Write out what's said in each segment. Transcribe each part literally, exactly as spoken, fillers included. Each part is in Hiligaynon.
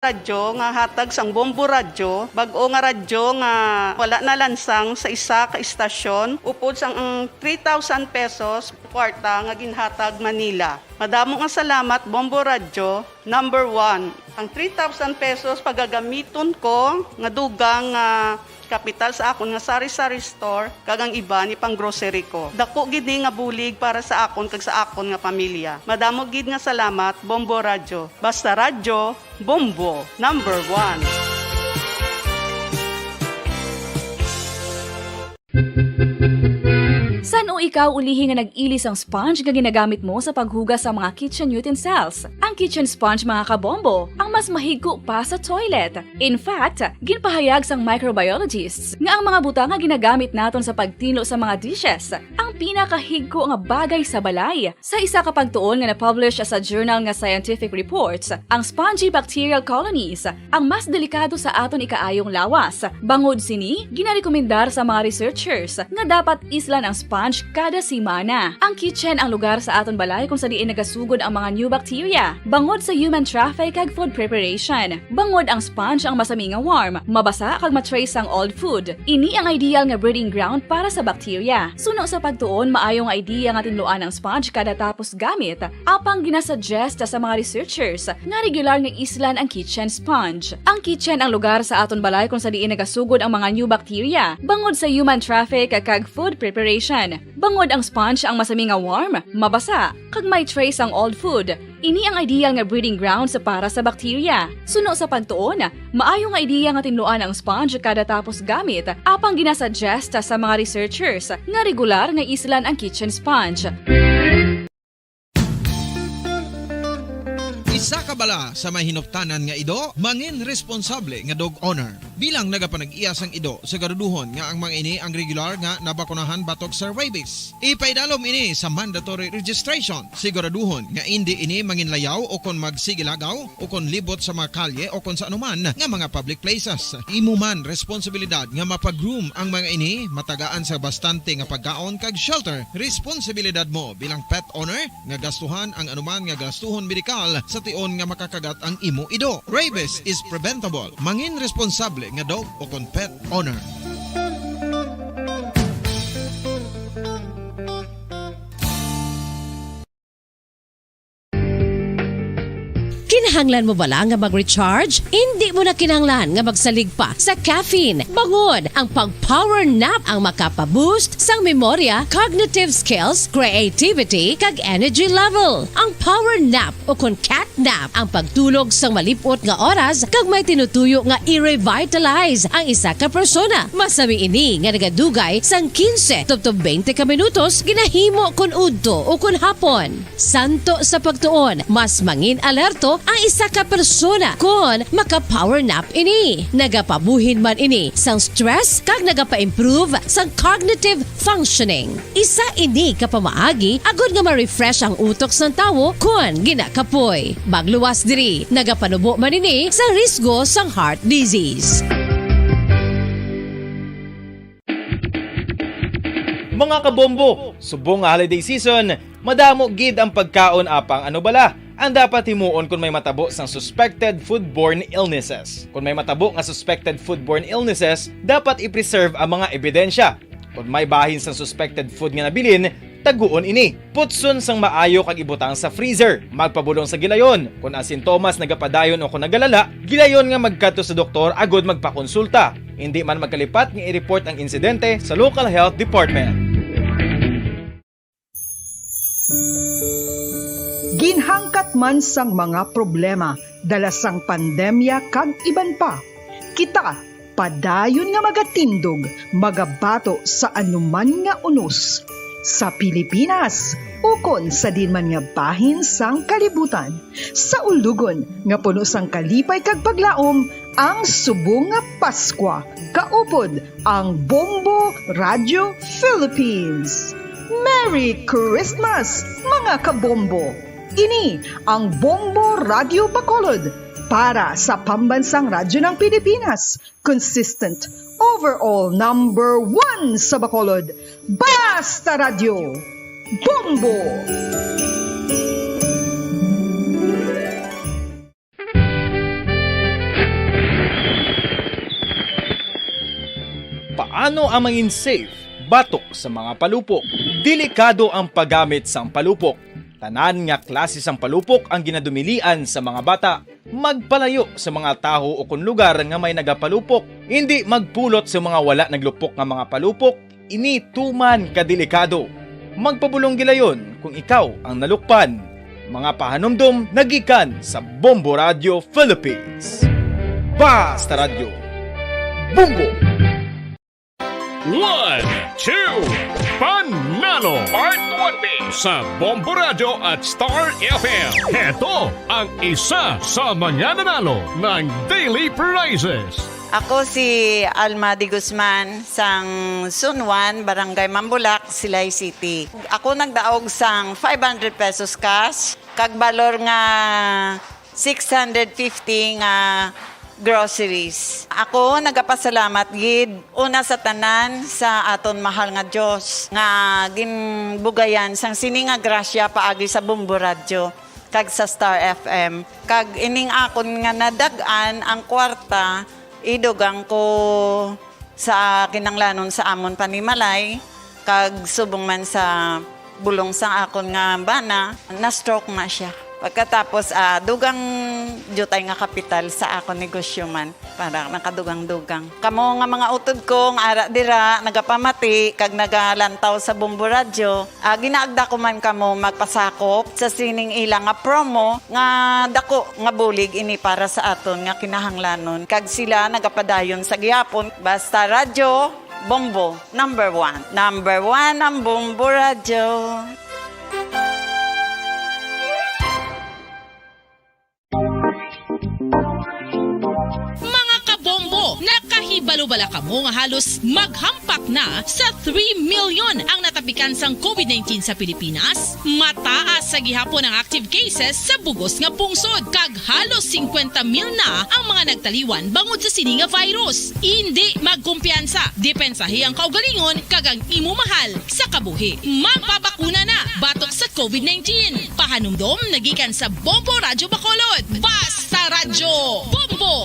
radyo nga hatag sang Bombo Radyo, bag-o nga radyo nga wala nalansang sa isa ka istasyon, upod sang ang three thousand pesos kwarta nga ginhatag man nila. Madamo nga salamat, Bombo Radyo, number one. Ang three thousand pesos pagagamiton ko nga dugang nga kapital sa akon nga sari-sari store, kag ang iban ipang-grocery ko. Dako gid ni nga bulig para sa akon kag sa akon nga pamilya. Madamo gid nga salamat, Bombo Radyo. Basta radyo, Bombo, number one. San-o ikaw ulihi nga nag-ili sang sponge nga ginagamit mo sa paghugas sa mga kitchen utensils? Ang kitchen sponge, mga kabombo, ang mas mahigko pa sa toilet. In fact, ginpahayag sang microbiologists nga ang mga butang nga ginagamit naton sa pagtinlo sa mga dishes ang pinakahigko nga bagay sa balay. Sa isa ka pagtuon nga na-publish sa journal nga Scientific Reports, ang spongy bacterial colonies ang mas delikado sa aton ikaayong lawas. Bangod sini, ginarekomendar sa mga researchers nga dapat islan ang sponge kada semana. Ang kitchen ang lugar sa aton balay kung sa diin nagasugod ang mga new bacteria, bangod sa human traffic kag food preparation. Bangod ang sponge ang masami nga warm, mabasa kag ma-trace sang old food. Ini ang ideal nga breeding ground para sa bacteria. Suno sa pagtuon, maayo nga idea nga tinluan ang sponge kada tapos gamit. Apang ginasuggest sa mga researchers nga regular nga islan ang kitchen sponge. Ang kitchen ang lugar sa aton balay kung sa diin nagasugod ang mga new bacteria, bangod sa human traffic kag food preparation. Bangod ang sponge ang masami nga warm, mabasa, kag may trace ang old food. Ini ang ideal nga breeding grounds para sa bacteria. Suno sa pagtuon, maayo nga ideya nga tinluan ang sponge kada tapos gamit, apang ginasuggest sa mga researchers nga regular nga islan ang kitchen sponge. Isa ka bala sa may hinuptanan nga ido, mangin responsable nga dog owner. Bilang nagapanag-iya sang ido, siguraduhon nga ang mga ini ang regular nga nabakunahan batok sa rabies. Ipaidalom ini sa mandatory registration. Siguraduhon nga indi ini manginlayaw o kon magsigilagaw o kon libot sa mga kalye o kon sa anuman nga mga public places. Imo man responsibilidad nga mapag-groom ang mga ini, matagaan sa bastante nga pagkaon kag shelter. Responsibilidad mo bilang pet owner nga gastuhan ang anuman nga gastuhon medikal sa tion nga makakagat ang imo ido. Rabies is preventable. Mangin responsable nga dog o kon pet owner. Kinahanglan mo bala nga mag-recharge? Indi mo na kinahanglan nga magsalig pa sa caffeine. Bangod ang pag-power nap ang makapa-boost sang memorya, cognitive skills, creativity, kag energy level. Ang power nap o kon cat nap ang pagtulog sang malip-ot nga oras kag may tinutuyo nga i-revitalize ang isa ka persona. Masami ini nga nagadugay sang quince tubtob twenty ka minutos ginahimo kon udto o kon hapon. Suno sa pagtuon, mas mangin-alerto ang isa ka persona kon maka-power nap ini. Nagapabuhin man ini sang stress kag nagapa-improve sang cognitive functioning. Isa ini ka pamaagi agod nga ma-refresh ang utok sang tawo kon ginakapoy. Magluwas diri, nagapanubo man ini sa risgo sang heart disease. Mga kabombo, subong nga holiday season, madamo gid ang pagkaon, apang ano bala ang dapat himuon kon may matabo sang suspected foodborne illnesses? Kon may matabo nga suspected foodborne illnesses, dapat i-preserve ang mga ebidensya. Kon may bahin sang suspected food nga nabilin, taguon ini. Putson sang maayo kag ibutang sa freezer. Magpabulong sa gilayon. Kon ang sintomas nagapadayon o kon nagalala, gilayon nga magkadto sa doktor agod magpakonsulta. Indi man magkalipat nga i-report ang insidente sa local health department. Ginhangkat man sang mga problema dala sang pandemya kag iban pa, kita padayon nga magatindog, magabato sa anuman nga unos, sa Pilipinas ukon sa diin man nga bahin sang kalibutan. Sa ulugon nga puno sang kalipay kag paglaom ang subong nga Paskwa, kaupod ang Bombo Radio Philippines. Merry Christmas, mga kabombo! Ini ang Bombo Radio Bacolod para sa Pambansang Radyo ng Pilipinas, consistent, overall number one sa Bacolod. Basta Radyo, Bombo! Ano ang mangin-safe batok sa mga palupok? Delikado ang paggamit sang palupok. Tanan nga klase sang palupok ang ginadumilian sa mga bata. Magpalayo sa mga tawo ukon lugar nga may nagapalupok. Indi magpulot sa mga wala naglupok nga mga palupok. Ini tuman ka delikado. Magpabulong gilayon kung ikaw ang nalukpan. Mga pahanumdom nagikan sa Bombo Radio Philippines. Basta Radyo, Bombo! One, two, Panalo! Part one B sa Bombo Radio at Star F M. Heto ang isa sa mga nananalo ng daily prizes. Ako si Alma de Guzman, sang Sunwan, Barangay Mambulak, Silay City. Ako nagdaog sang five hundred pesos cash, kag balor nga six hundred fifty nga groceries. Ako nagapasalamat gid una sa tanan sa aton mahal nga Dios nga ginbugayan sang sini nga grasya paagi sa Bombo Radyo kag sa Star F M. Kag ining akon nga nadag-an ang kwarta, idugang ko sa kinanglanon sa amon panimalay, kag subong man sa bulong sa akon nga bana, na-stroke na siya. Pagkatapos, ah, dugang diutay nga kapital sa akon negosyo man, para nakadugang-dugang. Kamo nga mga utod ko nga ara dira, nagapamati kag nagalantaw sa Bombo Radyo, ah, ginaagda ko man kamo magpasakop sa sining ila nga promo nga dako nga bulig ini para sa aton nga kinahanglanon. Kag sila nagapadayon sa gihapon. Basta Radyo, Bombo, number one. Number one ang Bombo Radyo. Mga kabombo, nakahibalo bala kamo nga halos maghampak na sa three million ang natapikan sang covid nineteen sa Pilipinas? Mataas sa gihapon ang active cases sa bug-os nga pungsod, kag halos singkwenta mil na ang mga nagtaliwan bangod sa sini nga virus. Indi magkumpiyansa, depensahi ang kaugalingon kag ang imo mahal sa kabuhi. Magpabakuna na batok sa covid nineteen. Pahanumdom nagikan sa Bombo Radyo Bacolod. Basta Radyo, Bombo!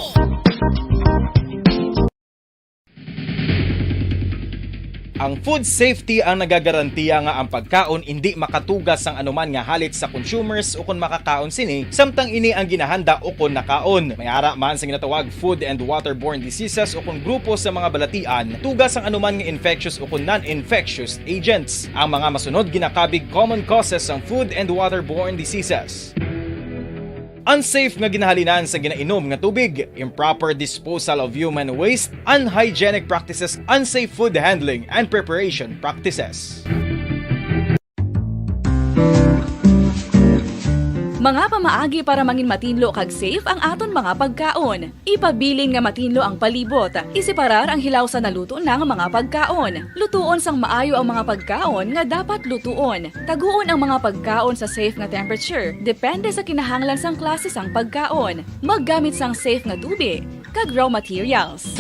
Ang food safety ang nagagarantiya nga ang pagkaon indi makatuga sang anuman nga halit sa consumers ukon makakaon sini, samtang ini ang ginahanda ukon nakaon. May ara man sa ginatawag food and waterborne diseases ukon grupo sa mga balatian, tuga sang anuman nga infectious ukon non-infectious agents. Ang mga masunod ginakabig common causes sang food and waterborne diseases. Unsafe nga ginahalinan sa ginainom nga tubig, improper disposal of human waste, unhygienic practices, unsafe food handling and preparation practices. Mga pamaagi para mangin matinlo kag safe ang aton mga pagkaon. Ipabilin nga matinlo ang palibot. Iseparar ang hilaw sa naluto na nga mga pagkaon. Lutuon sang maayo ang mga pagkaon nga dapat lutuon. Taguon ang mga pagkaon sa safe nga temperature, depende sa kinahanglan sang klase sang pagkaon. Maggamit sang safe nga tubi kag raw materials.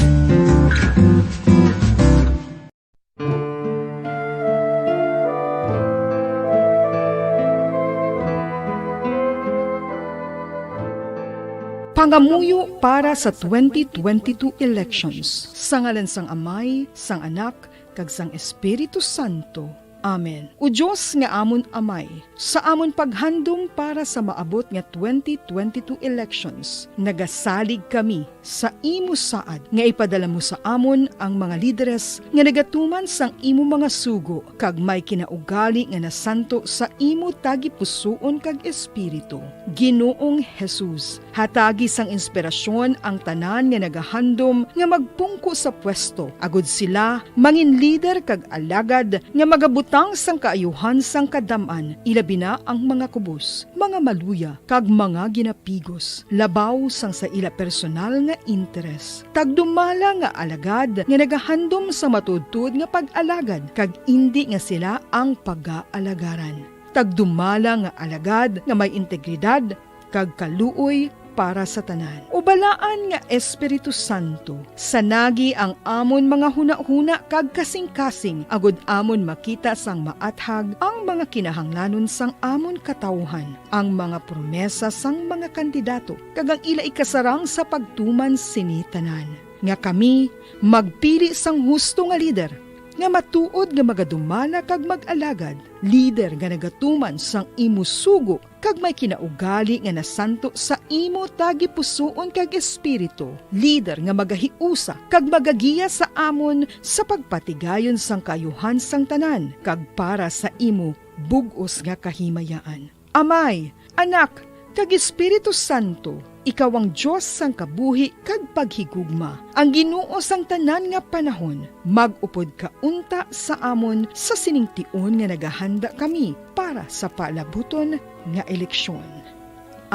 Pangamuyo para sa twenty twenty-two elections. Sa ngalan sang Amay, sang Anak, kag sang Espiritu Santo. Amen. O Dios nga amon Amay, sa amon paghandom para sa maabot nga twenty twenty-two elections, nagasalig kami sa imo saad nga ipadala mo sa amon ang mga lideres nga nagatuman sang imo mga sugo kag may kinaugali nga nasanto sa imo tagipusoon kag espiritu. Ginoong Jesus, hatagi sang inspirasyon ang tanan nga nagahandom nga magpungko sa pwesto, agod sila mangin lider kag alagad nga magabutang sang kaayuhan sang kadam-an, ilabi na ang mga kubos, mga maluya, kag mga ginapigos, labaw sang sa ila personal nga interes. Tagdumala nga alagad nga nagahandom sa matuodtuod nga pag-alagad, kag indi nga sila ang pagaalagarang. Tagdumala nga alagad nga may integridad kag kaluoy para sa tanan. O Balaan nga Espiritu Santo, sanagi ang amon mga hunahuna kag kasingkasing, agod amon makita sang maathag ang mga kinahanglanon sang amon katawuhan, ang mga promesa sang mga kandidato, kag ang ila ikasarang sa pagtuman sini tanan. nga kami magpili sang husto nga lider, nga matuod nga magadumala kag mag-alagad, lider nga nagatuman sang imo sugo kag may kinaugali nga nasanto sa imo tagipusoon kag espiritu, lider nga magahiusa kag magagiya sa amon sa pagpatigayon sang kaayuhan sang tanan kag para sa imo bug-os nga kahimayaan. Amay, Anak, kag Espiritu Santo, ikaw ang Dios sang kabuhi kag paghigugma, ang Ginoo sang tanan nga panahon. Mag-upod ka unta sa amon sa sining tion nga nagahanda kami para sa palabuton nga eleksyon.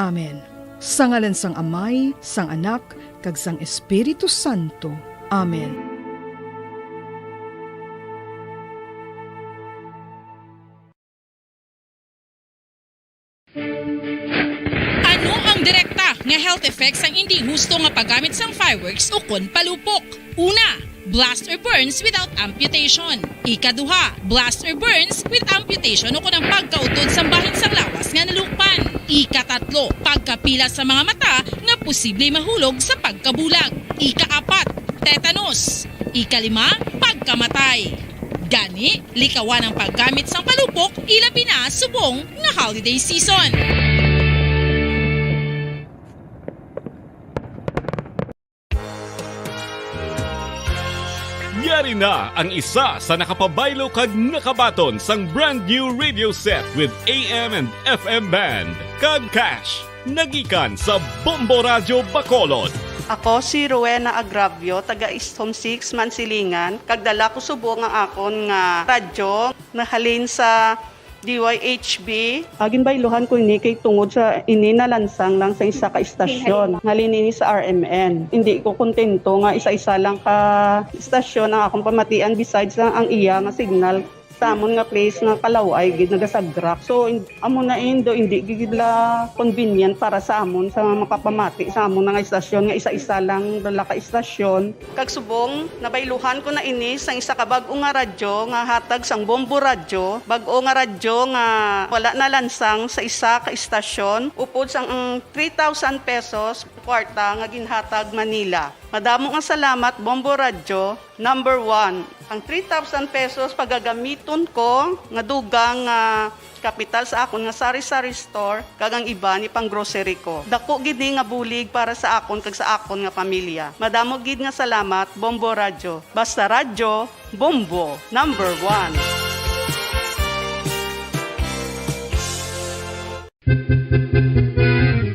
Amen. Sa ngalan sang Amay, sang Anak, kag sang Espiritu Santo. Amen. Ano ang direkta nga health effects sang indi husto nga paggamit sang fireworks ukon palupok? Una, blast or burns without amputation. Ikaduha, blast or burns with amputation ukon ang pagkautod sang bahin sang lawas nga nalukpan. Ikatatlo, pagkapila sa mga mata nga posible mahulog sa pagkabulag. Ikaapat, tetanus. Ikalima, pagkamatay. Gani, likawan ang paggamit sang palupok, ilabi na subong nga holiday season. Yari na ang isa sa nakapabaylo kag nakabaton sang brand new radio set with A M and F M band kag cash. Nagikan sa Bombo Radyo Bacolod. Ako si Rowena Agravio, taga East Home six, Mansilingan, kag dala ko subong ang akon nga radyo nahalin sa D Y H B. Ah, ginbayluhan ko ini kay tungod sa ini nalansang lang sa isa ka istasyon, halin ini sa R M N. Hindi ko kontento nga isa-isa lang ka istasyon ang akong pamatian, besides ang, ang iya nga signal sa amon nga place nga kalaw-ay gid nagasagrak. So, in-, amo na indo, hindi gid la convenient para sa amon sa makapamati sa amon nga istasyon nga isa-isa lang dala ka istasyon. Kag subong, nabayluhan ko na ini sang isa ka bag-o nga radyo nga hatag sang Bombo Radyo, bag-o nga radyo nga wala nalansang sa isa ka istasyon, upod sang ang three thousand pesos kwarta nga ginhatag man nila. Madamo nga salamat, Bombo Radyo, number one. Ang three thousand pesos pagagamiton ko nga dugang nga kapital sa akon nga sari-sari store, kag ang iban ipang-grocery ko. Dako gid ni nga bulig para sa akon kag sa akon nga pamilya. Madamo gid nga salamat, Bombo Radyo. Basta radyo, Bombo, number one.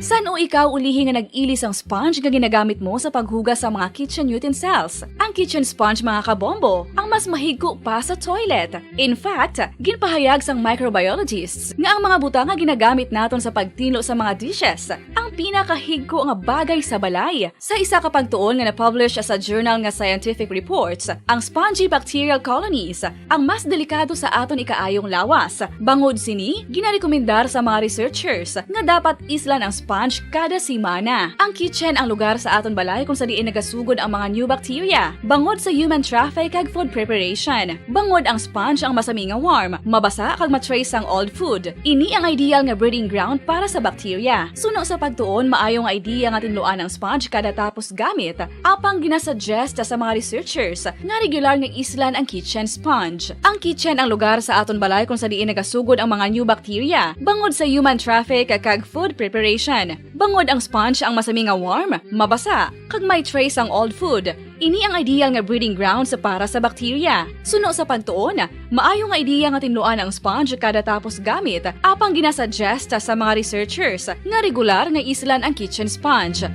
San-o ikaw ulihi nga nag-ili sang sponge nga ginagamit mo sa paghugas sa mga kitchen utensils? Ang kitchen sponge, mga kabombo, ang mas mahigko pa sa toilet. In fact, ginpahayag sang microbiologists nga ang mga butang nga ginagamit naton sa pagtinlo sa mga dishes ang pinakahigko nga bagay sa balay. Sa isa ka pagtuon nga na-publish sa journal nga Scientific Reports, ang spongy bacterial colonies ang mas delikado sa aton ikaayong lawas. Bangod sini, ginarekomendar sa mga researchers nga dapat islan ang sponge kada semana. Ang kitchen ang lugar sa aton balay kung sa diin nagasugod ang mga new bacteria, bangod sa human traffic kag food preparation. Bangod ang sponge ang masami nga warm, mabasa kag ma-trace sang old food. Ini ang ideal nga breeding ground para sa bacteria. Suno sa pagtuon, maayo nga idea nga tinluan ang sponge kada tapos gamit, apang ginasuggest sa mga researchers nga regular nga islan ang kitchen sponge. Ang kitchen ang lugar sa aton balay kung sa diin nagasugod ang mga new bacteria, bangod sa human traffic kag food preparation. Bangod ang sponge ang masami nga warm, mabasa, kag may trace ang old food. Ini ang ideal nga breeding grounds para sa bacteria. Suno sa pagtuon, maayo nga idea nga tinluan ang sponge kada tapos gamit, apang ginasuggest sa mga researchers nga regular nga islan ang kitchen sponge.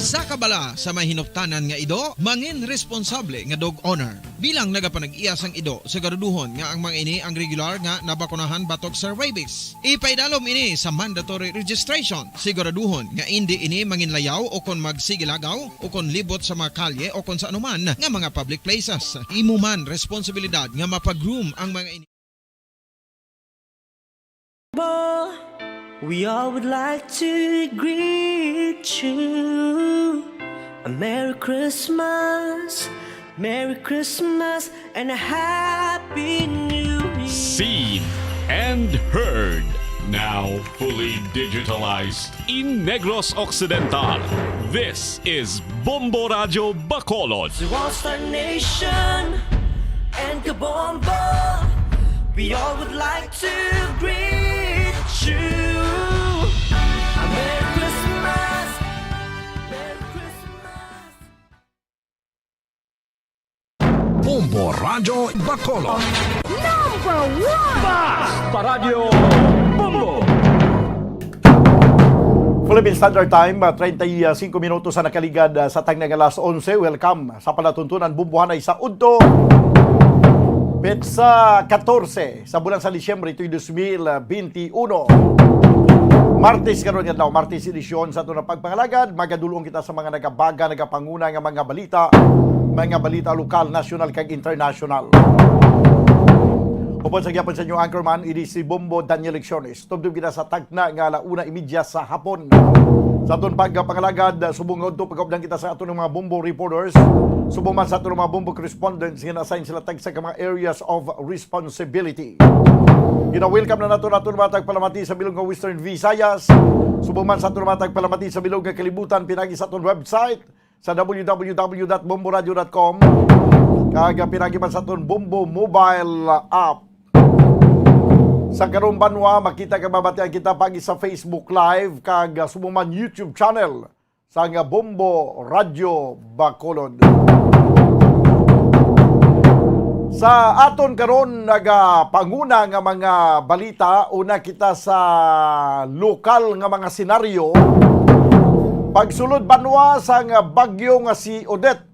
Isa ka bala sa may hinuptanan nga ido, mangin responsable nga dog owner. Bilang nagapanag-iya sang ido, siguraduhon nga ang mga ini ang regular nga nabakunahan batok sa rabies. Ipaidalom ini sa mandatory registration. Siguraduhon nga indi ini manginlayaw o kon magsigilagaw o kon libot sa mga kalye o kon sa anuman nga mga public places. Imo man responsibilidad nga mapa-groom ang mga ini. We all would like to greet you a Merry Christmas, Merry Christmas, and a Happy New Year. Seen and heard. Now fully digitalized. In Negros Occidental, this is Bombo Radyo Bacolod. To all Star Nation and Kabombo, we all would like to greet you. A Merry Christmas. Merry Christmas. Bombo Radyo Bacolod. Number one! Paradyo Bombo! Philippine Standard Time, ah, treinta y cinco minutos sa nakaligad, ah, sa tagna nga alas onse. Welcome sa palatuntunan, bumbuhanay sa udto. Petsa katorse sa bulan sa Disyembre, ito'y dos mil veintiuno. Martes karon nga adlaw, Martes edisyon sa aton nga pagpangalagad. Magadulong kita sa mga nagabaga, nagapanguna nga mga balita, mga balita lokal, nasyonal, kag internasyonal. Upod sa gihapon sa inyo, anchorman, ini si Bombo Daniel Lecciones. Tubtob kita sa tagna nga ala una imedya sa hapon. Sa aton pagpangalagad, subong nga udto, pagkaupdan kita sa aton mga Bombo reporters, subong man sa aton mga Bombo correspondents nga na-assign sila tag sa mga areas of responsibility. Gina-welcome na nato naton mga tagpalamati sa bilog nga Western Visayas, subong man sa aton mga tagpalamati sa bilog nga kalibutan, pinagi sa aton website sa w w w dot bomboradio dot com, kag pinagi man sa aton Bombo mobile app. Sa karong banwa, makita kag mabatian kita pagi sa Facebook Live kag, ah, subong man YouTube channel sang Bombo Radyo Bacolod. Sa aton karon nagapanguna nga mga balita, una kita sa lokal nga mga senaryo. Pagsulod banwa sang bagyo nga si Odette,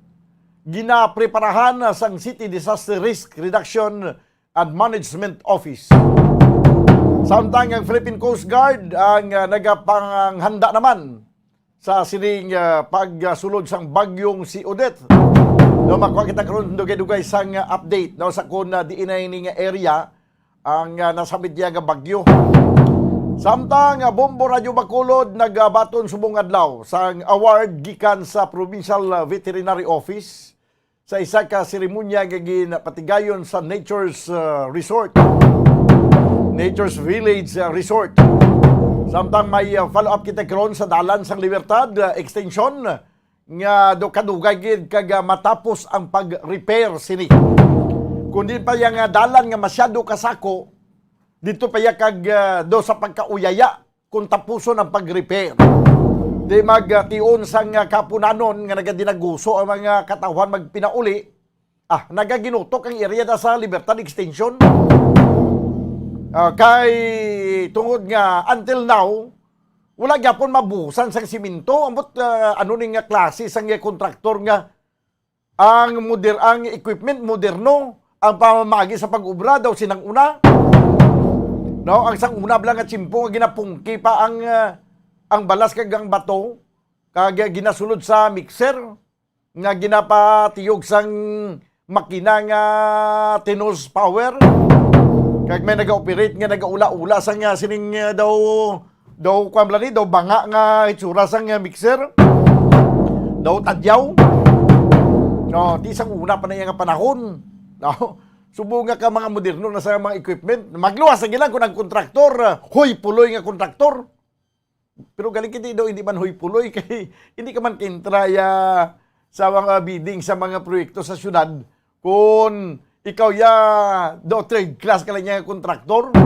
ginapreparahan sang City Disaster Risk Reduction and Management Office. Samtang ang Philippine Coast Guard ang, ah, nagapanghanda naman sa sining, ah, pagsulod sang bagyong si Odette. No, makuha kita karon dugay-dugay sang, ah, update, no, sa kun, ah, diin na ini nga area ang, ah, nasambit niya nga bagyo. Samtang, ah, Bombo Radyo Bacolod nagabaton subong adlaw sang award gikan sa Provincial, ah, Veterinary Office sa isa ka seremonya nga ginpatigayon sa Nature's, uh, Resort, Nature's Village, uh, Resort. Samtang may, uh, follow-up kita karon sa Dalan sang Libertad, uh, Extension, nga do kadugay gid kag, uh, matapos ang pag-repair sini. Kundi pa yang, uh, dalan nga masyado kasako, dito pa ya kag, uh, do sa pagkauyaya kung tapuson ang pag-repair. Di magtion sang, ah, kapunanon nga nagadinaguso ang mga katawhan magpinauli, ah, nagaginutok ang area na sa Libertad Extension. Ah, kay tungod nga until now, wala gyapon mabuhusan sang simento. Ambot, ah, ano ni nga klase sang, ah, kontraktor nga ang moder-, ang equipment moderno, ang pamamagi sa pag-obra daw sinang una. No, ang sang una bala nga tiyempo nga ginapungki pa ang, ah, ang balas kag ang bato, kag ginasulod sa mixer nga ginapatiyog sang makina nga ten horsepower. Kag may naga-operate nga nagaula-ula sang, ah, sining, ah, daw Daw, kuwan bala ni, daw banga nga itsura sang, ah, mixer. Daw tadyaw. No, ti sang una pa na iya nga panahon. No? Subo nga ka mga moderno na sa mga equipment. Magluwas na gila kung ang kontraktor, ah, hoy puloy nga kontraktor. Pero galing kiti daw, hindi man hoy puloy kay hindi ka man kaintraya sa mga bidding sa mga proyekto sa syudad. Kung ikaw ya, do third class ka lang niya kontraktor.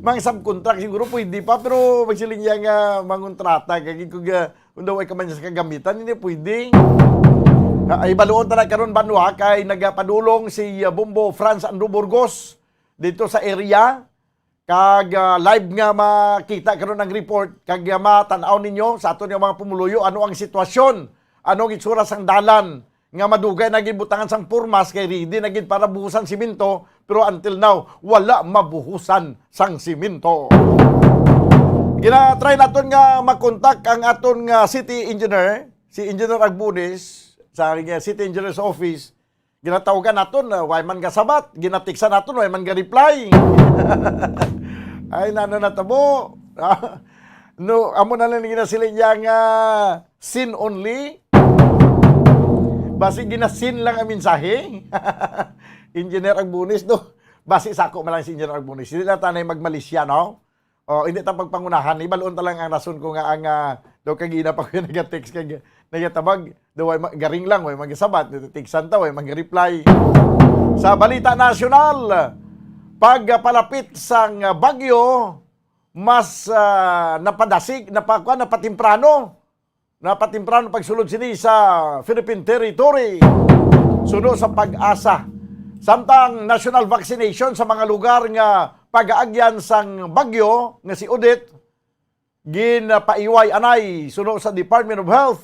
Mga subcontract siguro pwede pa, pero magsiling niya nga mangontrata, kag kung, ah, kung daw ay ka man sa kagamitan, hindi pwede. Ah, ay, baluon ta na karon, banwa, kay nagapadulong si, ah, Bombo Franz Andrew Burgos dito sa area. Kag, ah, live nga makita karon ang report, kag, ah, matan-aw ninyo sa aton nga mga pumuluyo ano ang sitwasyon, ano ang itsura sang dalan nga madugay na gid butangan sang purmas kay ready na gid para buhusan simento, pero until now wala mabuhusan sang simento. Gina-try naton nga makontak ang aton nga city engineer, si Engineer Agbunis, sa, ah, City Engineer's Office. Ginatawagan naton, ah, way man gasabat. Ginatiksan naton, way man ga-reply. Ay, nano natabo? No, amo na lang ginasiling niya nga seen only. Basi ginasin lang ang mensahe. Engineer Agbunis, no? Basi sa ako man lang, Senior Arbonis. Hindi na tanay magmalisya, no? O, hindi ta pagpangunahan. Ibalon ta lang ang rason ko nga ang, ah, daw kagina pa ko yung nag-text kag nagatabag. Daw ay ma-, garing lang, way magasabat. Nagtextan ta, way mag-reply. Sa balita nasyonal, pagpalapit sang bagyo, mas, ah, napadasig, napakuan, napatimprano. Napatimprano pagsulod sini sa Philippine territory. Suno sa PAGASA. Samtang national vaccination sa mga lugar nga pagaagyan sang bagyo nga si Odette, ginpaiway anay suno sa Department of Health.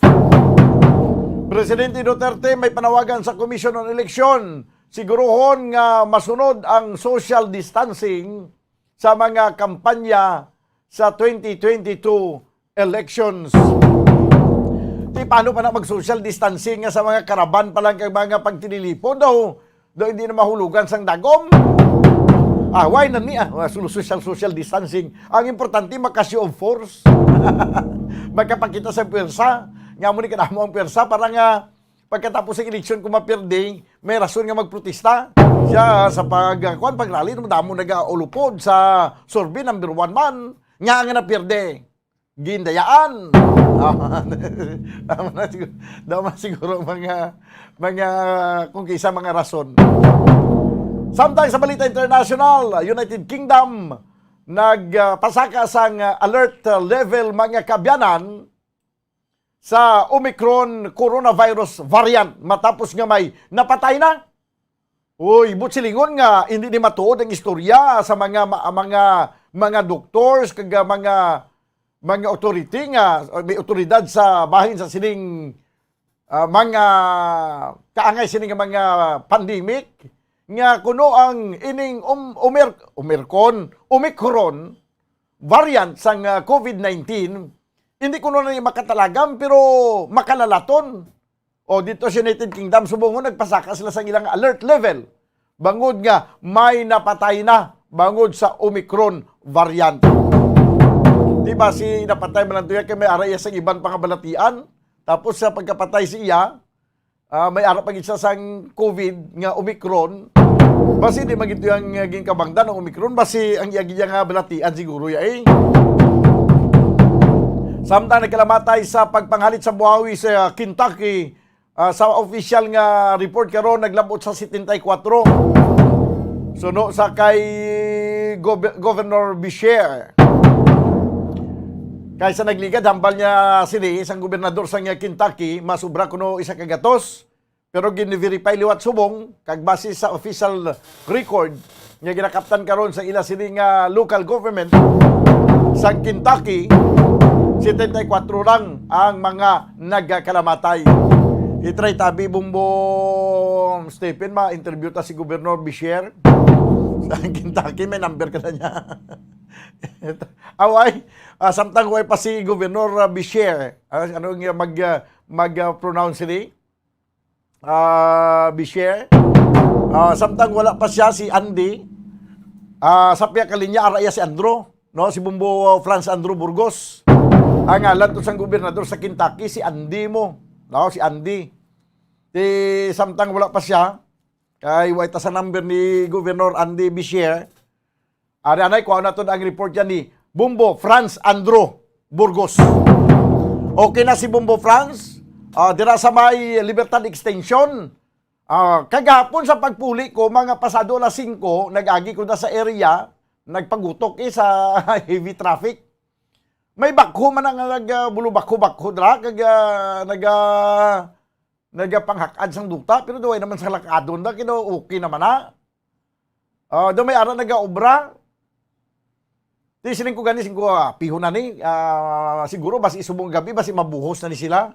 Presidente Duterte may panawagan sa Commission on Election, siguruhon nga masunod ang social distancing sa mga kampanya sa twenty twenty-two elections. Di paano pa na mag-social distancing nga sa mga karaban pa lang kag mga pagtililipon daw, daw hindi na mahulugan sang dagom? Ah, why na ni, ah, social, social distancing? Ang importante, maka-show of force. Magkapakita sa pwersa. Nga mo ni kadamo ang pwersa para nga pagkatapos ng eleksyon, kung mapirdi, may rason nga magprotesta. Siya sa pag, kuwan, pag-rally, madamo nagaulupod sa survey, number one man. Nga nga napirdi, gindayaan. Tama na siguro, tama na siguro mga, mga, kung kisa mga rason. Samtang sa balita international, United Kingdom nagpasaka sang alert level, mga kaabyanan, sa Omicron coronavirus variant matapos nga may napatay na. Uy, buot silingon nga hindi ni matuod ang istorya sa mga ma-, mga mga doctors kag, ah, mga mga authority nga, ah, may awtoridad sa bahin sa sining, ah, mga kaangay sini nga mga pandemic nga kuno ang ining um-, Omer-, Omercon, Omicron variant sang, ah, COVID nineteen, hindi kuno na ni makatalagam, pero makalalaton. O, dito sa United Kingdom, subong nagpasaka sila sa ilang alert level. Bangod nga may napatay na bangod sa Omicron variant. Di ba si napatay man lang to yan, kay may ara iya sang iban pa nga balatian? Tapos sa pagkapatay siya, ah, may ara pa gid siya sang COVID nga Omicron. Basi di man gid to yang, ah, ginkabangdan ang Omicron, basi ang iya gid nga balatian siguro ya, eh. Samtang nagkalamatay sa pagpanghalit sa buhawi sa Kentucky, ah, sa official nga report karon, naglabot sa setenta y kuwatro. Suno sa kay Gov-, Governor Beshear. Kaysa nagligad, hambal niya sini, isang gobernador sa nga Kentucky, mas sobra kuno isa ka gatos. Pero gin-verify liwat subong, kag base sa official record nga ginakaptan karon sa ila sini nga local government sa Kentucky, setenta y kuwatro lang ang mga nagkalamatay. I-try tabi, Bumbo Stephen, ma-interview ta si Gobernador Beshear sa Kentucky, may number ka na niya. Away, ah, samtang way pa si Gobernador, ah, Beshear, ah, ano nga mag, ah, mag, ah, pronounce ni? Ah, Beshear. Ah, samtang wala pa siya, si Andy. Ah, sa pihak ka linya, ara iya si Andrew, no? Si Bumbo Franz Andrew Burgos. Ang ngalan to sang gobernador sa Kentucky, si Andy mo, no? Si Andy. Di samtang wala pa siya, kay way ta sa number ni Governor Andy Beshear. Ari anay, kuha naton ang report yan ni Bumbo Franz Andrew Burgos. Okay na si Bumbo Franz. Ah, dira sa may Libertad Extension. Ah, kagahapon sa pagpuli ko, mga pasado alas singko, nag-agi ko na sa area, nagpagutok, eh, sa heavy traffic. May bakho man ang nag, ah, bulubakho-bakho dira, kag, ah, naga-, nagapanghak-ad sang duta, pero duway naman sa lakadon da, kino okay naman na. Ah, daw may ara nagaobra. Di siling ko gani, siling ko, ah, pihon na ni. Ah, siguro, basi subong gabi, basi mabuhos na ni sila.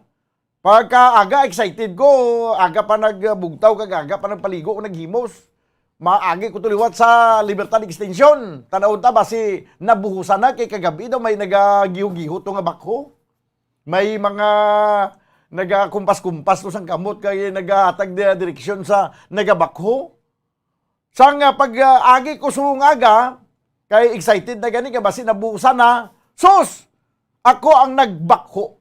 Pagka aga, excited ko, aga pa nagbugtaw, kag aga pa nagpaligo, naghimos. Maagi ko to liwat sa Libertad Extension. Tanawon ta, basi nabuhusan na, kay kagabi daw may nagagiho-giho to nga bakho. May mga nagakumpas-kumpas to sang kamot kay nagahatag di-, direksyon sa nagabakho. Sang, ah, pag, ah, agi ko subong aga, kay excited na gani, kay basi nabuhusan na. Sus! Ako ang nagbakho.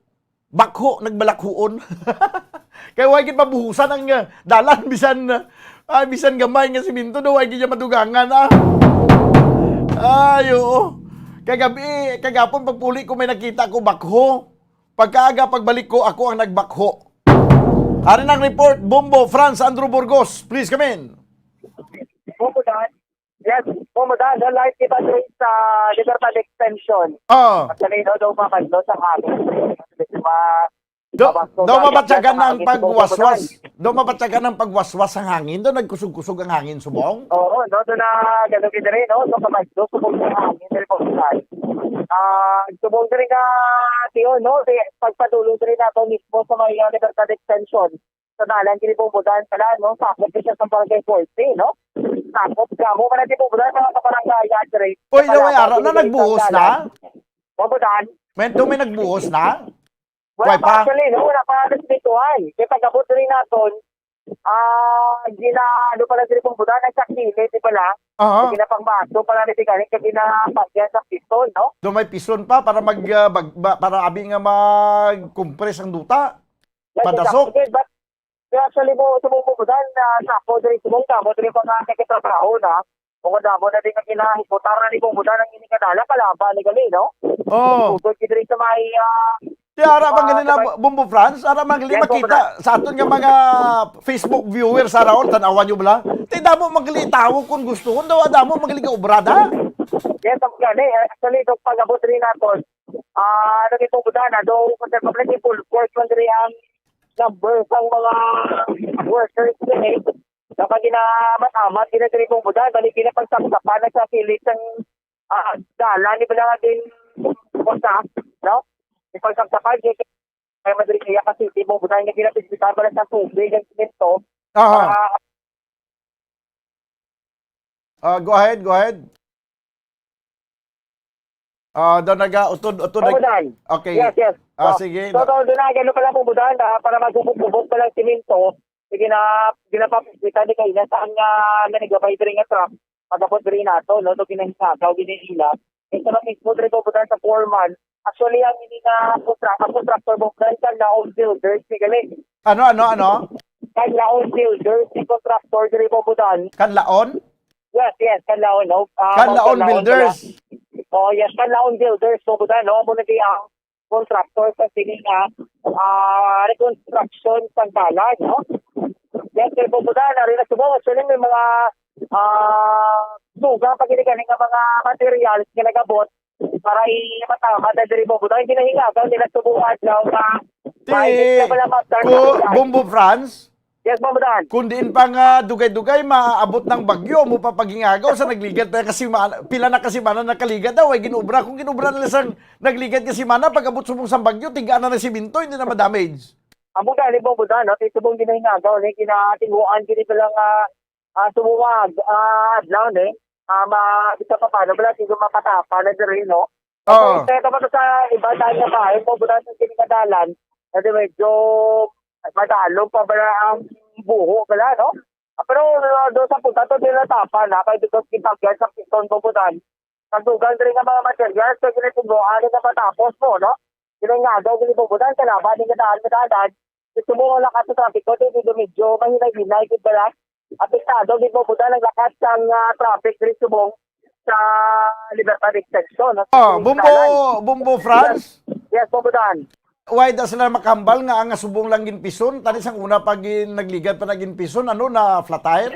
Bakho, nagbalakhuon. Kay wa gid mabuhusan ang, ah, dalan, bisan, ah, Ay, bisan gamay nga simento daw, ay, di niya madugangan, ah. Ay, oo. Kagabi, kagapon, pagpuli ko, may nakita ko, bakho. Pagkaaga, pagbalik ko, ako ang nagbakho. Ari ang report, Bombo, Franz, Andrew Burgos. Please come in. Bombo, Dan. Yes, Bombo, Dan. Live kita diri sa Libertad Extension. Ah. At kanino daw mamadlo sa hapon. Di ba? Do, Mabakto daw na, mabatyagan mabakto ang na, pagwaswas. Daw mabatyagan ang pagwaswas ang hangin. Daw nagkusog-kusog ang hangin, subong? Oo, no, doon na, ganun din rin, no? So, kamadto, subong sa hangin, diri po, sir. Ah, subong diri nga, tiyo, no? Di, pagpadulong diri nato mismo sa may, ah, Libertad Extension. Sa dalan, diri po, budan pala, no? Sakop din siya sa Barangay forty, no? Sakop, kamo, man, di po, budan, mga kabarangay, ah, diri. Uy, Sa dalan, ara na, diri sa nagbuhos na? Dalan. Mabudan. Mento, may nagbuhos na? Wala Wala pa, pa? Actually, no? Wala pa respetuhan. Kaya pag-abot rin naton, ah, gina, ano pala, diri pong budan, sa kilid, di pala? Aha. Ginapangbaso pala ni Tigaling, kaya ginapagyan sa piston, no? Do may pison pa para mag, ah, bag-, ba, para abi nga mag-compress ang duta. Yes, Padasok. Exactly. But, kaya actually mo, sa mong budan, ah, sa ako, diri, sa mong damo, diri, mga nagkatrabaho na, kung damo na din ang kinahikutan, na ni mong budan, ang inikadala, kalaba, ni gali, no? Oh. Tugod, diri, sa may, ah, Ti ara man ah, gali na, sa may Bombo Franz, ara man gali Yes, Bombo makita Franz. Sa aton nga mga Facebook viewers, ara, or tan-awan nyo bala. Ti damo man gali tawo kung gusto, kung daw damo man gali ka obra, da? Yes, ang gani. Eh, actually, itong pag-abot rin naton, ah, ano ni pong budan, ah, do, kung sa public, full court, man rin ang number sang mga workers din, eh. Dapat ginamat-amat, ginatribong budan, bali, ginapagsapsapan na sa pilit sang, ah, dalan, di ba lang din, kung sa, no? Ipagsapsapan, di kaya madali kaya kasi di mo budan nga ginapispitan pala sa tubig ang simento. Aha. Para Ah, go ahead, go ahead. Ah, daw naga-, utod, utod, Ako, nag-, Dan. Okay. Yes, yes. Ah, Oh. sige, So, no. So, doon na, gano'n pala po, Dan, ah, para maghubog-hubog pala ang simento. Sige na, ginapapitan di kayo na saan nga nanigabay diri nga truck. Pagkapot diri nato, no? So, ginahingagaw, ginahila. Ito na mismo diri po, Dan, sa foreman. Actually, ang ini nga kontra-, ang contractor mo, Dan, kan Laon Builders, ni gali. Ano, ano, ano? Kan Laon Builders, si contractor diri po, Dan. Kanlaon? Yes, yes, Kanlaon, no? Ah, Kanlaon Kanlaon Builders. pala. Oh, yes, Kanlaon Builders, no, buda, no? Muna di ang contractor sa sini nga, ah, reconstruction sa dalan, no? Yes, sir, po, buda, na rin na subong. Actually, may mga, ah, dugang pag-inigaling nga mga materials nga nagabot para i-, matama na diri, po, buda. Hindi na hingagan nila subong adlaw nga Ti, mainit na pala, Master ko, Master. Bombo Franz, Yes, Bombo Dan. Kung diin pa nga dugay-dugay maabot ng bagyo, mo pa paghingagaw sa nagligad na kasi ma-, pila na kasi mana nakaligat daw, ay ginobra. Kung ginobra nila sang nagligad kasi mana, pag-abot subong sang bagyo, tigaan na ng simento, hindi na ma-damage. Amo gani, Bombo Dan, no? Ti subong ginahingagaw, ni kinatinguan, gini pala nga, ah, sumuwag, ah, adlaw, ni. Ah, ma-, bisa pa paano, wala, siguro mapatapa na diri, no? Oo. Kung ito pa sa iba tayo na bahay, Bombo Dan, sa kini kadalan, na di medyo madalom pa bala ang buho bala, no? Ah, pero, uh, doon sa punta to, di natapa na, kaya dito sa kitagyan sa piston, Bombo Dan. Nagdugang diri nga mga materials, kaya ginatumboan na matapos mo, no? Ginangagaw, ginatumboan, kalaban, yung kadaan, kadaan. Gusto mo, wala ka sa traffic ko, di, di medyo mahinay-hinay, di bala? Apektado, di, Bombo Dan, ang lakas sang, ah, traffic diri subong sa Libertad Extension, no? Oh, Sa Bombo, Kalan. Bombo Franz? Yes, Bombo Dan. Why da sila makambal nga ang subong lang ginpison? Tani sang una pa gin-, nagligad pa na ginpison, ano, na flat tire?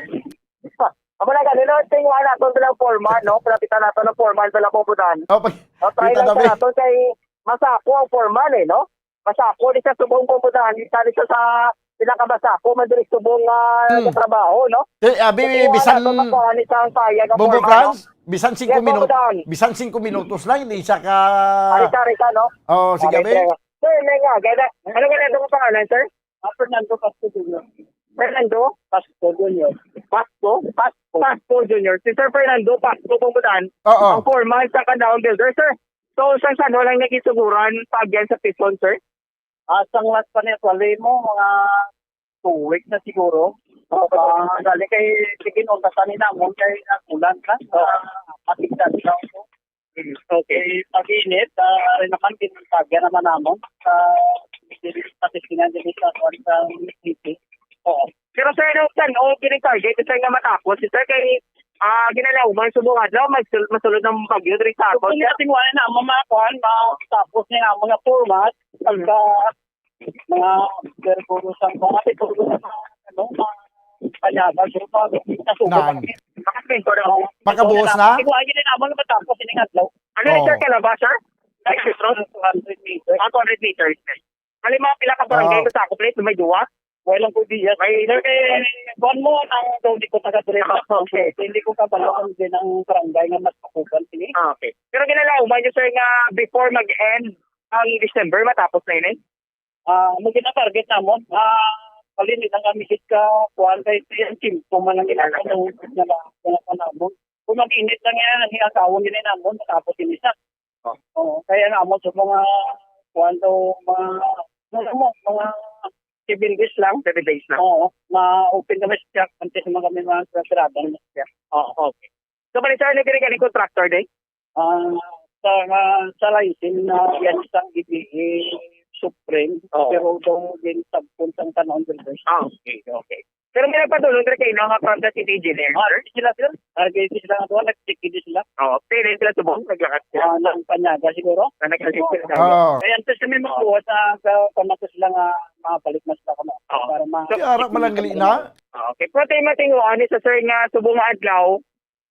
Amo na gani, no? Tingwa naton bilang foreman, no? Palapitan naton ng foreman pala, Bombo Dan. Oh, pag-, O, try kita lang daw, sa eh. naton kay masako ang foreman, eh, no? Masako di sa subong, Bombo Dan. Di sa, di sa, sa pinakamasako, man diri subong, ah, Hmm. sa trabaho, no? Eh, abi, Tingwa bisan naton makuha ni sa ang payag ang Bombo foreman, no? Franz, bisan singko Yes, Bombo minutos, Dan. bisan singko minutos lang, hindi siya ka Ari, sorry ka, no? Oh, sige, Ari, abi. sir. Sir, may nga, gana. Ano nga na itong pangalan, sir? Ah, Fernando Pasco Junior. Fernando? Pasco Junior. Pasco? Pasco. Pasco Junior. Si Sir Fernando Pasco, Bombo Dan. Oo. Ang foreman sa Kandaon Builder, sir. So, sa saan lang nagisuguran pag yan sa pison, sir? Ah, sang last pa niya, actually mo, mga two weeks na siguro. Oo. Ah, dali kay, sige, no, sa tanin namon kay nagulan na. Oo. Ah, matigdan daw po. Mm, okay. Eh, pag-init, ah, rin naman, ginagyan naman namon sa, sa Pangasinan, dito sa, sa city. Oo. Pero, sir, ano, saan o gini-target, sir, nga matapos? Si sir, kay, ah, ginalauman subong adlaw, magsul-, masulod ang bagyo diri sa aton, sir. Kung natin wala na, mamakuan, matapos ni amo nga format, pagka mga siguro sa mga siguro sa mga, ano, mga panyaga, siguro mga nasuko Naan? pa kami. Makakwento na ako. Makabuhos na? Siguro, ay, gini naman matapos ining adlaw. Ano ni, sir, Oh. kalabasa? Ay, sir, two hundred meters. Ah, two hundred meters. Halimbawa, pila ka barangay Oh. masakop, please? May duwa? Wala ko diya. Ay, sir, eh, kuwan mo, ang daw di ko taga diri. Ah, okay. Hindi ko kabalo kung din ang barangay nga mas makupan sini. Ah, okay. Pero ginalauman niyo, sir, nga before mag-end ang December, matapos na ini? Ah, mo gina-target namon, ah, palinit lang kami hit ka, kuwan, kay siya ang timpo man ang ginagawa ng na, na, na, namon. Kung mag-init lang yan, ang hiagawon din namon, matapos ini sa. Oh. Oo, kaya namon sa mga, kuwan daw, mga, ano mo, mga seven days lang. Seven days lang. Oo, ma-open kami sa siya, antes naman kami mga sirado na siya. Oh, okay. So, bali, sir, ano gini galing contractor, day? Ah, sa, ah, sa license na yan sa D P E Supreme, Oo. pero daw din sa puntang Tanong Builders. Ah, okay, okay. Pero may nagpadulong diri kay nga from the city engineer, Ah, sir? sila, sir. Ah, kay sila nga tuwa, nag-check din sila. Oo, pwede sila subong, naglakat sila. Ah, nang panyaga siguro. Na naglakat sila. Oo. Kaya antes kami magbuhat sa, sa pamatos lang, ah, mabalik na sila kamo. Oo. Para ma- So, Di ara man lang gali na. Ah, okay. Pero tayo matinguan ni sa sir nga subong nga adlaw,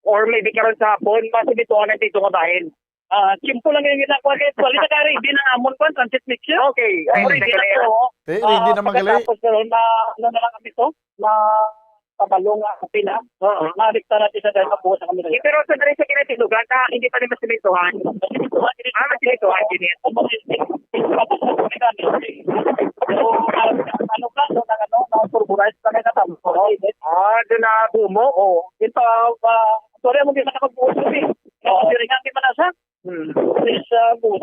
or maybe karon sa hapon, mas bituan ang dito nga bahin. Ah, simple lang yung ginagawa. Kaya actually, naka-ready na ang amon pa, transit mixture. Okay. Ay, Ready na naka-ready. to, oo. Eh, ready Ah, na man gali. pagkatapos na ron, ma-, ano na lang kami to? Ma-, pabalong nga kami na. Oo. Malikta natin sa dahil mabuhos na kami na. Eh, pero sa diri sa kinatilugan, ah, hindi pa rin masimintuhan. Ah, masimintuhan, hindi. Tapos, ano ka, ano, ano, na-pulverize na kayo na tapos. Ah, doon na bumo? Oo. Ito, ah, Sorry, mo di man ako buo, eh. Oo. Diri nga, di man asa. Hmm. Please, ah, buo.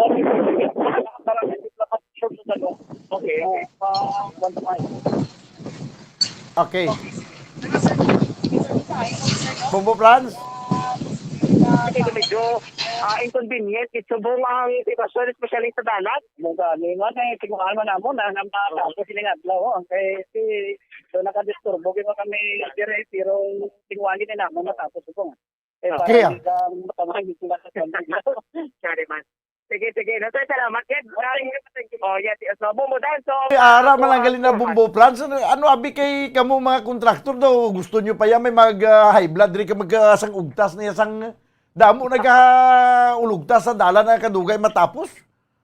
Para sa diplomat, sure sa dalo. Okay, okay. Ah, one five. Okay. Bumbo Franz? Kasi medyo, ah, inconvenient. It's subong ang sitwasyon, especially sa dalan. Mong gani nga, eh, tingnan man namon, ah, na matapos sining adlaw, oh. Kay si, so, nakadisturbo gyud kami dire, pero tingwali na namon matapos subong. Eh, Okay, para ah. di ka matamang, di sila sa Sorry, man. Sige, sige. No, sir, salamat, Ed. Oh, yes, yes. So, bumudan. So, Ay, ara man lang ako, gali na ako, Bumbo Franz. Ano, ano abi kay kamo mga kontraktor daw? Gusto nyo pa yan may mag, ah, high blood diri ka mag, ah, sang ugtas niya sang damo nagaulugtas sa dalan na kadugay matapos?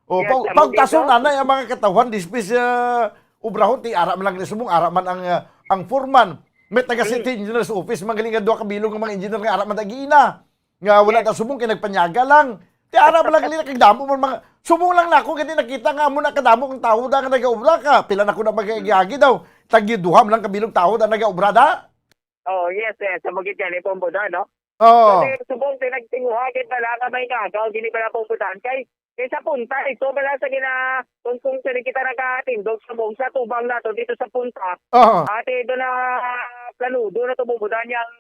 O, Yes, pag, amo pagtason dito. na na ang mga katawhan, dispis, ah, obrahon, ti ara man lang ni sumong, ara man ang, ah, ang foreman. May taga Mm. city engineer's office, man galing nga duha ka bilog nga mga engineer nga ara man tag-iina. Nga wala Yes. na sumong, kay nagpanyaga lang. Ti ara man lang gali na kay damo man mga, sumong lang nako, gani nakita nga amo na kadamo ang tawo da nga nagaobra ka. Pila na ko na Mm. mag-agi daw. Tag duha man lang ka bilog tawo da nagaobra da. Oh, yes, yes. Sa Bukid gani, Pumbuda, no? Oo. Kasi subong, pinagtinguha, gid pala nga may ngagaw, gini pala Pumbudan. Kay, kay sa punta, ito pala sa gina, kung, kung saan kita nagatindog, subong, sa tubang nato, dito sa punta. Oo. Ate, doon na, planudo na to, Pumbudan, yung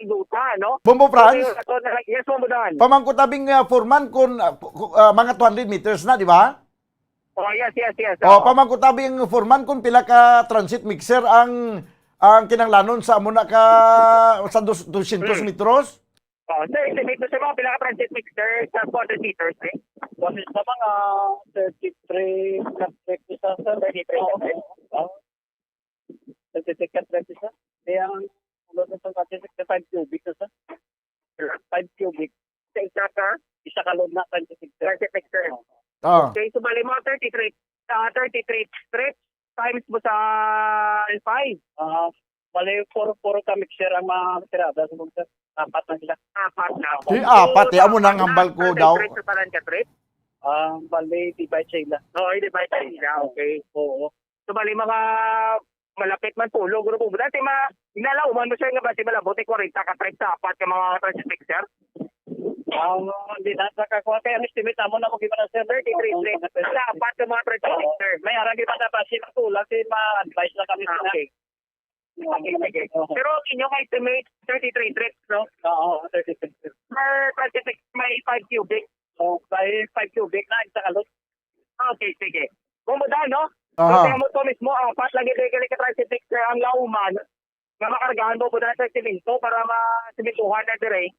duta, no? Bombo Franz? So, yun, ito na, yes, Pumbudan. Pamangkutabing, ah, foreman kung, ah, ku-, ku-, ah, mga two hundred meters na, di ba? Oh, yes, yes, yes. Oh, Oo. Pamangkutabi ang foreman kung pila ka transit mixer ang, ang kinahanglanon sa amo na ka, sa dos-, dosyentos Hmm. metros? Oh, sir, estimate mo sa mga pila ka transit mixer sa two hundred meters, eh? Boses sa mga thirty-three ka trip isa, sir. Thirty-three ka Oo. trip. Oh. Thirty-three ka trip isa. Kaya ang, ano, sa transit mixer, five cubic na, sir. Five cubic. Sa isa ka? Isa ka load na, twenty-six. Twenty-six, sir. Oo. Ah. Okay, so bali mo, thirty-three, ah, thirty-three strips times mo sa five. Ah, bali, four, four ka mixer ang mga tirada. So, sir, apat na sila. Apat na. Di, So, apat, eh, amo nang apat na, hambal ko daw. Thirty-three sa tanan ka trip? Ah, bali, divide sa ila. Oo, i-divide sa ila. Okay. Oo. So, bali, mga malapit man pulo, grupo mo. Dati, ma-, ginalauman mo, sir, nga basi malabot, eh, kwarenta ka trip sa apat ka mga transit mixer? Ang, hindi na, nakakuha kayo, ang estimate naman na mag-iba na, sir. Thirty-three Oo, trip mga sa apat ka mga transit Oo. mixer. May arang iba na basi, matulad, eh, ma-advise na kami Ah, sila. Okay. Okay, sige. Oo. Pero ang inyong estimate, thirty-three trips, no? Oo, thirty-three trips. Per transit mixer, may five cubic. So, by five cubic na, isa ka load. Okay, sige. Bumbuda, no? Aha. So, kaya mo to mismo, apat lagi, kaya ka transit mixer ang lauman. nga makargahan, Bombo Dan, sa semento para masimentohan na dire.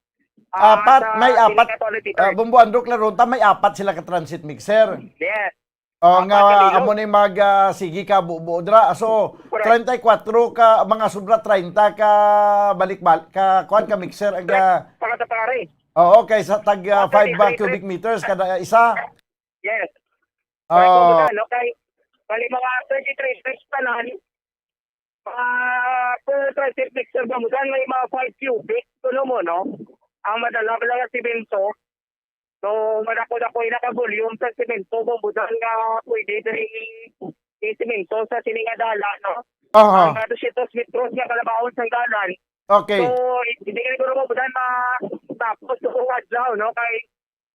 Ah, Apat, sa may apat. Pinaka toilet paper. Ah, Bombo Andrew, klaro ta, may apat sila ka transit mixer. Yes. Oh, Apat nga, ka kilo. Amo ni mag, ah, sige ka, buo-buo dra. So, Correct. Treinta y cuatro ka, mga sobra treinta ka balik-balik, ka, kuwan ka mixer, ang, Correct. ah, Pagkatapari. Oo, kay sa tag, ah, Mga five, ah, thirty-three cubic meters kada isa. Yes. Ah. Correct, Bombo Dan, no? Kay, bali, mga thirty-three feet tanan, ah, per transit mixer, Bombo Dan, may mga five cubic, kuno mo, no? Ang madala pa lang ang simento. So, madako-dako yung naka-volume sa simento, Bombo Dan, nga pwede diri i-, i-simento sa sini nga dalan, no? Aha. Ang, ah, dosyentos metros nga kalabaon sa dalan. Okay. So, hindi ka siguro, Bombo Dan, ma-, tapos sa adlaw, no? Kay,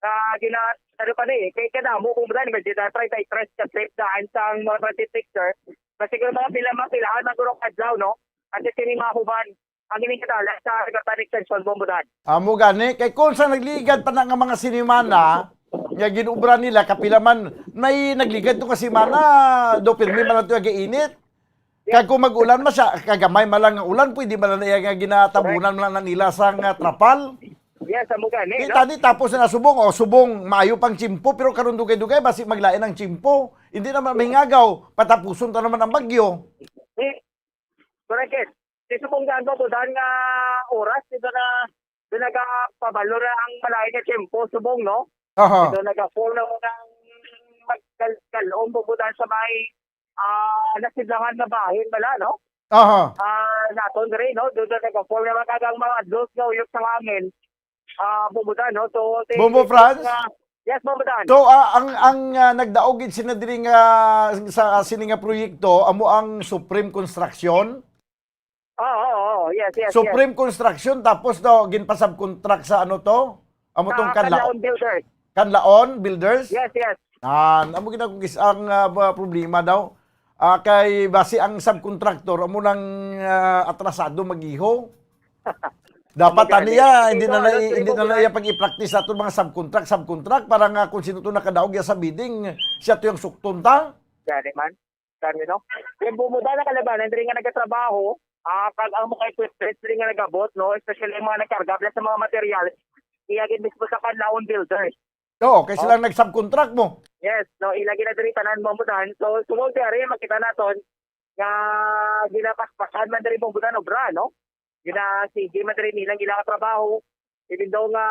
ah, gina-, ano pa ni, kay kadamo, Bombo Dan, medyo na treinta y tres ka trip daan sa mga transit mixer. Mas siguro mga pila, mga pilaan, mga gurong adlaw, no? Kasi sini mahuman ang ining kadala sa Agatan Extension, Bombo Dan. Amo gani, kay kung sa nagligad pa na nga mga sinimana, nga ginubra nila, kapila man, may nagligad to ka simana, do pirmi man lang to yung init. Kag kung mag-ulan man siya, kagamay man lang nga ulan, pwede man lang iya nga ginatabunan man lang nila sa nga trapal. Yes, amo gani, Kita no? Ni, tapos na subong, o subong, maayo pang tiyempo, pero karon dugay-dugay, basi maglain ang tiyempo. Hindi naman mahingagaw, patapuson ta naman ang bagyo. Eh, correct, yes. Di subong daan, Bombo Dan, nga oras, dito na, dito nagapabalo na ang malain nga tiyempo, subong, no? Aha. Dito nagaform na mo ng magkal-, kalom, Bombo Dan, sa may, ah, nasidlangan na bahin, bala, no? Aha. Ah, naton diri, no? Dito nagaform na magkagang mga dos nga uyok sa hangin. Ah, Bombo Dan, no? So, ti-, Bombo Franz? Nga, yes, Bombo Dan. So, ah, ang, ang, ah, nagdaog gid sina diri nga sa sini nga proyekto, amo ang Supreme Construction? Oo, oo, oo. Yes, yes, yes. Supreme Construction, tapos to, ginpa-subcontract sa ano to? Amo tong Sa Kanla-, Kanlaon Builders. Kanlaon Builders? Yes, yes. Ah, amo gid ang gis-, ang, ah, ba-, problema daw. Ah, kay basi ang subcontractor, amo nang, ah, atrasado mag-iho. Dapat Amo gani. Aniya, hindi Ito, na na, ano, hindi na ito, na iya pag-i-practice ato mga subcontract, subcontract, para nga kung sino to nakadaog ya sa bidding, siya to yung sukton ta. Gani man. Gani, no? Yung Bombo Dan, ang kalabanan, diri nga nagatrabaho, ah, kag ang mga equipment, diri nga nagabot, no? Especially yung mga nagkarga, plus sa mga material, iya gid mismo sa Kanlaon Builders. Oo, kay Oh. Sila nag-subcontract mo. Yes, no, ilagi na diri tanan, Bombo Dan. So, sumod diri, makita naton nga ginapaspasan man diri, Bombo Dan, obra, no? Ginasige man diri nilang ilang trabaho. Even though nga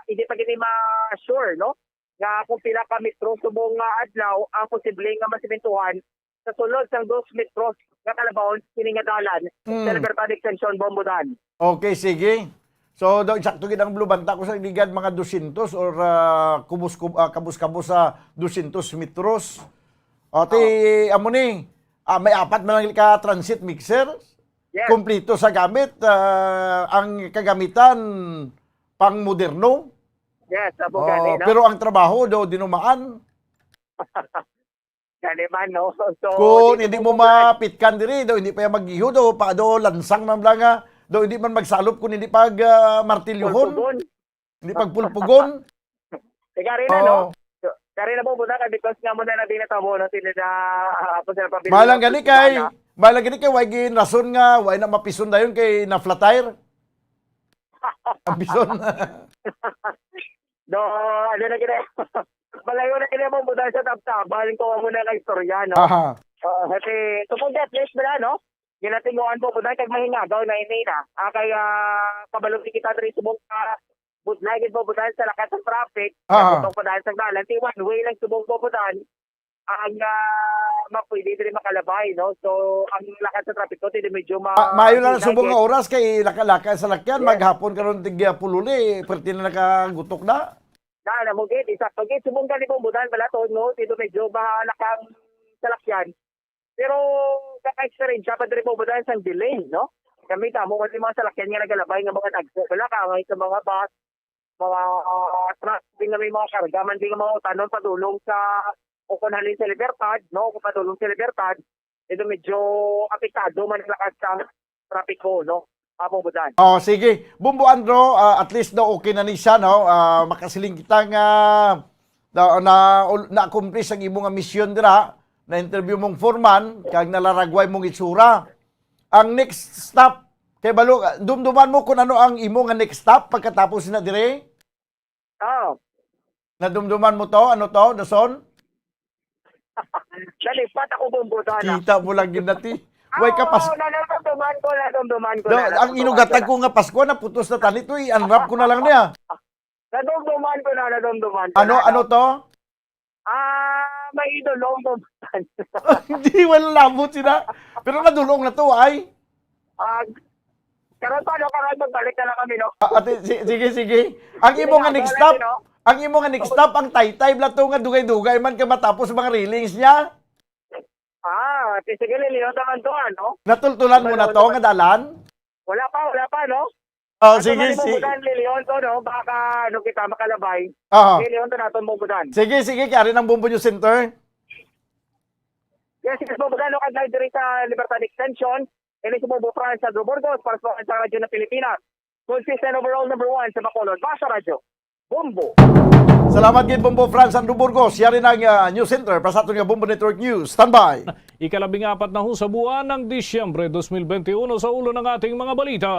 hindi pa gini ma-sure, no? Nga kung pila ka metro subong nga adlaw ang posible nga masimentuhan sa sulod sang dos metros nga kalabaw sini nga dalan sa Mm. Libertad Extension, Bombo Dan. Okay, sige. So, daw, eksakto gid ang blue banta ko sa ligad, mga dosyentos or, ah, kubos-kub-, ah, kabos-kabos sa dosyentos metros. O, ti, Oo. Amo ni, ah, may apat man lang ka transit mixer. Yes. Kompleto sa gamit, ah, ang kagamitan pang moderno. Yes, amo gani, Oh, no? Pero ang trabaho do dinumaan. Gani man, no? So, Kung dito hindi mo mo mapitkan diri, do hindi pa yan mag-iho, do pa, do lansang man lang, ah, do hindi man magsalop kung hindi pag, ah, martilyohon. Pulpugon. Hindi pagpulpugon. Eh, gari na, no? Oo. So, gari na po muna, kay because nga muna na din natabo, no? Sila na, ah, ako sa pabili Malang ng gani kay, Pulpugon, ah. Malang gani kay, way gin rason nga, way na mapison dayon kay na-flat tire. Ang pison. Do, ano na gina-, malayo na gina mo, muna sa tabtaban, kung amo na nga istorya, no? Aha. Oo, kasi, tungkol at least, wala, no? Ginatinguan po, muna kag mahingagaw na ini na. Ah, kaya, kabalo kita diri subong ka, budlay gid po, muna sa lakas ng traffic, Aha. Butong po dahil sa dalan, di one way lang subong po, muna. Ang, ah, ma-, pwede diri makalabay, no? So, ang lakas sa trapiko, dili medyo ma-, Ah, maayo lang ang hinaw, subong nga yes. Oras kay laka-laka sa lakyan, Yes. Maghapon karon tig, ah, pululi, perti na nakagutok na. Na, na mo gid, isa pa gid, subong gani po, budan pala to, no? Dito medyo mahalakang sa lakyan. Pero, kaka-experience pa diri po, budan, sang delay, no? Kami, kamo, kasi mga salakyan nga nagalabay nga mga nagpo, wala ka, ang sa mga bus, mga, ah, truck din nga may mga karga man din nga mga utanon padulong sa, o kung halin sa Libertad, no? Kung padulong sa Libertad, ito medyo apektado man ang lakas sa trapiko, no? Apo, budan. Oh, sige. Bumbo Andro, ah, at least daw okay na ni siya, no? Ah, makasiling kita nga na, na, na-accomplish ang imo nga misyon dira, na-interview mong foreman, kag nalaragway mong itsura. Ang next stop, Kay balo, dumduman mo kung ano ang imo nga next stop pagkatapos na dire? Oh. Nadumduman mo to? Ano to, Dason? Nalipat ako, Bombo, sana. Kita mo lang gid nati. Way ka pas- Oo, na, nadumduman ko, nadumduman ko Do, na, ang nadumduman inugatag ko ko na. Nga Pasko, naputos na tani to, i-unwrap ko na lang niya. Nadumduman ko na, nadumduman ko Ano, na, ano no? To? Ah, may idol, Bombo. Hindi, wala labot sila. Pero nadulong na to, ay. Ah, karon pa, no? Karon, magbalik na lang kami, no? Ah, ate, si-, sige, sige. Ang Sige imo nga nga, next balik, stop, no? Ang imo nga next stop, ang taytay bala to nga dugay-dugay man ka matapos mga railings niya. Ah, si sige, Lilion naman to, ano? Natultulan mo na to nga dalan? Wala pa, wala pa, no? Oh, Ano sige, man imo si- budan, Lilion to, no? Baka, ano, kita makalabay. Ah. Lilion to naton mo budan. Sige, sige, kaya rin ang Bombo News Center. Yes, yes, Bombo, no? Kag diri sa Libertad Extension, ini si Bombo Franz Andrew Burgos para sa Radyo ng Pilipinas. Consistent overall number one sa Bacolod. Basta Radyo. Bombo. Salamat gid, Bombo Franz Andrew Burgos. Yari na ang, ah, News Center para sa aton nga Bombo Network News. Standby. Ikalabing apat na ho sa buwan ng Disyembre dos mil benti uno sa ulo ng ating mga balita.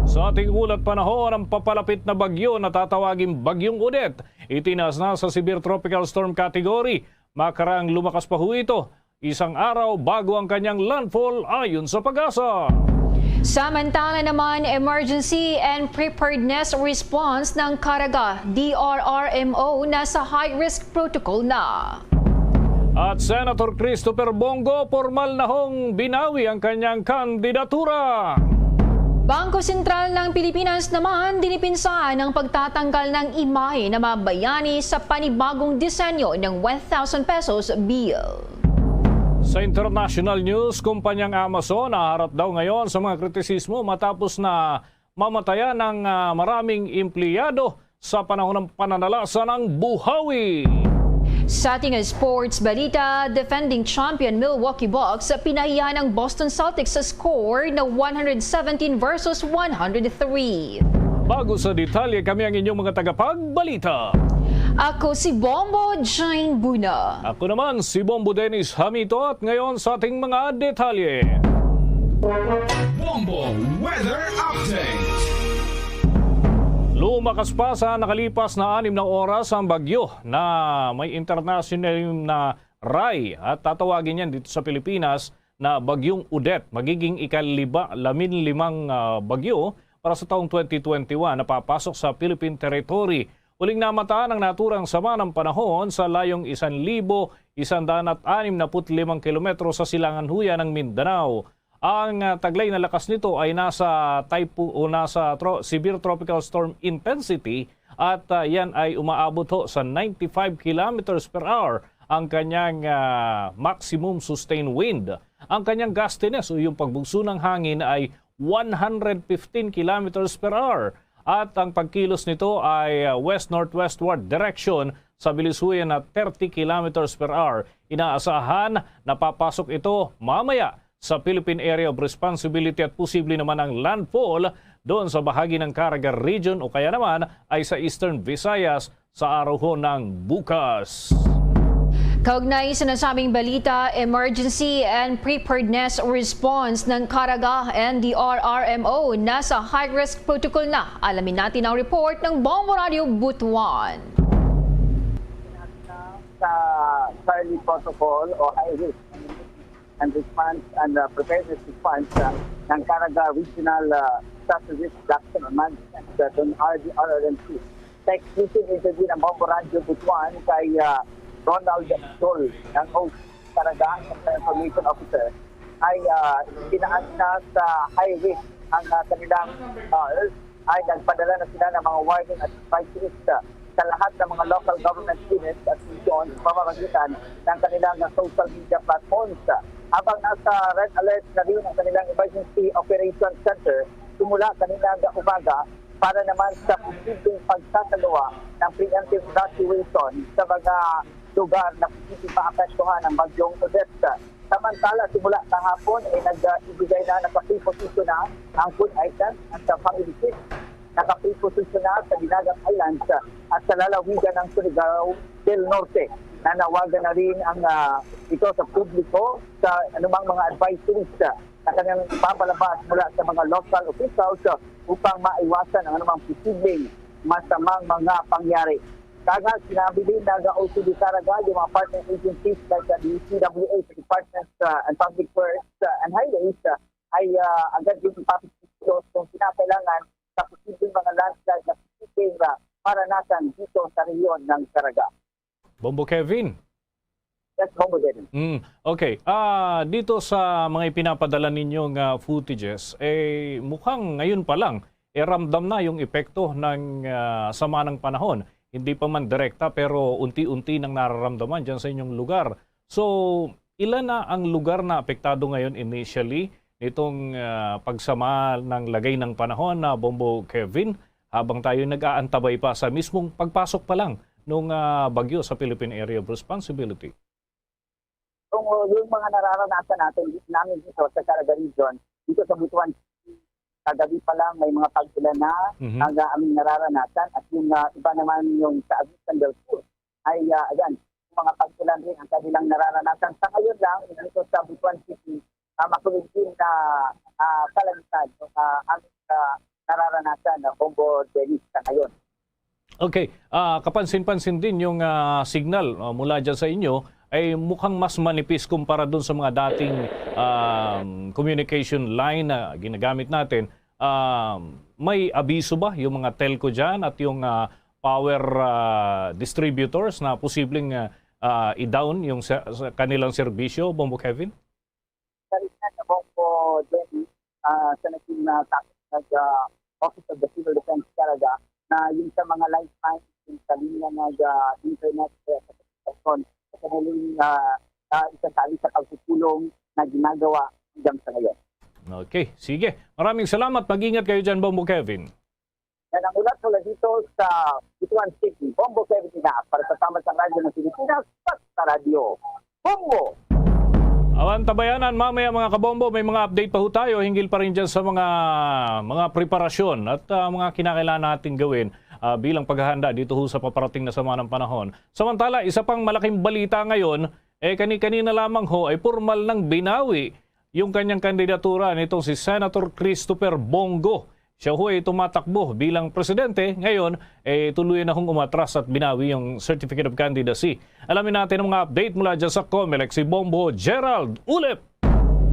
Sa ating ulat panahon, ang papalapit na bagyo na tatawaging Bagyong Odette, itinaas na sa Severe Tropical Storm Category. Makarang lumakas pa ho ito isang araw bago ang kanyang landfall, ayon sa PAGASA. Samantala naman, Emergency and Preparedness Response ng Caraga, D R R M O, nasa high-risk protocol na. At Senator Christopher Bong Go, pormal na hong binawi ang kanyang kandidatura. Bangko Sentral ng Pilipinas naman dinipinsahan ang pagtatanggal ng imahe ng mga bayani sa panibagong disenyo ng one thousand pesos bill. Sa international news, kumpanyang Amazon naharap daw ngayon sa mga kritisismo matapos na mamatayan ang, ah, maraming empleyado sa panahon ng pananalasa ng buhawi. Sa ating sports balita, defending champion Milwaukee Bucks pinahiya ng Boston Celtics sa score na one hundred seventeen versus one hundred three. Bago sa detalye, kami ang inyong mga tagapagbalita. Ako si Bombo Jane Buna. Ako naman si Bombo Dennis Hamito at ngayon sa ating mga detalye. Bombo Weather Update. Lumakas pa sa nakalipas na anim na oras ang bagyo na may international na ray at tatawagin yan dito sa Pilipinas na Bagyong Odette. Magiging ikalima, lamin limang, ah, bagyo para sa taong twenty twenty-one na papasok sa Philippine territory. Uling namataan ang naturang sama ng panahon sa layong isan libo, isan daan at anim na put limang kilometro sa silangan huya ng Mindanao. Ang, ah, taglay na lakas nito ay nasa typho-, o nasa tro-, severe tropical storm intensity at, ah, yan ay umaabot ho sa ninety-five kilometers per hour ang kanyang, ah, maximum sustained wind. Ang kanyang gustiness o yung pagbugso ng hangin ay one hundred fifteen kilometers per hour at ang pagkilos nito ay, ah, west-northwestward direction sa bilis huya na thirty kilometers per hour. Inaasahan na papasok ito mamaya sa Philippine Area of Responsibility at posible naman ang landfall doon sa bahagi ng Caraga Region o kaya naman ay sa Eastern Visayas sa araw ho ng bukas. Kaugnay sa nasabing balita, Emergency and Preparedness Response ng Caraga and D R R M O nasa high-risk protocol na. Alamin natin ang report ng Bombo Radio Butuan. Sa early protocol o high risk and response and, uh, preparedness response, uh, ng Caraga Regional, uh, Disaster Risk Reduction and Management, uh, itong R D R R M C. Sa exclusive interview ng Bombo Radyo Butuan kay, uh, Ronald Dol ng host Caraga, ang Information Officer, ay, uh, tinaas na sa high risk ang, uh, kanilang, uh, ay nagpadala na sila ng mga warning at advisories, ah, sa lahat ng mga local government units at region sa pamamagitan ng kanilang social media platforms. Habang nasa red alert na rin ang kanilang Emergency Operations Center simula kanina umaga para naman sa posibleng pagsasagawa ng preemptive evacuation sa mga lugar na posibleng maapektuhan ng Bagyong Odette. Samantala, simula kahapon ay nag-ibigay na, naka-preposition na ang food items at sa family kit. Naka-preposition na sa Dinagat Islands at sa lalawigan ng Surigao del Norte. Nanawagan na rin ang ah, ito sa publiko sa anumang mga advisories ah, na kanyang ipapalabas mula sa mga local officials ah, upang maiwasan ang anumang posibleng masamang mga pangyari. Kaya sinabi din na ga-O C D Caraga yung mga partner agencies like the D C W A, Department ah, and Public Works ah, and Highways ah, ay ah, agad din ipapagpisilos kung kinakailangan sa posibleng mga landslide na posibleng ah, maranasan dito sa rehiyon ng Caraga. Bombo Kevin. Yes, Bombo Dennis. Mm, okay. Ah, dito sa mga ipinapadala ninyong ah, footages, eh mukhang ngayon pa lang eh ramdam na yung epekto ng ah, sama ng panahon. Hindi pa man direkta pero unti-unti nang nararamdaman diyan sa inyong lugar. So, ilan na ang lugar na apektado ngayon initially nitong ah, pagsama ng lagay ng panahon na Bombo Kevin? Habang tayo nag-aantabay pa sa mismong pagpasok pa lang nung ah, bagyo sa Philippine Area of Responsibility. Kung uh, yung mga nararanasan natin namin dito sa Caraga Region, dito sa Butuan, kagabi pa lang may mga pag-ulan na Mhm. ang uh, aming nararanasan at yung uh, iba naman yung sa Agusan del Sur ay uh, ayan, yung mga pag-ulan rin ang kanilang nararanasan. Sa ngayon lang, dito sa Butuan City, uh, makulog din na uh, kalamidad yung uh, aming uh, nararanasan na Bombo Dennis sa ngayon. Okay, ah, kapansin-pansin din yung ah, signal ah, mula dyan sa inyo ay mukhang mas manipis kumpara dun sa mga dating um, communication line na ginagamit natin. Um, may abiso ba yung mga telco dyan at yung ah, power ah, distributors na posibleng ah, ah, i-down yung se- sa kanilang serbisyo, Bombo Kevin? Sa rin na Bombo Dennis, ah, sa naging uh, topic ng uh, Office of the Civil Defense Caraga na yung sa mga lifelines, yung sa linya ng uh, internet, eh, sa komunikasyon, sa kanilang uh, uh, isasali sa pagpupulong na ginagawa hanggang sa ngayon. Okay, sige. Maraming salamat. Mag-ingat kayo dyan, Bombo Kevin. Yan ang ulat mula dito sa Butuan City. Bombo Kevin Ina para sa Tama sa Radyo ng Pilipinas at sa Radyo Bombo. Awan tabayanan, mamaya mga kabombo, may mga update pa ho tayo hinggil pa rin dyan sa mga mga preparasyon at ah, mga kinakailangan natin gawin ah, bilang paghahanda dito ho sa paparating na sama ng panahon. Samantala, isa pang malaking balita ngayon, eh kani-kanina lamang ho ay pormal nang binawi yung kanyang kandidatura nitong si Senator Christopher Bong Go. Siya ho ay tumatakbo bilang presidente. Ngayon, eh, tuluyan na hong umatras at binawi yung Certificate of Candidacy. Alamin natin ang mga update mula dyan sa Comelec, si Bombo Gerald Ulip.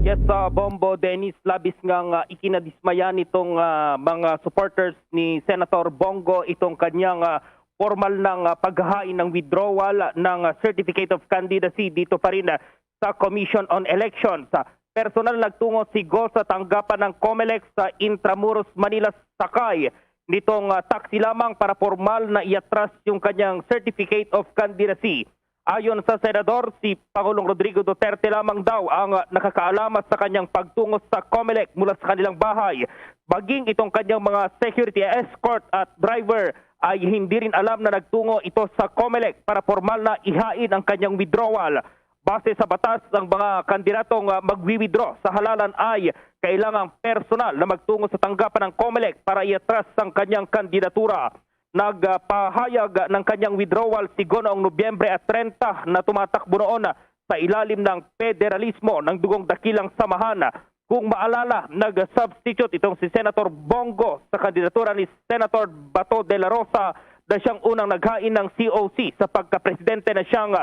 Yes, uh, Bombo Dennis, labis nga nga ikinadismaya nitong uh, mga supporters ni Senator Bong Go itong kanyang uh, formal nang uh, paghain ng withdrawal ng uh, Certificate of Candidacy dito pa rin uh, sa Commission on Elections. Personal nagtungo si Go sa tanggapan ng Comelec sa Intramuros, Manila, sakay nitong ah, taxi lamang para formal na iatras yung kanyang Certificate of Candidacy. Ayon sa senador, si Pangulong Rodrigo Duterte lamang daw ang ah, nakakaalam sa kanyang pagtungo sa Comelec mula sa kanilang bahay. Maging itong kanyang mga security escort at driver ay hindi rin alam na nagtungo ito sa Comelec para formal na ihain ang kanyang withdrawal. Base sa batas, ang mga kandidatong ah, magwi-withdraw sa halalan ay kailangang personal na magtungo sa tanggapan ng Comelec para iatras ang kanyang kandidatura. Nagpahayag ng kanyang withdrawal si Go noong Nobyembre at treinta na tumatakbo noon sa ilalim ng federalismo ng dugong dakilang samahan. Kung maalala, nag-substitute itong si Senator Bong Go sa kandidatura ni Senator Bato de la Rosa na siyang unang naghain ng C O C sa pagkapresidente na siyang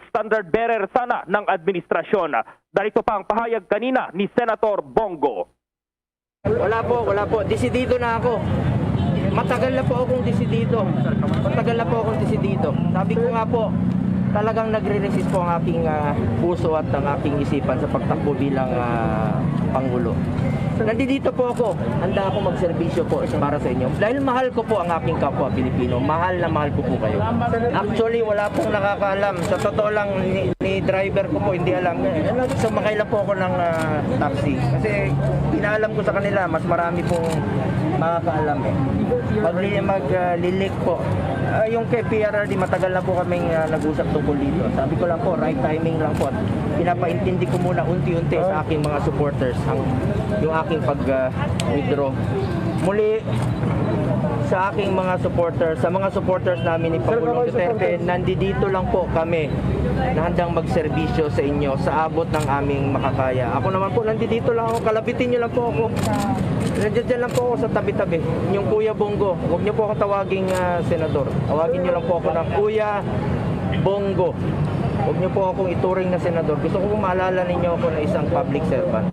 standard bearer sana ng administrasyon. Narito pa ang pahayag kanina ni Senator Bong Go. Wala po, wala po. Desidido na ako. Matagal na po akong desidido. Matagal na po akong desidido. Sabi ko nga po, talagang nagre-resist po ang aking ah, puso at ang aking isipan sa pagtakbo bilang ah, Pangulo. Nandito po ako. Handa ako magserbisyo po para sa inyo. Dahil mahal ko po ang aking kapwa Pilipino. Mahal na mahal ko po kayo. Actually, wala pong nakakaalam. Sa totoo lang, ni, ni driver ko po, hindi alam. Sumakay lang po ako ng ah, taxi. Kasi inaalam ko sa kanila, mas marami pong makakaalam eh. Mag, mag ah, lilik po. Ah, yung kay P R R D, matagal na po kaming ah, nag-usap tungkol dito. Sabi ko lang po, right timing lang po. Pinapaintindi ko muna unti-unti sa aking mga supporters ang yung aking pag ah, withdraw. Muli, Sa aking mga supporters, sa mga supporters namin ni Pangulong Duterte, nandito lang po kami na handang magserbisyo sa inyo sa abot ng aming makakaya. Ako naman po, nandito lang ako. Kalabitin niyo lang po ako. Nandiyan lang po ako sa tabi-tabi. Yung Kuya Bongo, huwag niyo po akong tawaging ah, senador. Tawagin niyo lang po ako na Kuya Bongo. Huwag niyo po akong ituring na senador. Gusto ko po maalala ninyo ako na isang public servant.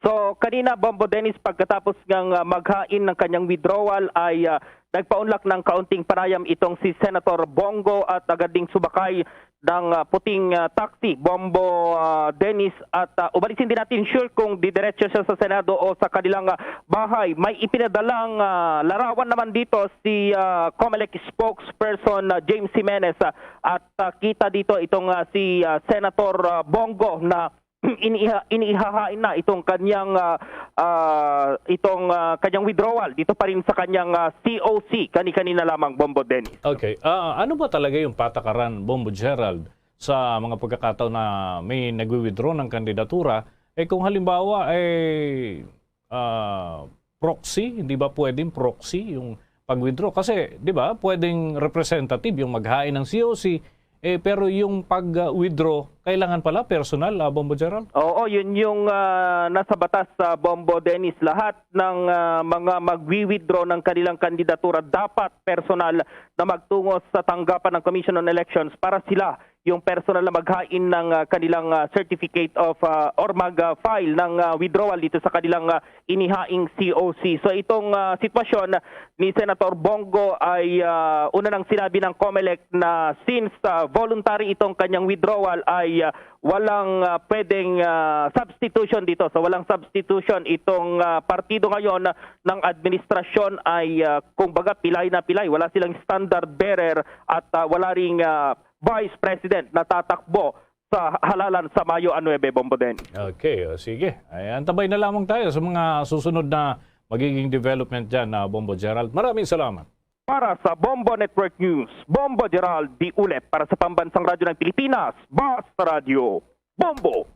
So, kanina, Bombo Dennis, pagkatapos ngang ah, maghain ng kanyang withdrawal, ay ah, nagpaunlak ng kaunting panayam itong si Senator Bongo at agad ding sumakay ng ah, puting ah, taxi, Bombo ah, Dennis. At ah, ubalit hindi natin sure kung didiretso siya sa Senado o sa kanilang ah, bahay. May ipinadalang ah, larawan naman dito si ah, Comelec spokesperson ah, James Jimenez. Ah, at ah, kita dito itong ah, si ah, Senator ah, Bongo na iniiha, iniihahain na itong kanyang ah, ah, itong ah, kanyang withdrawal dito pa rin sa kanyang ah, C O C kani-kanina lamang, Bombo Dennis. Okay. Ah, ano ba talaga yung patakaran, Bombo Gerald, sa mga pagkakataon na may nagwi-withdraw ng kandidatura? Eh kung halimbawa eh ah, proxy, hindi ba pwedeng proxy yung pag-withdraw? Kasi, di ba, pwedeng representative yung maghain ng C O C, eh, pero yung pag-withdraw, kailangan pala personal, ah, Bombo Gerald? Oo, yun yung ah, nasa batas sa Bombo Dennis. Lahat ng ah, mga magwi-withdraw ng kanilang kandidatura dapat personal na magtungo sa tanggapan ng Commission on Elections para sila yung personal na maghain ng ah, kanilang ah, certificate of ah, or mag-file ng ah, withdrawal dito sa kanilang ah, inihaing C O C. So itong ah, sitwasyon ni Senator Bongo ay ah, una nang sinabi ng Comelec na since ah, voluntary itong kanyang withdrawal ay ah, walang ah, pwedeng ah, substitution dito. So walang substitution itong ah, partido ngayon ng administrasyon ay ah, kumbaga pilay na pilay. Wala silang standard bearer at ah, wala ring ah, vice president na tatakbo sa halalan sa Mayo a nuebe, Bombo Dennis. Okay, o sige. Ay, antabay na lamang tayo sa mga susunod na magiging development dyan, ah, Bombo Gerald. Maraming salamat. Para sa Bombo Network News, Bombo Gerald Diulep para sa Pambansang Radyo ng Pilipinas, Basta Radyo, Bombo.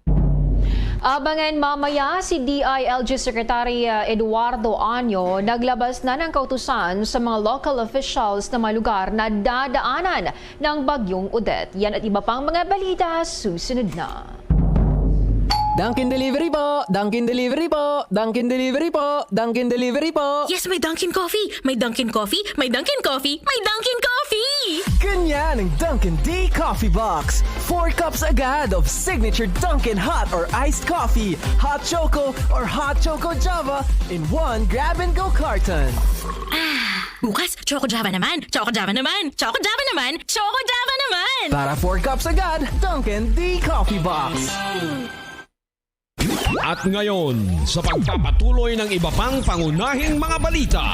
Abangan mamaya si D I L G Secretary uh, Eduardo Año naglabas na ng kautusan sa mga local officials na mga lugar na dadaanan ng Bagyong Odette. Yan at iba pang mga balita susunod na. Dunkin Delivery po! Dunkin Delivery po! Dunkin Delivery po! Dunkin Delivery po! Yes, may Dunkin Coffee! May Dunkin Coffee! May Dunkin Coffee! May Dunkin Coffee! Ganyan ang Dunkin D Coffee Box. Four cups agad of signature Dunkin Hot or Iced Coffee, Hot Choco or Hot Choco Java in one grab-and-go carton. Ah, bukas, Choco Java naman! Choco Java naman! Choco Java naman! Choco Java naman! Para four cups agad, Dunkin D Coffee Box. At ngayon, sa pagpapatuloy ng iba pang pangunahing mga balita.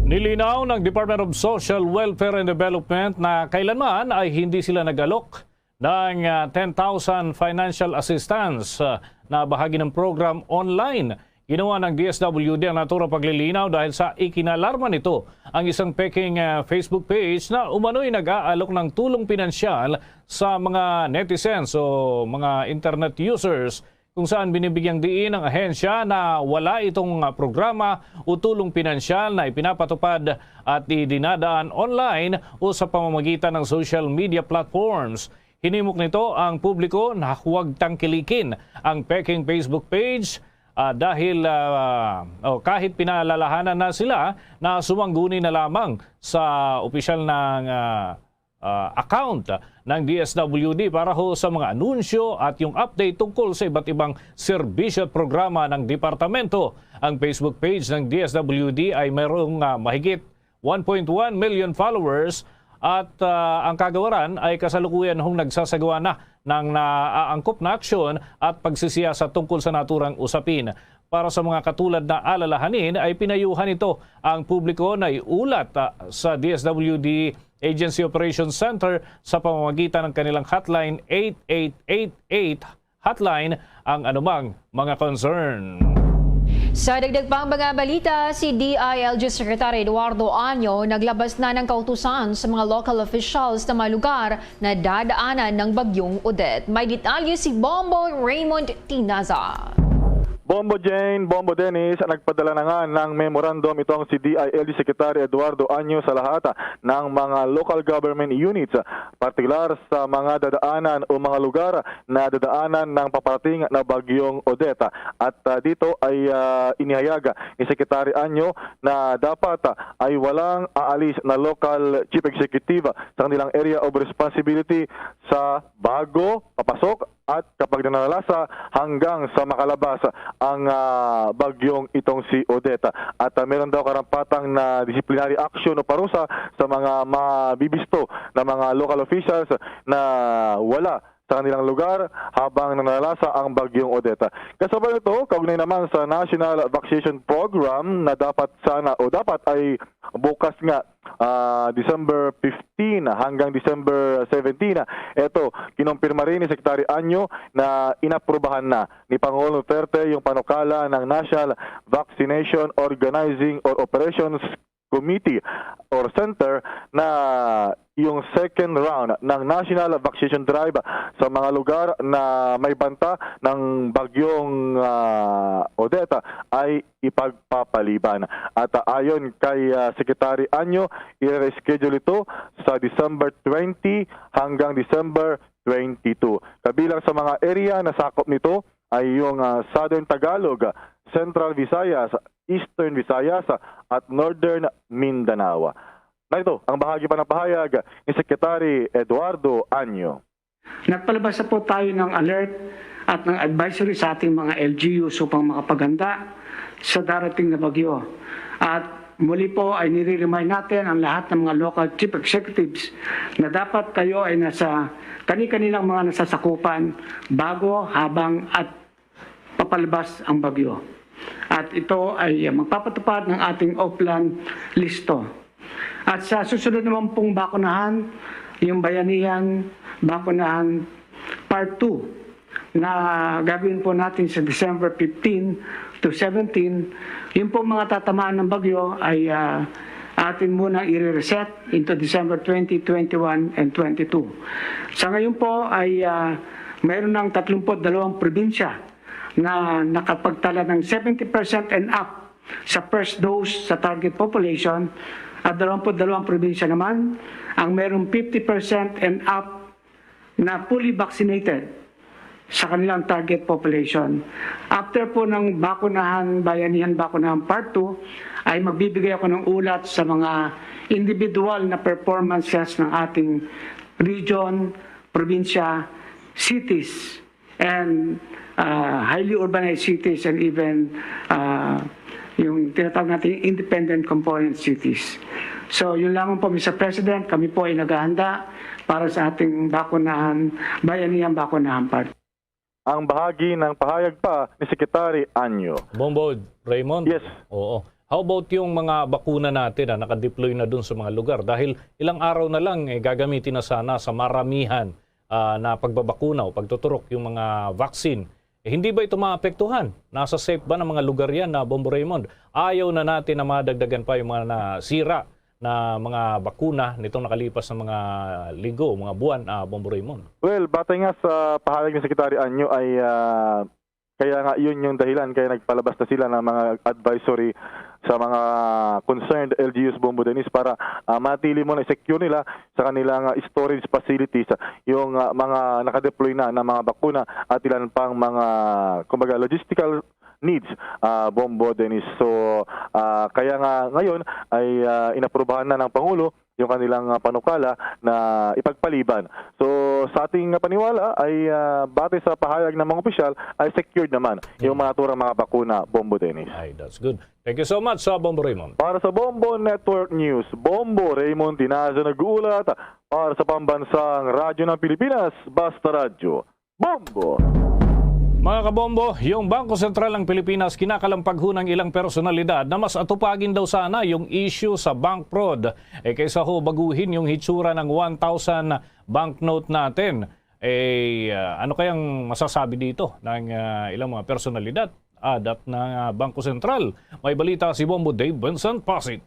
Nilinaw ng Department of Social Welfare and Development na kailanman ay hindi sila nag-alok ng ah, ten thousand financial assistance ah, na bahagi ng program online. Ginawa ng D S W D ang naturang paglilinaw dahil sa ikinalarma nito ang isang peking ah, Facebook page na umano'y nag-aalok ng tulong pinansyal sa mga netizens o mga internet users, kung saan binibigyang diin ang ahensya na wala itong ah, programa o tulong pinansyal na ipinapatupad at idinadaan online o sa pamamagitan ng social media platforms. Hinimok nito ang publiko na huwag tangkilikin ang peking Facebook page ah, dahil ah, o kahit pinalalahanan na sila na sumangguni na lamang sa opisyal ng ah, ah, account ng D S W D para ho sa mga anunsyo at yung update tungkol sa iba't ibang serbisyo at programa ng departamento. Ang Facebook page ng D S W D ay mayroong ah, mahigit one point one million followers at ah, ang kagawaran ay kasalukuyan hong nagsasagawa na ng naaangkop na aksyon at pagsisiyasat tungkol sa naturang usapin. Para sa mga katulad na alalahanin ay pinayuhan nito ang publiko na iulat ah, sa D S W D Agency Operations Center sa pamamagitan ng kanilang hotline eight eight eight eight hotline ang anumang mga concern. Sa dagdag pang mga balita, si D I L G Secretary Eduardo Año naglabas na ng kautusan sa mga local officials sa mga lugar na dadaanan ng Bagyong Odette. May detalye si Bombo Raymond Tinaza. Bombo Jane, Bombo Dennis, nagpadala na nga ng memorandum itong si D I L G Secretary Eduardo Anyo sa lahat ng mga local government units, partikular sa mga dadaanan o mga lugar na dadaanan ng paparating na Bagyong Odette. At, ah, dito ay, ah, inihayag ni Secretary Anyo na dapat, ah, ay walang aalis na local chief executive sa kanilang area of responsibility sa bago, papasok, at kapag nanalasa hanggang sa makalabas ang, ah, bagyong itong si Odette. At, ah, meron daw karampatang na disciplinary action o parusa sa mga mabibisto na mga local officials na wala sa kanilang lugar habang nanalasa ang bagyong Odette. Kasabay nito, kaugnay naman sa National Vaccination Program na dapat sana o dapat ay bukas nga, ah, December fifteen hanggang December seventeen. Eto, kinumpirma rin ni Secretary Anyo na inaprubahan na ni Pangulong Duterte yung panukala ng National Vaccination Organizing or Operations Committee or Center na yung second round ng National Vaccination Drive sa mga lugar na may banta ng bagyong, ah, Odette ay ipagpapaliban. At, ah, ayon kay, ah, Secretary Anyo, i-reschedule ito sa December twenty hanggang December twenty-two. Kabilang sa mga area na sakop nito ay yung, ah, Southern Tagalog, Central Visayas, Eastern Visayas, at Northern Mindanao. Narito ang bahagi pa ng pahayag ni Secretary Eduardo Anyo. Nagpalabas na po tayo ng alert at ng advisory sa ating mga L G Us upang makapaghanda sa darating na bagyo. At muli po ay nire-remind natin ang lahat ng mga local chief executives na dapat kayo ay nasa kani-kanilang mga nasasakupan bago, habang at papalabas ang bagyo. At ito ay magpapatupad ng ating offline listo. At sa susunod naman pong bakunahan, yung Bayanihan Bakunahan Part two, na gagawin po natin sa December fifteen to seventeen, yung pong mga tatamaan ng bagyo ay, ah, atin muna i-reset into December twenty, twenty-one, and twenty-two. Sa ngayon po ay, ah, mayroon ng tatlumpu't dalawang probinsya na nakapagtala ng seventy percent and up sa first dose sa target population, at dalawampu't dalawang probinsya naman ang mayroong fifty percent and up na fully vaccinated sa kanilang target population. After po ng Bakunahan Bayanihan, Bakunahan Part two, ay magbibigay ako ng ulat sa mga individual na performances ng ating region, probinsya, cities, and, ah, highly urbanized cities, and even, ah, yung tinatawag natin independent component cities. So, yun lamang po, Mister President, kami po ay naghahanda para sa ating bakunahan, Bayanihan Bakunahan Part. Ang bahagi ng pahayag pa ni Secretary Anyo. Bombo Raymond? Yes. Oo. How about yung mga bakuna natin na nakadeploy na dun sa mga lugar? Dahil ilang araw na lang, eh, gagamitin na sana sa maramihan, ah, na pagbabakuna o pagtuturok yung mga vaccine. Eh, hindi ba ito maapektuhan? Nasa safe ba ng mga lugar yan na, Bombo Raymond? Ayaw na natin na madagdagan pa yung mga nasira na mga bakuna nitong nakalipas na mga linggo, mga buwan, ah, Bombo Raymond? Well, batay nga sa pahayag ni Secretary Anyo ay, ah, kaya nga yun yung dahilan kaya nagpalabas na sila ng mga advisory sa mga concerned L G Us, Bombo Dennis, para, ah, matili mo na secure nila sa kanilang, ah, storage facilities, ah, yung, ah, mga nakadeploy na ng mga bakuna at ilan pang mga, kumbaga, logistical needs, ah, Bombo Dennis. So, ah, kaya nga ngayon ay, ah, inaprubahan na ng Pangulo yung kanilang, ah, panukala na ipagpaliban. So, sa ating paniwala ay, ah, base sa pahayag ng mga opisyal ay secured naman yung mga naturang mga bakuna, Bombo Dennis. Ay, that's good. Thank you so much, sa Bombo Raymond. Para sa Bombo Network News, Bombo Raymond Tinazo nag-uulat para sa Pambansang Radyo ng Pilipinas, Basta Radyo. Bombo! Mga kabombo, yung Bangko Sentral ng Pilipinas kinakalampag ho ng ilang personalidad na mas atupagin daw sana yung issue sa bank fraud, eh, kaysa ho baguhin yung hitsura ng one thousand banknote natin. Eh, ah, ano kayang masasabi dito ng, ah, ilang mga personalidad? Adat ng, ah, Bangko Sentral. May balita si Bombo Dave Vincent Pasit.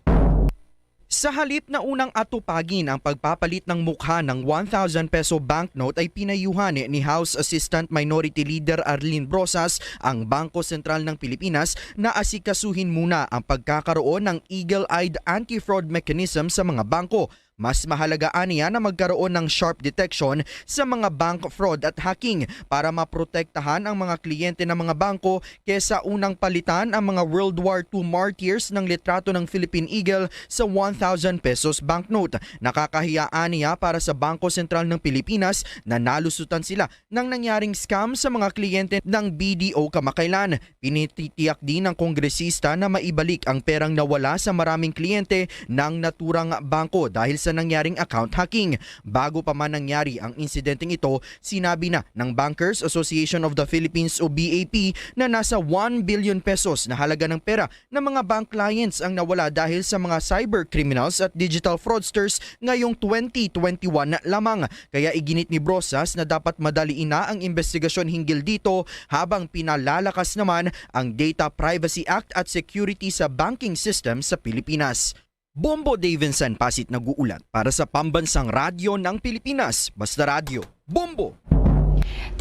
Sa halip na unang atupagin ang pagpapalit ng mukha ng one thousand peso banknote, ay pinayuhan ni House Assistant Minority Leader Arlene Brosas ang Bangko Sentral ng Pilipinas na asikasuhin muna ang pagkakaroon ng eagle-eyed anti-fraud mechanism sa mga bangko. Mas mahalaga aniya na magkaroon ng sharp detection sa mga bank fraud at hacking para maprotektahan ang mga kliyente ng mga bangko kesa unang palitan ang mga World War two martyrs ng litrato ng Philippine Eagle sa one thousand pesos banknote. Nakakahiya aniya para sa Bangko Sentral ng Pilipinas na nalusutan sila ng nangyaring scam sa mga kliyente ng B D O kamakailan. Pinititiyak din ng kongresista na maibalik ang perang nawala sa maraming kliyente ng naturang bangko dahil sa nangyaring account hacking. Bago pa man nangyari ang insidenteng ito, sinabi na ng Bankers Association of the Philippines o B A P na nasa one billion pesos na halaga ng pera ng mga bank clients ang nawala dahil sa mga cyber criminals at digital fraudsters ngayong twenty twenty-one lamang. Kaya iginit ni Brosas na dapat madaliin na ang investigasyon hinggil dito habang pinalalakas naman ang Data Privacy Act at security sa banking system sa Pilipinas. Bombo Davidson Pasit nag-uulat para sa Pambansang Radyo ng Pilipinas, Basta Radyo, Bombo!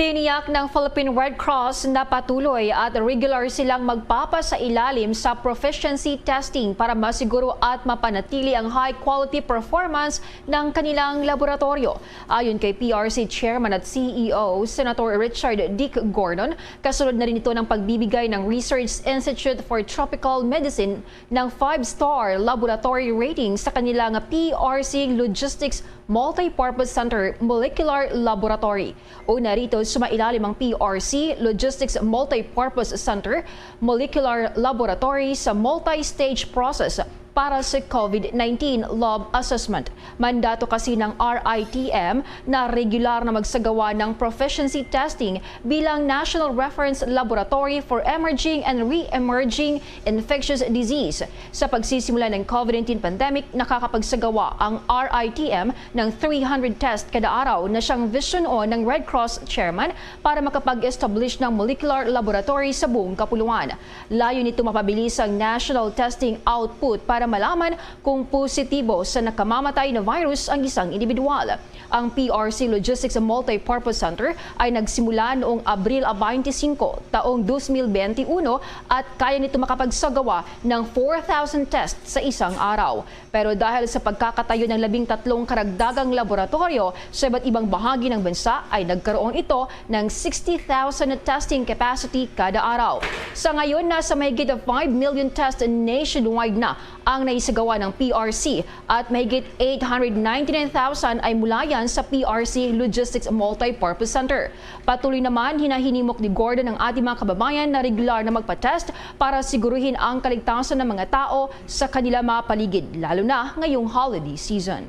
Tiniyak ng Philippine Red Cross na patuloy at regular silang magpapasailalim sa proficiency testing para masiguro at mapanatili ang high-quality performance ng kanilang laboratorio. Ayon kay P R C Chairman at C E O Senator Richard Dick Gordon, kasunod na rin ito ng pagbibigay ng Research Institute for Tropical Medicine ng five-star laboratory rating sa kanilang P R C Logistics Multipurpose Center Molecular Laboratory. Una rito, sumailalim ang P R C Logistics Multipurpose Center Molecular Laboratory sa multi-stage process para sa COVID nineteen lab assessment. Mandato kasi ng R I T M na regular na magsagawa ng proficiency testing bilang National Reference Laboratory for Emerging and Re-emerging Infectious Disease. Sa pagsisimula ng COVID nineteen pandemic, nakakapagsagawa ang R I T M ng three hundred test kada araw na siyang vision o ng Red Cross chairman para makapag-establish ng molecular laboratory sa buong kapuluan. Layo nito mapabilis ang national testing output para malaman kung positibo sa nakamamatay na virus ang isang individual. Ang P R C Logistics Multipurpose Center ay nagsimula noong Abril twenty-five, taong twenty twenty-one, at kaya nito makapagsagawa ng four thousand tests sa isang araw. Pero dahil sa pagkakatayo ng labing tatlong karagdagang laboratoryo sa iba't ibang bahagi ng bansa, ay nagkaroon ito ng sixty thousand testing capacity kada araw. Sa ngayon, nasa mahigit five million tests nationwide na ang naisagawa ng P R C at mahigit eight hundred ninety-nine thousand ay mula yan sa P R C Logistics Multipurpose Center. Patuloy naman, hinahinimok ni Gordon ang ating mga kababayan na regular na magpa-test para siguruhin ang kaligtasan ng mga tao sa kanila mga paligid, lalo na ngayong holiday season.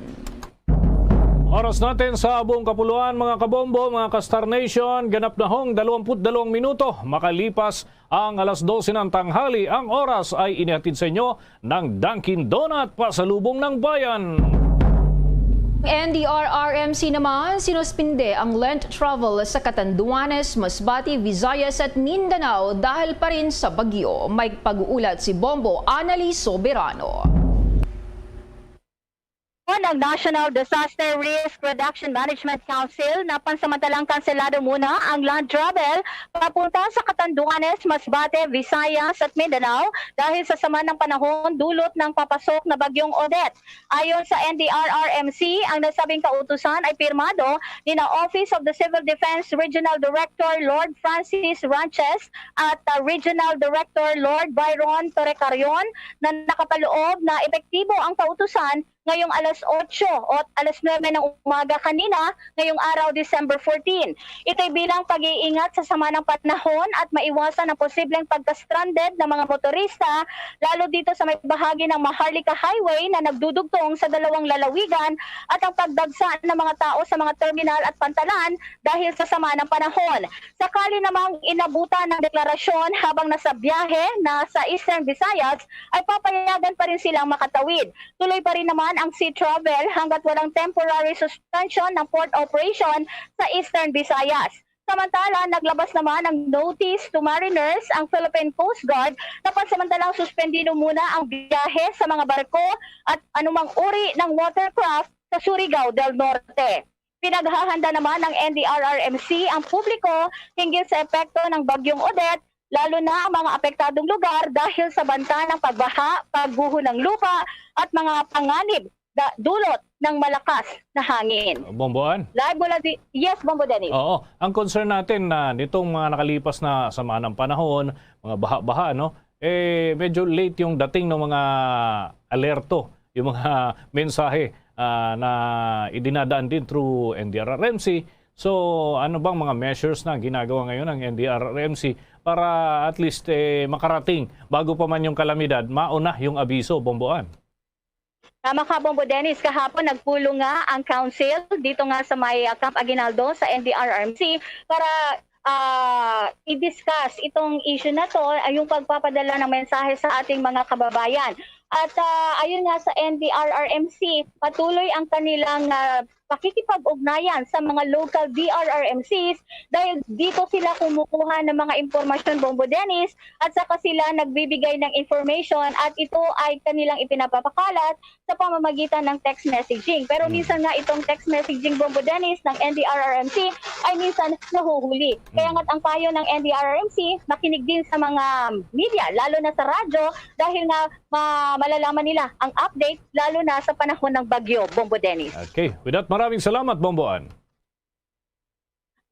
Oras natin sa buong kapuluan, mga kabombo, mga ka-Star Nation. Ganap na hong dalawampu't dalawang minuto makalipas ang alas dose ng tanghali. Ang oras ay inihatid sa inyo ng Dunkin' Donut, pasalubong ng bayan. N D R R M C naman, sinuspinde ang land travel sa Catanduanes, Masbate, Visayas at Mindanao dahil pa rin sa bagyo. May pag-uulat si Bombo Annalise Soberano. Ang National Disaster Risk Reduction Management Council na pansamantalang kanselado muna ang land travel papunta sa Catanduanes, Masbate, Visayas at Mindanao dahil sa sama ng panahon dulot ng papasok na Bagyong Odette. Ayon sa N D R R M C, ang nasabing kautusan ay pirmado ni na Office of the Civil Defense Regional Director Lord Francis Ranches at, uh, Regional Director Lord Byron Torrecarion na nakapaloob na epektibo ang kautusan ngayong alas otso o alas nuebe ng umaga kanina, ngayong araw, December fourteen. Ito'y bilang pag-iingat sa sama ng panahon at maiwasan ang posibleng pagka-stranded ng mga motorista, lalo dito sa may bahagi ng Maharlika Highway na nagdudugtong sa dalawang lalawigan at ang pagdagsa ng mga tao sa mga terminal at pantalan dahil sa sama ng panahon. Sakali namang inabutan ng deklarasyon habang nasa biyahe na sa Eastern Visayas, ay papayagan pa rin silang makatawid. Tuloy pa rin naman ang sea travel hanggat walang temporary suspension ng port operation sa Eastern Visayas. Samantala, naglabas naman ng notice to mariners ang Philippine Coast Guard na pansamantalang suspendido muna ang biyahe sa mga barko at anumang uri ng watercraft sa Surigao del Norte. Pinaghahanda naman ng N D R R M C ang publiko hinggil sa epekto ng Bagyong Odette, lalo na ang mga apektadong lugar dahil sa banta ng pagbaha, pagguho ng lupa at mga panganib da-, dulot ng malakas na hangin. Bomboan? Live mula di-, yes, Bombo Dennis. Oo. Ang concern natin na nitong mga nakalipas na sama ng panahon, mga baha-baha, no? Eh, medyo late yung dating ng mga alerto, yung mga mensahe, ah, na idinadaan din through N D R R M C. So, ano bang mga measures na ginagawa ngayon ng N D R R M C para at least, eh, makarating bago pa man yung kalamidad, mauna yung abiso, Bomboan? Tama ka, Bombo Dennis. Kahapon, nagpulong nga ang council dito nga sa may, ah, Camp Aguinaldo sa N D R R M C para, ah, i-discuss itong issue na to, ay yung pagpapadala ng mensahe sa ating mga kababayan. At, ah, ayun nga sa N D R R M C, patuloy ang kanilang, ah, pakikipag-ugnayan sa mga local D R R M Cs dahil dito sila kumukuha ng mga impormasyon, Bombo Dennis, at saka sila nagbibigay ng information at ito ay kanilang ipinapapakalat sa pamamagitan ng text messaging. Pero Mm. minsan nga itong text messaging, Bombo Dennis, ng N D R R M C ay minsan nahuhuli. Kaya Mm. nga't ang payo ng N D R R M C, makinig din sa mga media, lalo na sa radyo, dahil nga ma-, malalaman nila ang update, lalo na sa panahon ng bagyo, Bombo Dennis. Okay. With that, maraming salamat, Bomboan.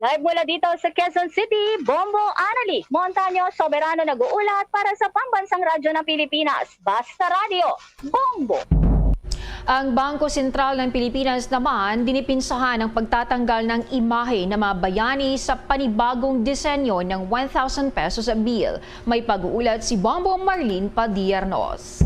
Live mula dito sa Quezon City, Bombo Annalie Montaño Soberano nag-uulat para sa Pambansang Radyo ng Pilipinas, Basta Radyo, Bombo. Ang Bangko Sentral ng Pilipinas naman dinipinsahan ang pagtatanggal ng imahe ng mga bayani sa panibagong disenyo ng one thousand pesos bill. May pag-uulat si Bombo Marlene Padiernos.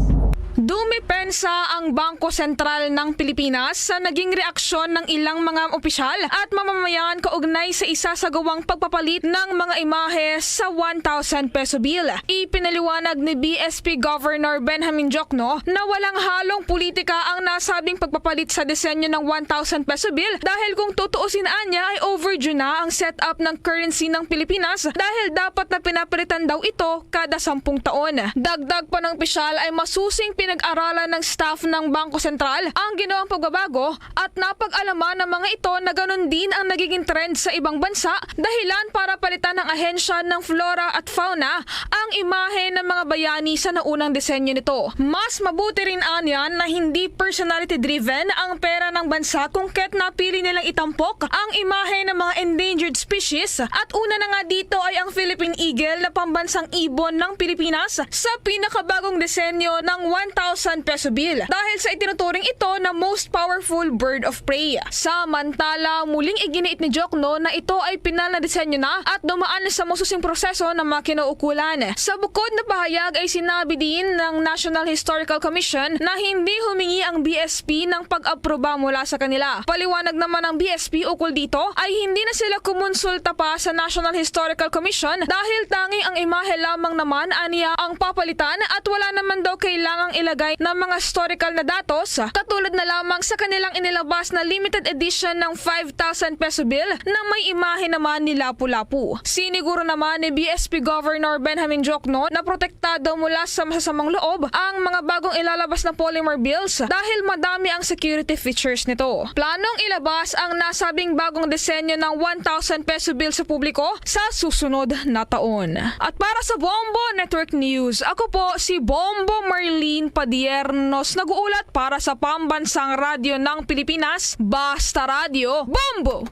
Dumipensa ang Bangko Sentral ng Pilipinas sa naging reaksyon ng ilang mga opisyal at mamamayan kaugnay sa isasagawang pagpapalit ng mga imahe sa one thousand peso bill. Ipinaliwanag ni B S P Governor Benjamin Diokno na walang halong politika ang nasabing pagpapalit sa disenyo ng one thousand peso bill dahil kung tutuusin anya ay overdue na ang setup ng currency ng Pilipinas dahil dapat na pinapalitan daw ito kada sampung taon. Dagdag pa ng opisyal ay masusing pinag-aralan ng staff ng Bangko Sentral ang ginawang pagbabago at napag-alaman ng mga ito na ganun din ang nagiging trend sa ibang bansa, dahilan para palitan ng ahensya ng flora at fauna ang imahe ng mga bayani sa naunang disenyo nito. Mas mabuti rin anya na hindi personality-driven ang pera ng bansa kung kaya't napili nilang itampok ang imahe ng mga endangered species at una na nga dito ay ang Philippine Eagle na pambansang ibon ng Pilipinas sa pinakabagong disenyo ng one thousand peso bill dahil sa itinuturing ito na most powerful bird of prey. Samantala, muling iginiit ni Diokno na ito ay pinal na disenyo na at dumaan sa masusing proseso ng mga kinauukulan. Sa bukod na pahayag ay sinabi din ng National Historical Commission na hindi humingi ang B S P ng pag-aproba mula sa kanila. Paliwanag naman ng B S P ukol dito ay hindi na sila kumonsulta pa sa National Historical Commission dahil tanging ang imahe lamang naman aniya ang papalitan at wala naman daw kailangang ilagay ng mga historical na datos katulad na lamang sa kanilang inilabas na limited edition ng five thousand peso bill na may imahe naman ni Lapu-Lapu. Siniguro naman ni B S P Governor Benjamin Diokno na protektado mula sa masasamang loob ang mga bagong ilalabas na polymer bills dahil madami ang security features nito. Planong ilabas ang nasabing bagong disenyo ng one thousand peso bill sa publiko sa susunod na taon. At para sa Bombo Network News, ako po si Bombo Marlene Padiernos, nag-uulat para sa Pambansang Radyo ng Pilipinas, Basta Radyo, Bombo!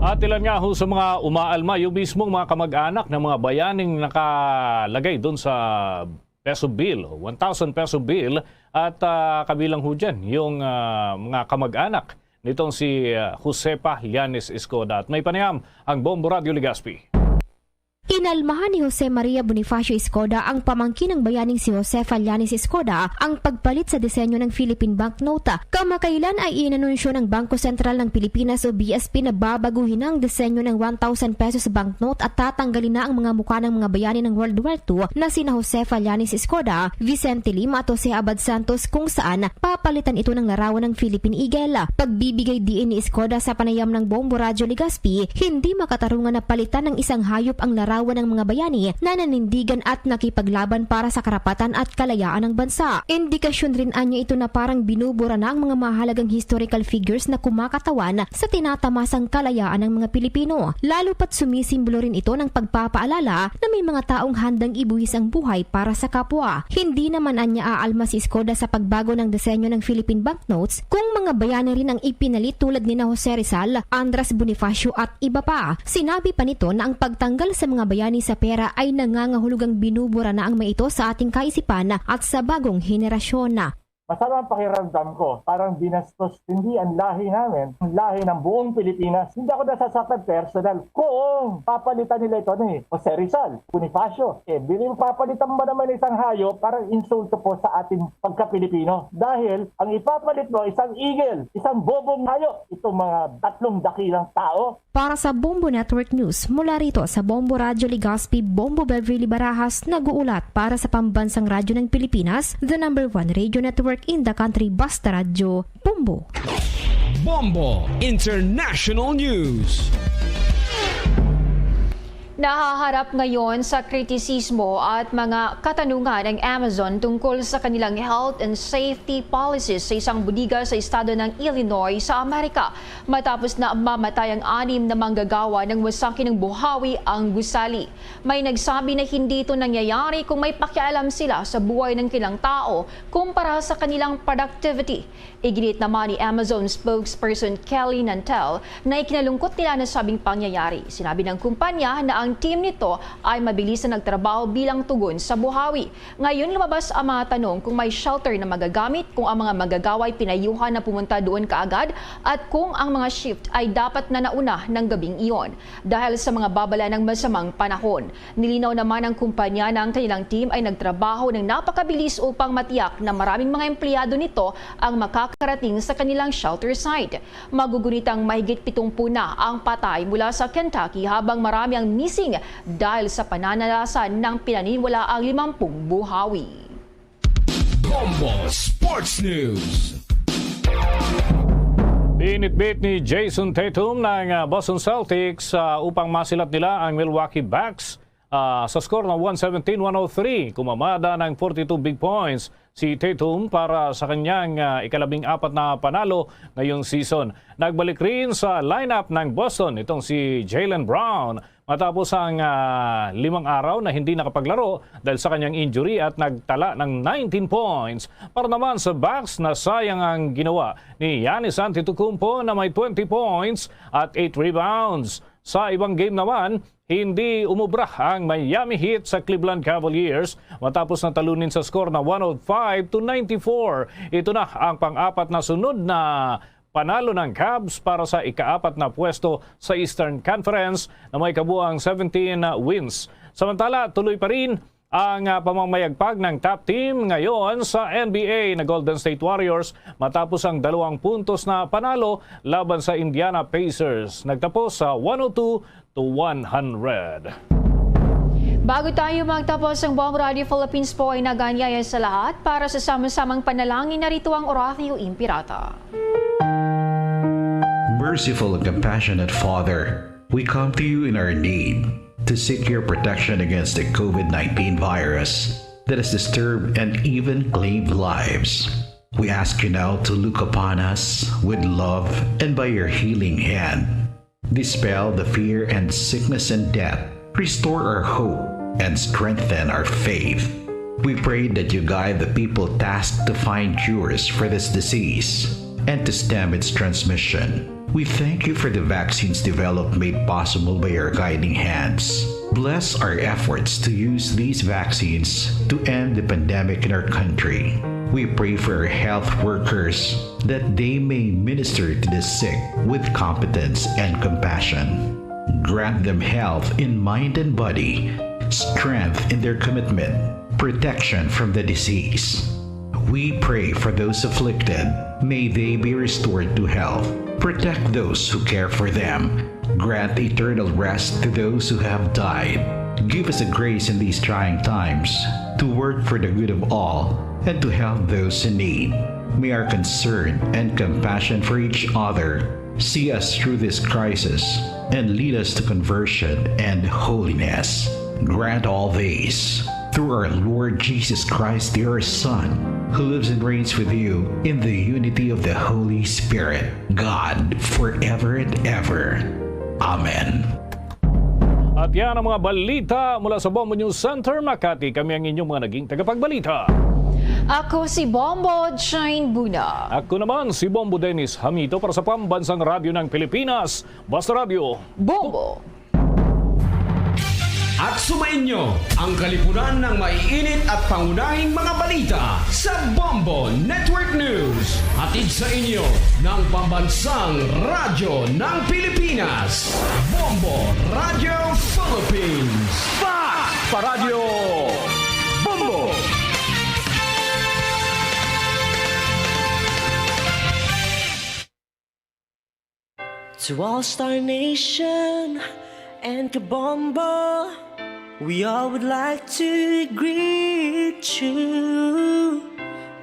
At ilan nga ho sa mga umaalma, yung mismong mga kamag-anak ng mga bayaning nakalagay doon sa peso bill, one thousand peso bill, at, ah, kabilang ho dyan yung, ah, mga kamag-anak nitong si, ah, Josefa Llanes Escoda. At may panayam ang Bombo Radyo Legazpi. Inalmahan ni Jose Maria Bonifacio Escoda, ang pamangkin ng bayaning si Jose Fallanes Escoda, ang pagpalit sa disenyo ng Philippine banknote. Kamakailan ay inanunsyo ng Bangko Sentral ng Pilipinas o B S P na babaguhin na ang disenyo ng one thousand pesos banknote at tatanggalin na ang mga mukha ng mga bayani ng World War two na sina Jose Fallanes Escoda, Vicente Lima at Jose Abad Santos, kung saan papalitan ito ng larawan ng Philippine Eagle. Pagbibigay diin ni Escoda sa panayam ng Bombo Radyo Legazpi, hindi makatarungan na palitan ng isang hayop ang larawan ng mga bayani na nanindigan at nakipaglaban para sa karapatan at kalayaan ng bansa. Indikasyon rin anya ito na parang binubura na ang mga mahalagang historical figures na kumakatawan sa tinatamasang kalayaan ng mga Pilipino. Lalo pat sumisimbolo rin ito ng pagpapaalala na may mga taong handang ibuwis ang buhay para sa kapwa. Hindi naman anya aalma si Escoda sa pagbago ng disenyo ng Philippine banknotes kung mga bayani rin ang ipinalit, tulad ni na Jose Rizal, Andras Bonifacio at iba pa. Sinabi pa nito na ang pagtanggal sa mga bayani sa pera ay nangangahulugang binubura na ang mga ito sa ating kaisipan at sa bagong henerasyon. Masama ang pakiramdam ko. Parang binastos, hindi ang lahi namin, ang lahi ng buong Pilipinas. Hindi ako nasasaktan personal. Kung papalitan nila ito ni Jose Rizal, Bonifacio, eh, bili, papalitan ba naman isang hayop? Parang insulto po sa ating pagka-Pilipino. Dahil ang ipapalit mo, isang eagle, isang bobong hayop. Itong mga tatlong dakilang tao, Para sa Bombo Network News, mula rito sa Bombo Radyo Legazpi, Bombo Beverly Barajas, nag-uulat para sa Pambansang Radyo ng Pilipinas, the number one radio network in the country, Basta Radyo, Bombo. Bombo International News. Nahaharap ngayon sa kritisismo at mga katanungan ang Amazon tungkol sa kanilang health and safety policies sa isang bodega sa estado ng Illinois sa Amerika, matapos na mamatay ang anim na manggagawa nang masakit ng buhawi ang gusali. May nagsabi na hindi ito nangyayari kung may pakialam sila sa buhay ng kanilang tao kumpara sa kanilang productivity. Iginit naman ni Amazon spokesperson Kelly Nantel na ikinalungkot nila ang nasabing pangyayari. Sinabi ng kumpanya na ang team nito ay mabilis na nagtrabaho bilang tugon sa buhawi. Ngayon, lumabas ang mga tanong kung may shelter na magagamit, kung ang mga manggagawa ay pinayuhan na pumunta doon kaagad, at kung ang mga shift ay dapat na nauna ng gabing iyon dahil sa mga babala ng masamang panahon. Nilinaw naman ng kumpanya na ang kanilang team ay nagtrabaho ng napakabilis upang matiyak na maraming mga empleyado nito ang makakarating sa kanilang shelter site. Magugunitang mahigit pitungput na ang patay mula sa Kentucky, habang marami ang missing dahil sa pananalasa ng pinaniniwalaang limampung buhawi. Bombo Sports News. Binitbit ni Jayson Tatum ng, ah, Boston Celtics, ah, upang masilat nila ang Milwaukee Bucks, ah, sa score na one seventeen one oh three. Kumamada ng forty-two big points si Tatum para sa kanyang, ah, ikalabing apat na panalo ngayong season. Nagbalik rin sa lineup ng Boston itong si Jaylen Brown matapos ang, ah, limang araw na hindi nakapaglaro dahil sa kanyang injury at nagtala ng nineteen points. Para naman sa Bucks, nasayang ang ginawa ni Giannis Antetokounmpo na may twenty points at eight rebounds. Sa ibang game naman, hindi umubra ang Miami Heat sa Cleveland Cavaliers matapos na talunin sa score na one oh five to ninety-four. Ito na ang pang-apat na sunod na panalo ng Cavs para sa ikaapat na pwesto sa Eastern Conference na may kabuang seventeen wins. Samantala, tuloy pa rin ang, ah, pamangmayagpag ng top team ngayon sa N B A na Golden State Warriors matapos ang dalawang puntos na panalo laban sa Indiana Pacers. Nagtapos sa one oh two to one hundred. Bago tayo magtapos, ang Bombo Radio Philippines po ay naganyaya sa lahat para sa sama-samang panalangin. Narito ang Oratio Impirata. Merciful and compassionate Father, we come to you in our need to seek your protection against the COVID nineteen virus that has disturbed and even claimed lives. We ask you now to look upon us with love and by your healing hand, dispel the fear and sickness and death. Restore our hope and strengthen our faith. We pray that you guide the people tasked to find cures for this disease and to stem its transmission. We thank you for the vaccines developed made possible by your guiding hands. Bless our efforts to use these vaccines to end the pandemic in our country. We pray for our health workers that they may minister to the sick with competence and compassion. Grant them health in mind and body, strength in their commitment, protection from the disease. We pray for those afflicted. May they be restored to health. Protect those who care for them. Grant eternal rest to those who have died. Give us a grace in these trying times to work for the good of all and to help those in need. May our concern and compassion for each other see us through this crisis and lead us to conversion and holiness. Grant all these through our Lord Jesus Christ, your Son, who lives and reigns with you in the unity of the Holy Spirit, God, forever and ever. Amen. At yan ang mga balita mula sa Bombo News Center, Makati. Kami ang inyong mga naging tagapagbalita. Ako si Bombo Jane Buna. Ako naman si Bombo Dennis Hamito para sa Pambansang Radyo ng Pilipinas, Basta Radyo. Bombo. At sumainyo ang kalipunan ng maiinit at pangunahing mga balita sa Bombo Network News. Hatid sa inyo ng Pambansang Radyo ng Pilipinas, Bombo Radyo Philippines. Fast pa Radyo Bombo! To all Star Nation and Kabombo, we all would like to greet you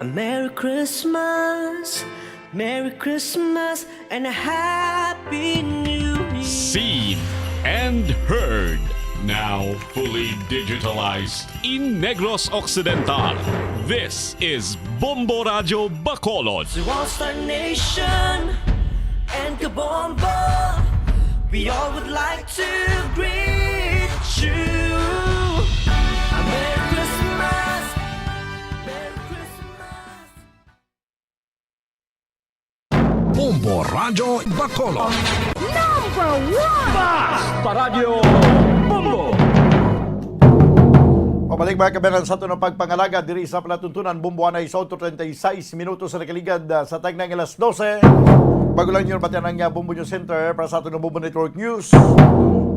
a Merry Christmas, Merry Christmas, and a Happy New Year. Seen and heard, now fully digitalized in Negros Occidental. This is Bombo Radyo Bacolod. To all Star Nation and Kabombo, we all would like to greet you a Merry Christmas, Merry Christmas. Bombo Radyo Bacolod. Number one! Fast pa Radyo Bombo! Pabalik, mga kabayan, sa aton ang pagpangalaga diri sa palatuntunan, Bombo, anay sa otro treinta y seis minutos sa nakaligad, ah, sa tagna nga alas dose. Bago lang yun, batian ang, ah, Bombo News Center para sa aton ang Bombo Network News.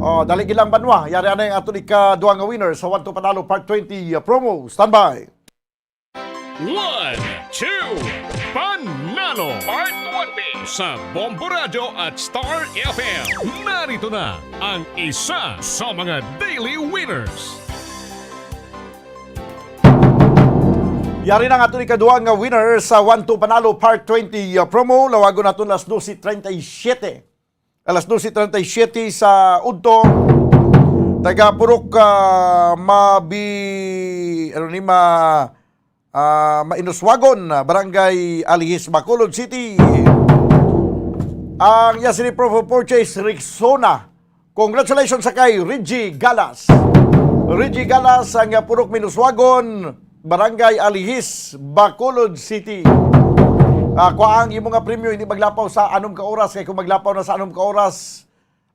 Oh, dali gilang banwa. Yari anay ang aton ikaduha nga winner sa One to Panalo Part twenty, ah, promo. Standby. One, two, Panalo Part one B sa Bombo Radyo at Star F M. Narito na ang isa sa mga daily winners. Yari na nga aton ikaduha nga winner sa One to Panalo Part twenty, uh, promo. Lawagon naton alas dose treinta y siete. Alas dose treinta y siete sa udto. Taga Purok, ah, Mabi-, ano ni, Ma-, ah, Mainuswagon, ah, Barangay Alihis, Bacolod City. Ang iya sini proof of purchase, Rexona. Congratulations sa kay Reggie Galas. Reggie Galas, ang, ah, Purok Mainuswagon, Barangay Alihis, Bacolod City. Ah, kuha ang imo nga premyo, hindi maglapaw sa anom ka oras, kay kung maglapaw na sa anom ka oras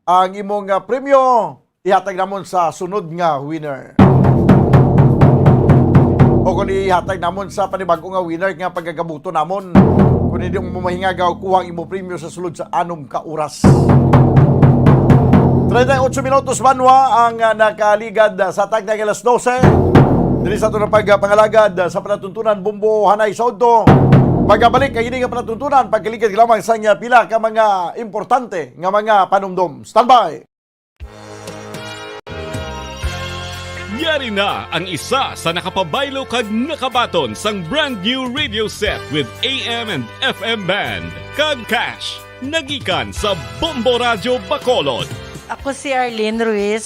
ang imo nga premyo, ihatag namon sa sunod nga winner. O kung ihatag namon sa panibag-o nga winner nga pagagabuto namon, kung hindi mo mahingagaw, kuha ang imo premyo sa sulod sa anom ka oras. Treinta y ocho minutos banwa ang, ah, nakaligad, ah, sa tagna nga alas dose. Diri sa aton ang pagpangalagad, ah, sa palatuntunan Bombo Hanay sa Udto. Pagabalik kay ini nga palatuntunan, pagkaligad lamang sa niya pila ka mga importante nga mga panumdom. Standby! Yari na ang isa sa nakapabaylo kag nakabaton sang brand new radio set with A M and F M band kag cash. Nagikan sa Bombo Radyo Bacolod. Ako si Arlene Ruiz,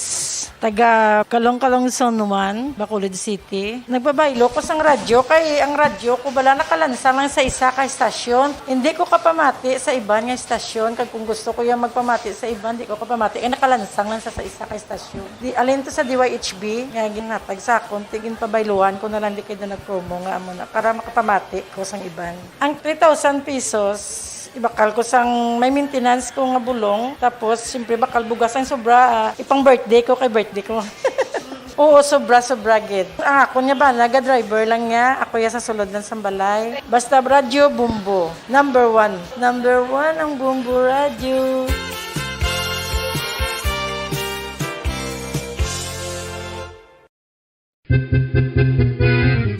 taga Calong-Calong Zone one, Bacolod City. Nagpabaylo ko sang radyo kay ang radyo ko bala nakalansang lang sa isa ka estasyon. Hindi ko kapamati sa iban nga estasyon, kag kung gusto ko yung magpamati sa iban, di ko kapamati kay nakalansang lang sa, sa isa ka estasyon. Di, alin to sa D Y H B nga ginhatag sa akon, ti ginpabayluhan ko na lang di kay na nag-promo nga amo na para makapamati ko sang iban. Ang three thousand pesos, ibakal ko sang may maintenance ko nga bulong. Tapos, siyempre, bakal bugas ang sobra, ah, ipang birthday ko kay birthday ko. Oo, sobra, sobra gid. Ang akon nga bana, ga-driver lang niya. Ako ya sa sulod lang sang balay. Basta radyo, Bombo. Number one. Number one ang Bombo Radyo.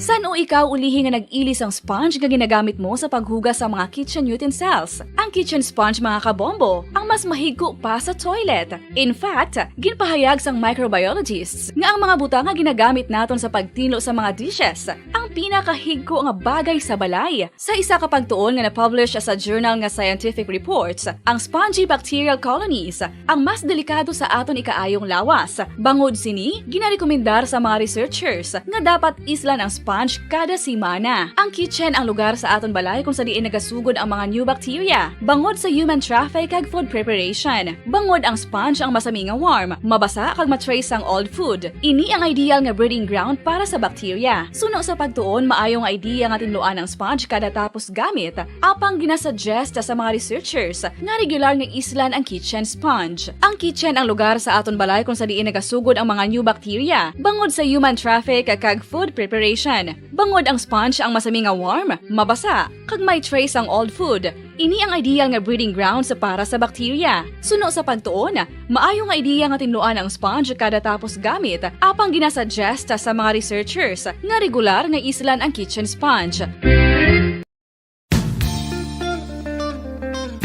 San-o ikaw ulihi nga nag-ili sang sponge nga ginagamit mo sa paghugas sa mga kitchen utensils? Ang kitchen sponge, mga kabombo, ang mas mahigko pa sa toilet. In fact, ginpahayag sang microbiologists nga ang mga butang nga ginagamit naton sa pagtinlo sa mga dishes ang pinakahigko nga bagay sa balay. Sa isa ka pagtuon nga na-publish sa journal nga Scientific Reports, ang spongy bacterial colonies ang mas delikado sa aton ikaayong lawas. Bangod sini, ginarekomendar sa mga researchers nga dapat islan ang sponge kada semana. Ang kitchen ang lugar sa aton balay kung sa diin nagasugod ang mga new bacteria bangod sa human traffic kag food preparation. Bangod ang sponge ang masami nga warm, mabasa kag ma-trace ang old food. Ini ang ideal nga breeding ground para sa bacteria. Suno sa pagtuon, maayo nga idea nga tinluan ang sponge kada tapos gamit. Apang ginasuggest sa mga researchers nga regular nga islan ang kitchen sponge. Ang kitchen ang lugar sa aton balay kung sa diin nagasugod ang mga new bacteria bangod sa human traffic kag food preparation. Bangod ang sponge ang masami nga warm, mabasa, kag may trace ang old food, ini ang ideal nga breeding grounds para sa bacteria. Suno sa pagtuon, maayo nga idea nga tinluan ang sponge kada tapos gamit, apang ginasuggest sa mga researchers nga regular nga islan ang kitchen sponge.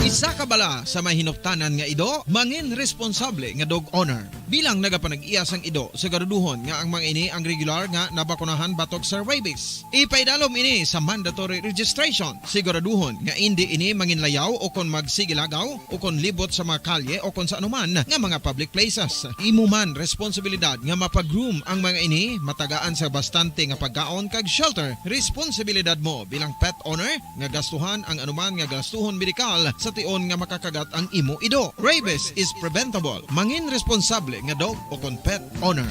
Isa ka bala sa may hinuktanan nga ido, mangin responsable nga dog owner. Bilang nagapanag-iya sang ido, siguraduhon nga ang mga ini ang regular nga nabakunahan batok sa rabies. Ipaidalom ini sa mandatory registration. Siguraduhon nga indi ini manginlayaw o kon magsigilagaw o kon libot sa mga kalye o kon sa anuman nga mga public places. Imo man responsibilidad nga mapag-groom ang mga ini, matagaan sa bastante nga pagkaon kag shelter. Responsibilidad mo bilang pet owner nga gastuhan ang anuman nga gastuhon medikal sa tion nga makakagat ang imo ido. Rabies is preventable. Mangin responsable nga dog o kon pet owner.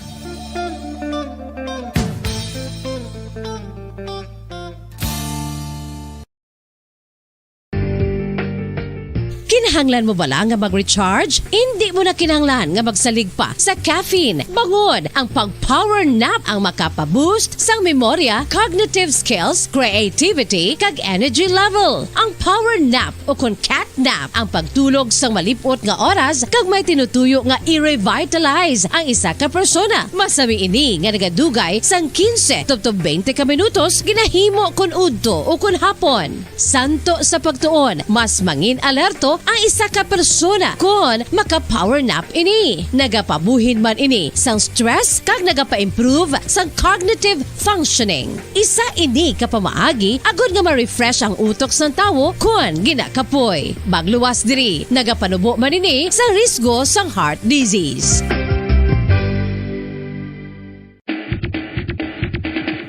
Kinahanglan mo bala nga mag-recharge? Indi mo na kinahanglan nga magsalig pa sa caffeine. Bangod ang pag-power nap ang makapa-boost sang memorya, cognitive skills, creativity, kag energy level. Ang power nap o kon cat nap ang pagtulog sang malip-ot nga oras kag may tinutuyo nga i-revitalize ang isa ka persona. Masami ini nga nagadugay sang quince tubtob twenty ka minutos ginahimo kon udto o kon hapon. Santo sa pagtuon, mas mangin alerto ang isa ka persona kon maka-power nap ini. Nagapabuhin man ini sang stress kag nagapa-improve sang cognitive functioning. Isa ini ka pamaagi agod nga ma-refresh ang utok sang tawo kon ginakapoy. Magluwas diri, nagapanubo man ini sa risgo sang heart disease.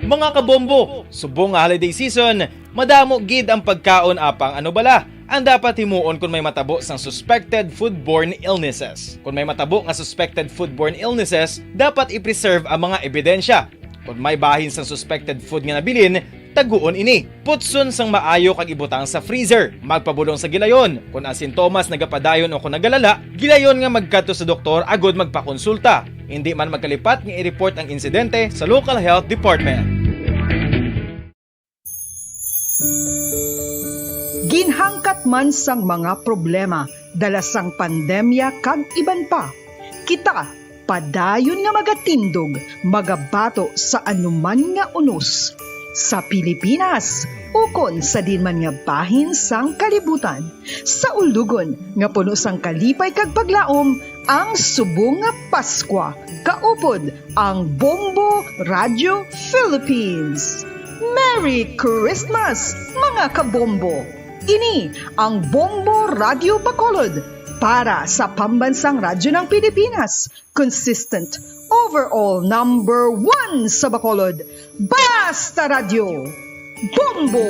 Mga kabombo, subong nga holiday season, madamo gid ang pagkaon, apang ano bala ang dapat himuon kon may matabo sang suspected foodborne illnesses? Kon may matabo nga suspected foodborne illnesses, dapat i-preserve ang mga ebidensya. Kon may bahin sang suspected food nga nabilin, taguon ini. Putson sang maayo kag ibutang sa freezer. Magpabulong sa gilayon. Kon ang sintomas nagapadayon o kon nagalala, gilayon nga magkadto sa doktor agud magpakonsulta. Indi man magkalipat nga i-report ang insidente sa local health department. Ginhangkat man sang mga problema dala sang pandemya kag iban pa, kita padayon nga magatindog, magabato sa anuman nga unos, sa Pilipinas ukon sa diin man nga bahin sang kalibutan. Sa ulugon nga puno sang kalipay kag paglaom ang subong nga Paskwa, kaupod ang Bombo Radio Philippines. Merry Christmas, mga kabombo! Ini ang Bombo Radio Bacolod para sa Pambansang Radyo ng Pilipinas, consistent, overall number one sa Bacolod. Basta Radyo, Bombo!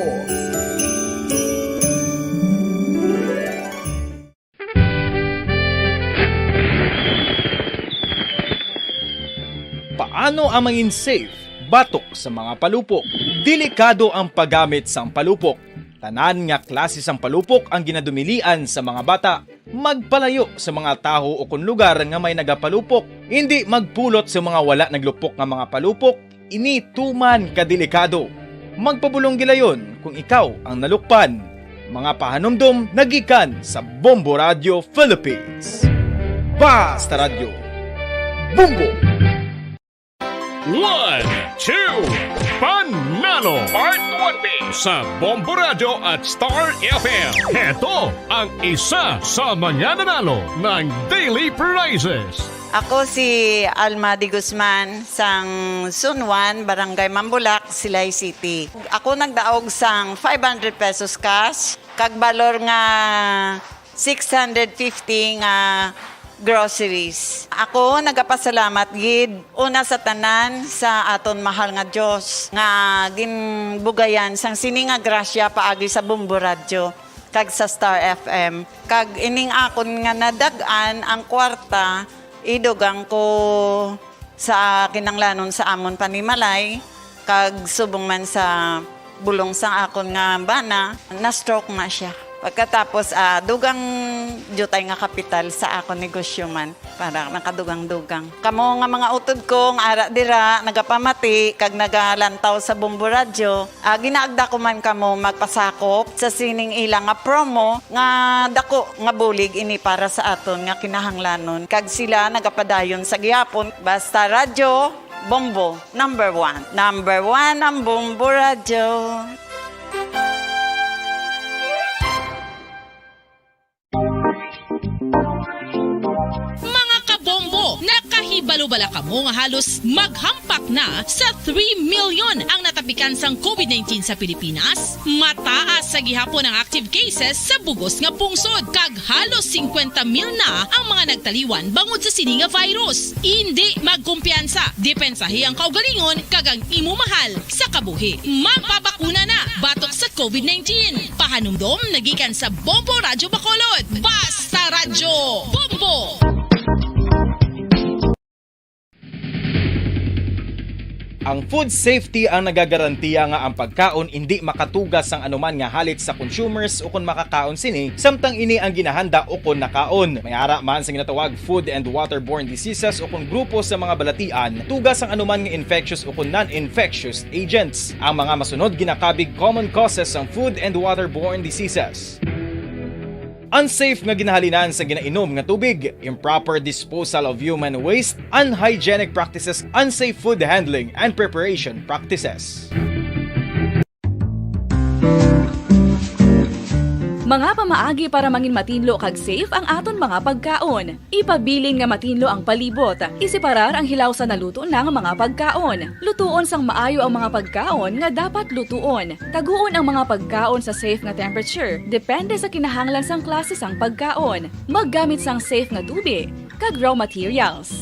Paano ang mangin safe batok sa mga palupok? Delikado ang paggamit sang palupok. Tanan nga klase sang palupok ang ginadumilian sa mga bata. Magpalayo sa mga tawo ukon lugar nga may nagapalupok. Indi magpulot sa mga wala naglupok nga mga palupok. Ini tuman ka delikado. Magpabulong gilayon kung ikaw ang nalukpan. Mga pahanumdom nagikan sa Bombo Radio Philippines. Basta Radyo, Bombo! One, two, Panalo Part one B sa Bombo Radyo at Star F M. Heto ang isa sa mga nanalo ng daily prizes. Ako si Alma de Guzman, sang Sunwan, Barangay Mambulak, Silay City. Ako nagdaog sang five hundred pesos cash, kag balor nga six hundred fifty nga groceries. Ako nagapasalamat gid una sa tanan sa aton mahal nga Dios nga ginbugayan sang sini nga grasya paagi sa Bombo Radyo kag sa Star F M. Kag ining akon nga nadag-an ang kwarta, idugang ko sa kinanglanon sa amon panimalay, kag subong man sa bulong sang akon nga bana, na-stroke na siya. Pagkatapos, ah, dugang diutay nga kapital sa akon negosyo man, para nakadugang-dugang. Kamo nga mga utod ko nga ara dira, nagapamati kag nagalantaw sa Bombo Radyo, ah, ginaagda ko man kamo magpasakop sa sining ila nga promo nga dako nga bulig ini para sa aton nga kinahanglanon, kag sila nagapadayon sa gihapon. Basta Radyo Bombo, number one. Number one ang Bombo Radyo. Mga kabombo, nakahibalo bala kamo nga halos maghampak na sa three million ang natapikan sang covid nineteen sa Pilipinas? Mataas sa gihapon ang active cases sa bug-os nga pungsod, kag halos singkwenta mil na ang mga nagtaliwan bangod sa sini nga virus. Indi magkumpiyansa, depensahi ang kaugalingon kag ang imo mahal sa kabuhi. Magpabakuna na batok sa covid nineteen. Pahanumdom nagikan sa Bombo Radyo Bacolod. Basta Radyo Bombo! Ang food safety ang nagagarantiya nga ang pagkaon indi makatuga sang anuman nga halit sa consumers ukon makakaon sini, samtang ini ang ginahanda ukon nakaon. May ara man sa ginatawag food and waterborne diseases ukon grupo sa mga balatian tuga sang anuman nga infectious ukon non-infectious agents. Ang mga masunod ginakabig common causes sang food and waterborne diseases. Unsafe nga ginahalinan sa ginainom nga tubig, improper disposal of human waste, unhygienic practices, unsafe food handling and preparation practices. Mga pamaagi para mangin matinlo kag safe ang aton mga pagkaon. Ipabilin nga matinlo ang palibot. Iseparar ang hilaw sa naluto na nga mga pagkaon. Lutuon sang maayo ang mga pagkaon nga dapat lutuon. Taguon ang mga pagkaon sa safe nga temperature, depende sa kinahanglan sang klase sang pagkaon. Maggamit sang safe nga tubi kag raw materials.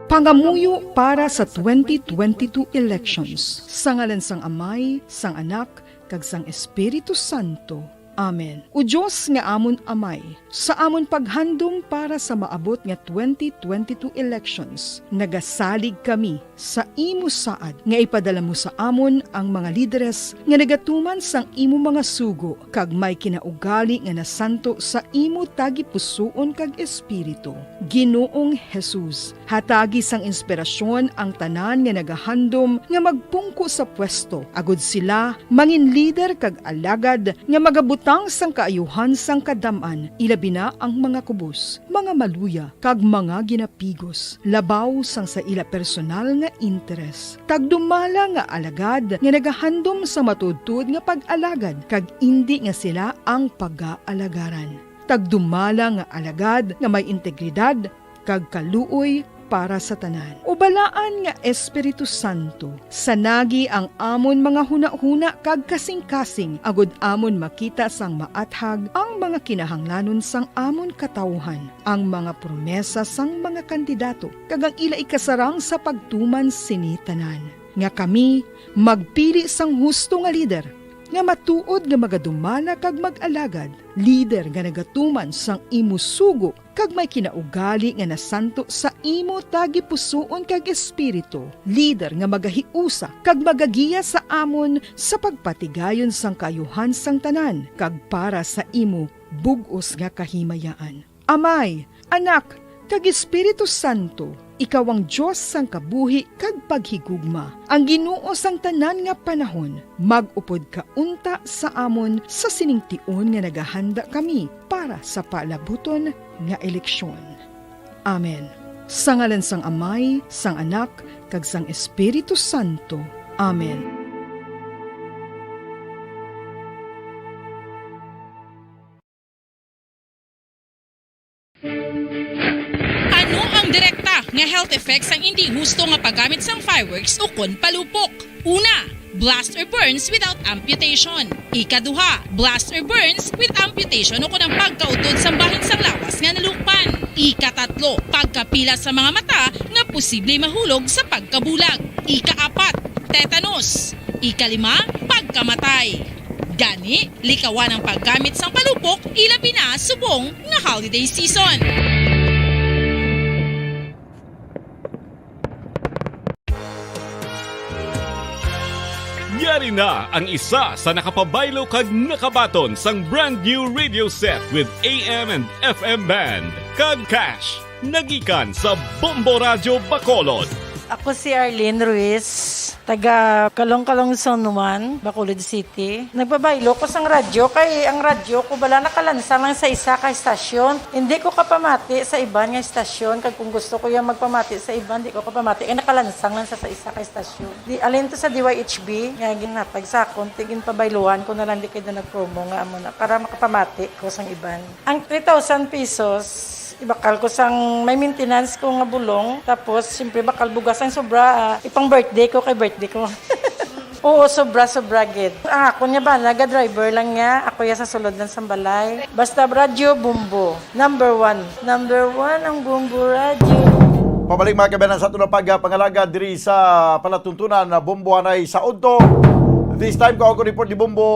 Pangamuyo para sa twenty twenty-two elections. Sa ngalan sang Amay, sang Anak, kag sang Espiritu Santo. Amen. O Dios nga amon Amay, sa amon paghandom para sa maabot nga twenty twenty-two elections, nagasalig kami sa imo saad nga ipadala mo sa amon ang mga lideres nga nagatuman sang imo mga sugo kag may kinaugali nga nasanto sa imo tagipusoon kag espiritu. Ginoong Jesus, hatagi sang inspirasyon ang tanan nga nagahandom nga magpungko sa pwesto, agud sila mangin lider kag alagad nga magabutang sang kaayuhan sang kadam-an, ilabi na ang mga kubos, mga maluya, kag mga ginapigos, labaw sang sa ila personal nga interes. Tagdumala nga alagad nga nagahandom sa matuodtuod nga pag-alagad, kag indi nga sila ang pagaalagaran. Tagdumala nga alagad nga may integridad kag kaluoy para sa tanan. O Balaan nga Espiritu Santo, sanagi ang amon mga hunahuna kag kasingkasing, agud amon makita sang maathag ang mga kinahanglanon sang amon katawuhan, ang mga promesa sang mga kandidato, kag ang ila ikasarang sa pagtuman sini tanan, nga kami magpili sang husto nga lider, nga matuod nga magadumala kag mag-alagad, lider nga nagatuman sang imo sugo kag may kinaugali nga nasanto sa imo tagipusoon kag espiritu, lider nga magahiusa kag magagiya sa amon sa pagpatigayon sang kaayuhan sang tanan kag para sa imo bug-os nga kahimayaan. Amay, Anak, kag Espiritu Santo, Ikaw ang Dios sang kabuhi kag paghigugma, ang Ginoo sang tanan nga panahon. Mag-upod ka unta sa amon sa sining tion nga nagahanda kami para sa palabuton nga eleksyon. Amen. Sa ngalan sang Amay, sang Anak, kag sang Espiritu Santo. Amen. Ano ang direkta nga health effects sang indi husto nga paggamit sang fireworks ukon palupok? Una, blast or burns without amputation. Ikaduha, blast or burns with amputation ukon ang pagkautod sang bahin sang lawas nga nalukpan. Ikatatlo, pagkapila sa mga mata nga posible mahulog sa pagkabulag. Ikaapat, tetanus. Ikalima, pagkamatay. Gani, likawan ang paggamit sang palupok, ilabi na subong nga holiday season. Yari na ang isa sa nakapabaylo kag nakabaton sang brand new radio set with A M and F M band, kag cash, nagikan sa Bombo Radyo Bacolod. Ako si Arlene Ruiz, taga Calong-Calong Zone one, Bacolod City. Nagpabaylo ko sang radyo kay ang radyo ko bala nakalansang lang sa isa ka estasyon. Hindi ko kapamati sa iban nga estasyon, kag kung gusto ko yung magpamati sa iban, di ko kapamati kay nakalansang lang sa, sa isa ka estasyon. Di, alin to sa D Y H B nga ginhatag sa akon, ti ginpabayluhan ko na lang di kay na nag-promo nga amo na para makapamati ko sang iban. Ang three thousand pesos, ibakal ko sang may maintenance ko nga bulong. Tapos, siyempre, bakal bugas ang sobra, ah, ipang birthday ko kay birthday ko. Oo, sobra, sobra gid. Ang akon nga bana, ga-driver lang niya. Ako ya sa sulod lang sang balay. Basta radyo, Bombo. Number one. Number one ang Bombo Radyo. Pabalik, mga kabayanan, sa aton na pagpangalaga diri sa palatuntunan na Bombo anay sa udto. This time, ko ako report ni Bombo,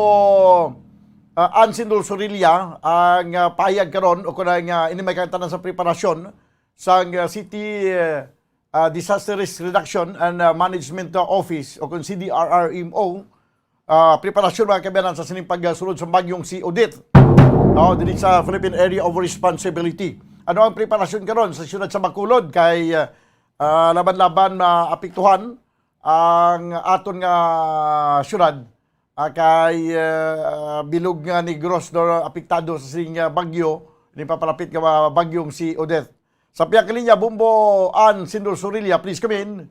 ah, Ann Sindol Sorilla ang, ah, pahayag karon o kung ang, ah, ini may kantanan sa preparasyon sang, ah, City, ah, ah, Disaster Risk Reduction and, ah, Management, ah, Office o kung C D R R M O, ah, preparasyon, mga kabayanan, sa sining pagsulod sa bagyong si Odette, no, dili sa Philippine Area of Responsibility. Ano ang preparasyon karon sa siyudad sa Bacolod kay, ah, ah, laban-laban maapektuhan ang aton nga syudad, ah, kay, ah, bilog nga Negros daw apektado sa sining, ah, bagyo, ni papalapit nga ba-, bagyong si Odette. Sa pihak linya, Bombo Ann Sindol Sorilla, please come in.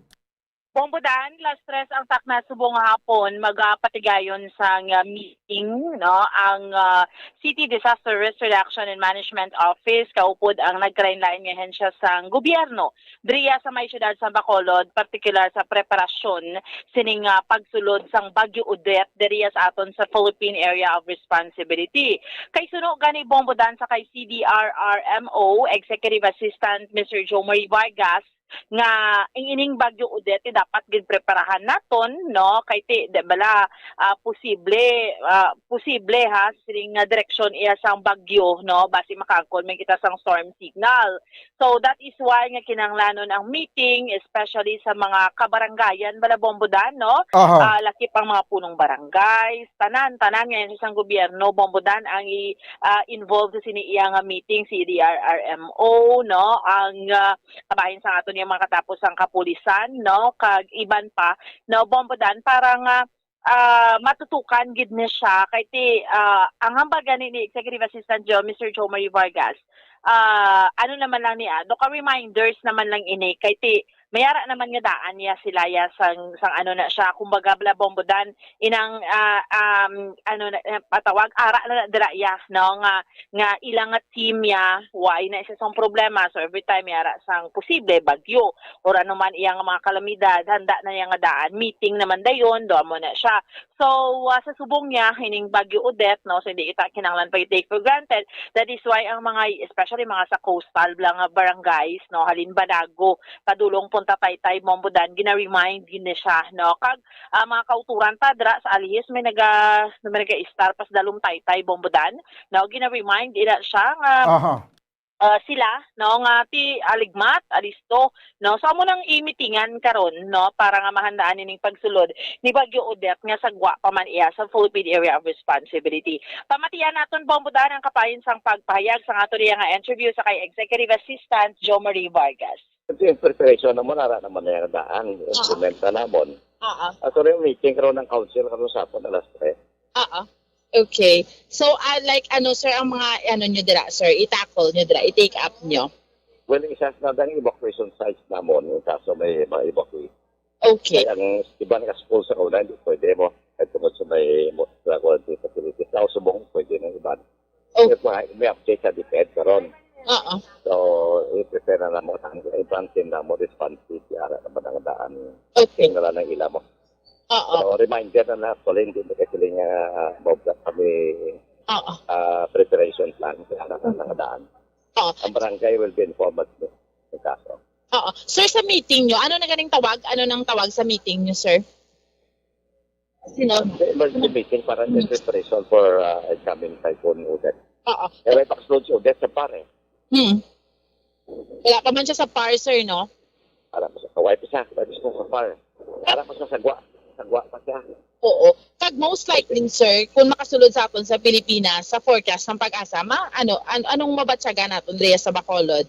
Bombo Dan, las tres ang takna subong nga hapon, magapatigayon sang, ah, meeting, no, ang, ah, City Disaster Risk Reduction and Management Office, kaupod ang nagkalain-lain nga ahensya sang gobyerno. Diriya sa may siyudad sa Bacolod, partikular sa preparasyon sining, ah, pagsulod sang Bagyo Odette diriya sa aton sa Philippine Area of Responsibility. Kay suno gani, Bombo Dan, sa kay C D R R M O Executive Assistant Mister Jomari Vargas, nga ang ining Bagyo Odette, eh, dapat gid preparahan naton, no? Kay ti, di bala, ah, posible, ah, posible, ha, sining nga direksyon iya sang bagyo, no? Basi makaangkon man kita sang storm signal. So, that is why nga kinahanglanon ang meeting, especially sa mga kabarangayan, bala, Bombo Dan, no? Aha. Ah, lakip ang mga punong barangay, tanan, tanan nga ahensya sang gobyerno, Bombo Dan, ang i-, ah, involved sa sini iya nga meeting, C D R R M O, no? Ang, ah, kabahin sa aton nga mga katapos ang kapulisan, no? Kag iban pa, no, Bombo Dan, para nga, ah, matutukan gid ni siya. Kay ti, ah, ang hambal gani ni Executive Assistant Joe, Mister Jomari Vargas, ah, ano naman lang ni, ah, do ka reminders naman lang ini. Kay ti, may ara naman nga daan niya sila ya sang, sang ano na siya, kumbaga, bala, Bombo Dan, inang, ah, um, ano na, eh, patawag, ara na, na dira ya, no, nga, nga ilang nga team ya, why na isa sang problema. So, every time may ara sang posible bagyo or ano man iyang mga kalamidad, handa na iya nga daan, meeting naman dayon, do amo na siya. So, ah, sa subong niya, ining Bagyo Odette, no, so hindi kita kinahanglan pa i-take for granted. That is why ang mga, especially mga sa coastal lang nga barangays, no, halin Banago, padulong Punta Taytay, Bombo Dan, gina-remind gid ni siya, no. Kag, ah, mga kauturan ta dira sa Alihis, may naga-, may naga-istar pas Dalom Taytay, Bombo Dan, no, gina-remind ina siya nga, Aha. ah, sila, no, nga ti aligmat, alisto, no. So, amo nang imitingan karon, no, para nga mahandaan ining pagsulod ni Bagyo Odette nga sagwa pa man iya sa Philippine Area of Responsibility. Pamatian naton, Bombo Dan, ang kapayon sang pagpahayag sang ato niya nga interview sa kay Executive Assistant Jomari Vargas. Ito yung preparation naman, ara naman na yung daan, implementa namon. Oo. Ato rin yung meeting karon ng council karon sa hapon alas tres. Oo. Okay. So, ah, like, ano, sir, ang mga, ano nyo dira, sir, i-tackle nyo dira, i-take up nyo? Well, isa na dang evacuation sites namon, yung kaso may mga evacuee. Okay. Kaya ang iba naka-school sa una, hindi pwede mo. Ay tungod sa may mo sa quarantine facilities. Sa subong, pwede ng iba. Oh. May, mga- may update sa DepEd karon. Oo. So, i-prepare na naman ang iban team na mo responsive, ara naman ang daan. Okay. Tingnan lang ang ila mo. Oo. So, reminder na na, actually, hindi mo kasi nga uh, kami Oo. uh, preparation plan kaya na ang daan. Oo. Ang barangay will be informed ng kaso. Oo. Sir, sa meeting nyo, ano na ganing tawag? Ano nang tawag sa meeting nyo, sir? Sino? Emergency meeting para in preparation for uh, incoming typhoon Odette. Oo. Eh, may backload si Odette sa pare. Hmm. Wala pa man siya sa par, sir, no? Para pa sa kaway pa siya, kaway pa siya sa pare. Para pa siya sa gwa. Sa gwa pa siya. Oo. Kag most likely, sir, kung makasulod sa aton sa Pilipinas, sa forecast ng PAGASA, ma, ano, an- anong mabatyagan naton diya sa Bacolod?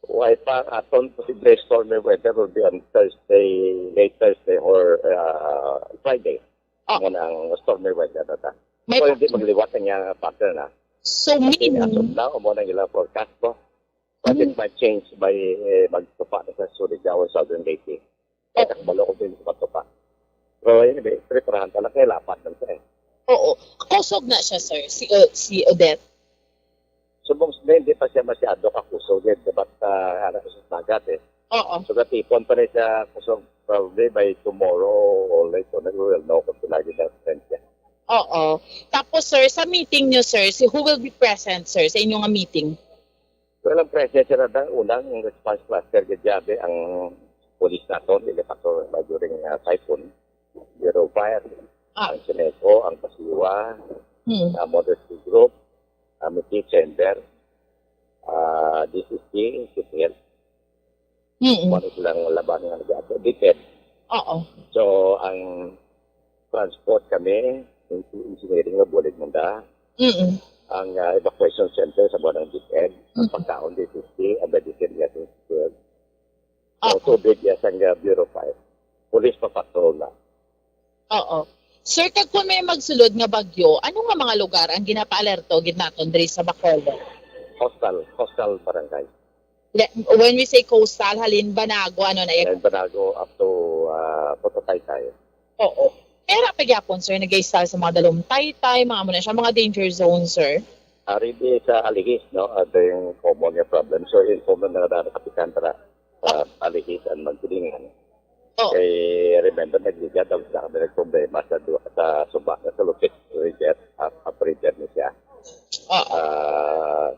Why pa aton posible stormy weather will be on Thursday, late Thursday or uh, Friday. Oh. Muna ang stormy weather na ta. May So, hindi magliwat ang iyang pattern na. So, Kasi meaning, as of now, amo na ang ilang forecast mo. But it might change by eh, magtupa na sa Surigao and Southern Leyte. Kaya kabalo ko din magtupa. Pero anyway, preparahan ka lang kaya lapad lang siya eh. Oo. Kusog na siya, sir, si, O- si Odette. Subong na hindi pa siya masyado kakusog eh, but uh, ano sa dagat eh. Oo. So katipon pa rin siya kusog probably by tomorrow or later na we will know kung lagi na siya. Oo. Tapos, sir, sa meeting nyo, sir, si who will be present, sir, sa inyo nga meeting? Well, ang present sila na unang response cluster gid ang police naton, dili pa to during uh, typhoon. Bureau of Fire, Ah. ang Seneco, ang Pasiwa, Hmm. ang Modesty Group, ang Miti Chamber, uh, D C C, C P L, Mm. Ano silang laban nga nag-ato, DepEd. Oo. So, ang transport kami, engineering nga bulig manda, Mm. ang uh, evacuation center sa buwan ng DepEd, ang Mhm. pagkaon D C C, ang medicine nga D C C, ang Oo. tubig ya sa uh, Bureau five. Police pa patrol na. Oo. Sir, kag kung may magsulod nga bagyo, ano nga mga lugar ang ginapaalerto gid naton diri sa Bacolod? Coastal, coastal barangay. Le- When we say coastal, halin Banago, ano na yan? And Banago up to uh, Puerto Taytay. Oo. Pero pa gyapon, sir, nag-install sa mga dalom taytay, mga muna siya, mga danger zone, sir. Ari di sa Alihis, no? Ada yung common nga problem. So, inform na nga na kapitan para sa Alihis and Magsilingan. Oo. Kay remember, nagligad ang sa kami nagproblema sa, du- sa suba na sa Lupit River, up, up river na siya. Oo. Ah,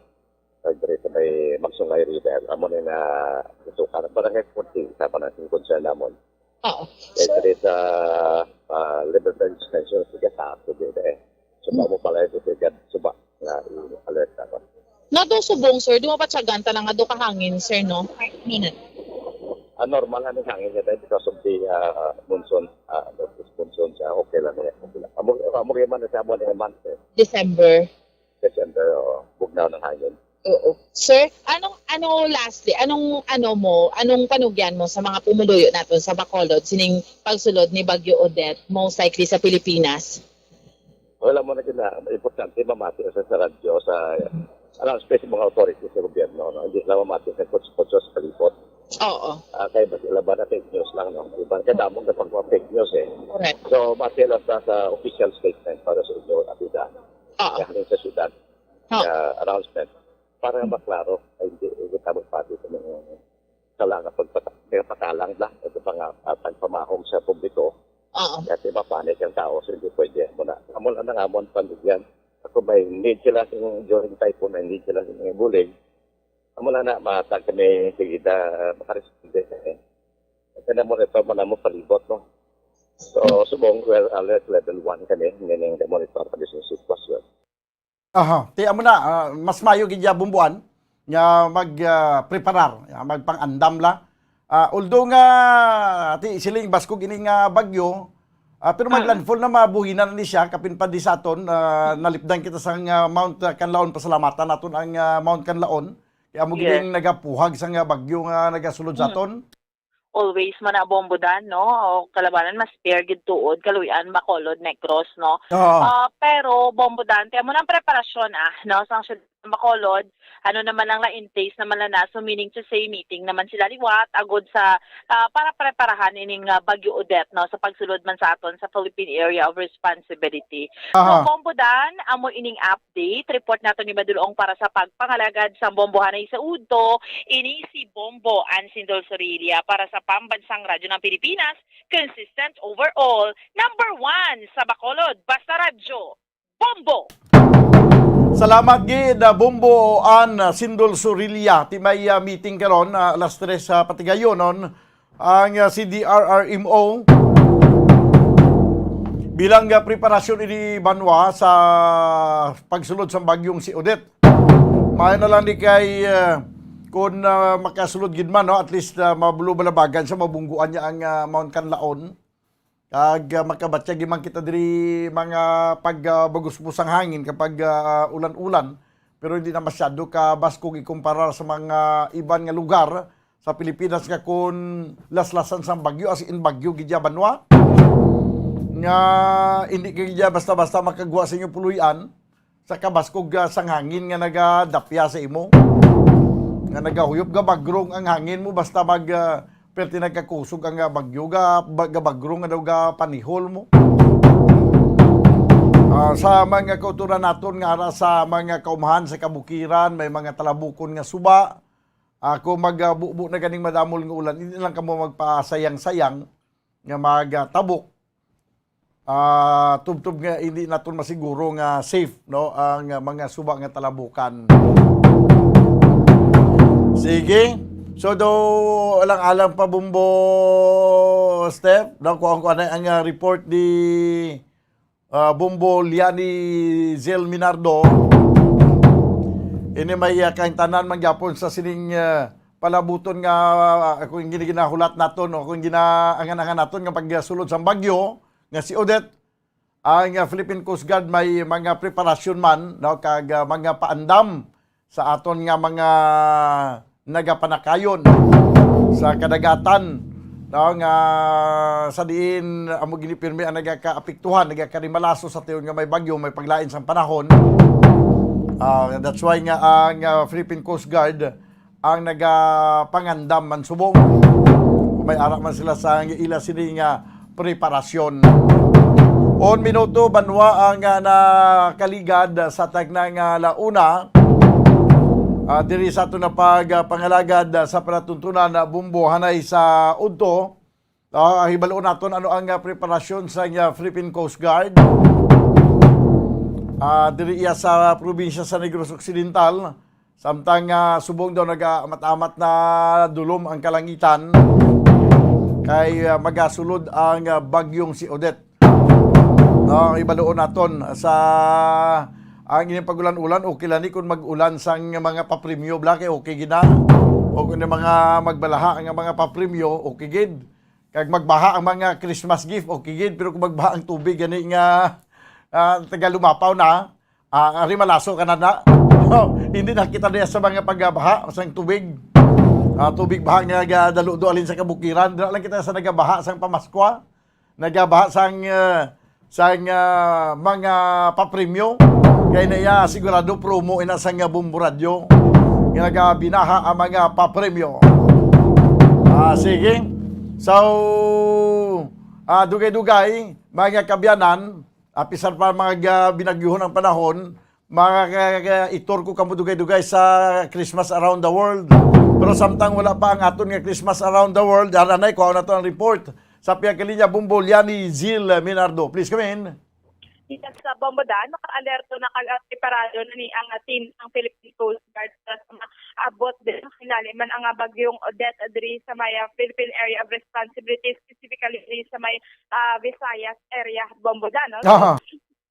sa diri sa may Magsungay River, amo na na isukan. Barangay fourteen, sa pa na yung concern namon. Oo. Kay diri sa uh, Liberty Extension, sige sa ako dito eh. So, mo pala yung sige suba na i-alert ako. Nga do subong, sir, di mo pa tsagan ta nga do kahangin, sir, no? Minute. Ah, normal na ang hangin niya dahil because of the uh, monsoon, uh, northeast monsoon siya, okay lang niya. Okay lang. Amo, amo kayo man sa amo na month eh. December. December, oh, bugnaw ng hangin. Oo. Sir, anong ano lastly, anong ano mo, anong panugyan mo sa mga pumuluyo naton sa Bacolod sining pagsulod ni Bagyo Odette, most likely sa Pilipinas? Wala mo na gina, importante mamati sa, sa radyo, sa ano, especially mga authorities sa gobyerno, no? Hindi lang mamati sa kutsu-kutsu sa palibot. Oo. Ah, kaya ba sila ba na fake news lang, no? Iba, kaya damong na pag fake news eh. Correct. So, mati lang sa, sa official statement para sa inyo, abida. Oo. Kaya sa syudad, Oo. uh, announcement para maklaro ay hindi hindi tama pati sa mga kalangan pagpata- pagpatalang na ito pa nga at pagpamahom sa publiko Oo. kasi mapanik ang tao so hindi pwede mo na amo lang ang amon pandigyan ako may need sila sa during typhoon may need sila sa mga bulig amo lang na matag kami sige da makaresponde eh kasi na mo ito mo na mo palibot no so subong well alert level one kami meaning the monitor condition situation Aha, ti amo na, ah, mas mayo gid ya bumbuan nga mag ah, preparar, ya, magpang-andam la. Ah, although nga ti siling baskog ini nga bagyo, ah, pero mag landfall na mabuhinan na ni siya kapin pa di sa aton ah, nalipdan kita sang ah, Mount ah, Kanlaon pasalamatan naton ang ah, Mount Kanlaon Kaya mo Yes. gining nagapuhag sa nga bagyo nga nagasulod sa Mm. aton. Always man na Bombo Dan, no? O kalabanan, mas fair gid tuod, Kaluy-an, Bacolod, Negros, no? Oo. Ah, pero, Bombo Dan, kaya mo nang preparasyon, ah, no? Sa siyudad ng Bacolod, ano naman lang na in place naman lang na. So, meaning to say, meeting naman sila liwat, agod sa, ah, para preparahan ining, ah, Bagyo Odette, no? Sa pagsulod man sa aton sa Philippine Area of Responsibility. So, Aha. Bombo Dan, amo ining update. Report nato ni Madulong para sa pagpangalagad sa Bombohanay sa Udto. Ini si Bombo Ann Sindol Sorilla para sa Pambansang Radyo ng Pilipinas, consistent overall, number one sa Bacolod. Basta Radyo, Bombo! Salamat gid, ah, Bombo Ann Sindol Sorilla. Ti may, ah, meeting karon, ah, alas tres sa patigayonon ang, ah, C D R R M O bilang, ah, preparasyon ini, Banwa, sa pagsulod sang bagyong si Odette. Maayo na lang ni kay, ah, kung, ah, makasulod gid man, no, at least, ah, mabulubalabagan siya, mabungguan niya ang, ah, Mount Kanlaon. Kag, ah, makabatyag man kita diri mga pag, ah, bagusbos ang hangin kapag, ah, ulan-ulan, pero hindi na masyado ka baskog ikumpara sa mga iban nga lugar sa Pilipinas nga kun laslasan sang bagyo, as in bagyo gid ya, Banwa, nga hindi ka gid ya basta-basta makagwa sa inyong puloy-an sa kabaskog, ah, sang hangin nga nagadapya sa imo, nga nagahuyop, gabagrong ang hangin mo basta mag, ah, perti nagkakusog ang, ah, bagyo, ga, ba, gabagrong nga daw gapanihol mo. Ah, sa mga kauturan naton nga ara sa mga kaumahan sa kabukiran, may mga talabukon nga suba. Ako mag, ah, bubo na ganing madamol nga ulan, hindi lang kamo magpasayang-sayang nga mag, ah, tabok. Ah, tubtob nga hindi naton masiguro nga safe, no, ang, ah, mga suba nga talabukan. Sige. So, do, alang-alang pa, Bombo Steph, no, kung ano ang, ah, report ni, ah, Bombo Liani Zel Minardo. Ini may, ah, kahimtanan man gyapon sa sining, ah, palabuton nga, ah, kung gini-, ginahulat naton, no, kung ginaangan-angan naton nga pagsulod sang bagyo nga si Odette, ang, ah, Philippine Coast Guard may mga preparasyon man, no, kag, ah, mga paandam sa aton nga mga nagapanakayon sa kadagatan, no, nga sa diin amo gini pirmi ang nagakaapektuhan, nagakarimalaso sa tion nga may bagyo, may paglain sang panahon. Ah, that's why nga ang, ah, Philippine Coast Guard ang nagapangandam man subong. Kung may ara man sila sa ila sini nga preparasyon. Un minuto, Banwa, ang, ah, nakaligad sa tagna nga launa. Ah, diri sa aton na pag, ah, pangalagad, ah, sa palatuntunan, ah, Bombo Hanay sa Udto. Ah, hibaluon naton ano ang, ah, preparasyon sa, ah, Philippine Coast Guard. Ah, diri iya sa probinsya sa Negros Occidental. Samtang, ah, subong daw nag-aamat-amat na dulom ang kalangitan, kay, ah, magasulod ang, ah, bagyong si Odette. No, ibaluon naton sa ang ining pag-ulan-ulan, okay lang ni kung mag-ulan sang mga papremyo, bla, kay okay gid na. O kung yung mga magbalaha nga mga papremyo, okay gid. Kag magbaha ang mga Christmas gift, okay gid. Pero kung magbaha ang tubig, gani nga, ah, taga Lumapaw na, ah, ari malaso ka na na. Oh, hindi na kita diya sa mga pagbaha, sa tubig. Ah, tubig baha nga gadaludo alin sa kabukiran. Dira lang kita sa nagabaha sang pamaskwa. Nagabaha sang, ah, sang, ah, mga papremyo. Kay na iya, sigurado promo ina sang, ah, Bombo Radyo. Nga nagabinaha ang mga papremyo. Ah, sige. So, ah, dugay-dugay, mga kabyanan, apisar pa mga ga-, binagyuhon ang panahon, mga ka-, ka-, itur ko kamo dugay-dugay sa Christmas Around the World. Pero samtang wala pa ang aton nga Christmas Around the World, aranay, kuha na to ang report. Sa pihak linya, Bombo Liani Zil Minardo. Please come in. Yes, sa Bombo Dan, naka-alerto na kag preparado na ni ang, ah, team ng Philippine Coast Guard sa mga abot din. Kinali man ang, ah, bagyong Odette diri sa may, ah, Philippine Area of Responsibility, specifically diri sa may, ah, Visayas area, Bombo Dan, no? Aha.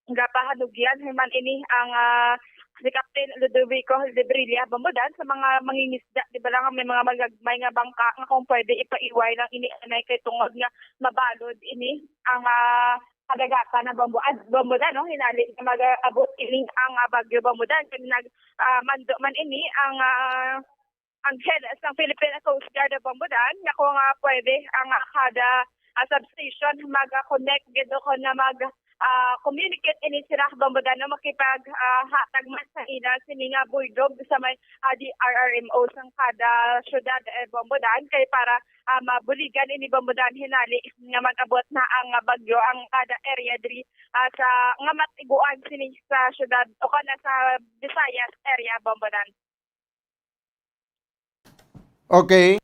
Gapahanugyan man ini ang, ah, ni Captain Ludovico Lebrilla Bombo Dan sa mga mangingisda, di ba lang, may mga magagmay nga bangka nga kung pwede ipaiway lang ini anay kay tungod nga mabalod ini ang, ah, kadagatan na Bombo-, ah, Bombodan, no? Hinali nga mag-abot ining ang, ah, bagyo Bombodan. Kag nag, ah, mando man ini ang, ah, anghel sang Philippine Coast Guard Bombodan, nga kung, ah, pwede ang, ah, kada, ah, substation mag-connect gid o kon na mag, ah, communicate ini sila Bombodan, no? Makipag, ah, hatag man sa ila sini nga buydog sa may, ah, D R R M O sang kada syudad, eh, Bombodan, kay para, ah, mabuligan ini Bombodan hinali nga mag-abot na ang, ah, bagyo ang kada area diri, ah, sa nga matiguan sini sa syudad o kana sa Visayas area Bombodan. Okay.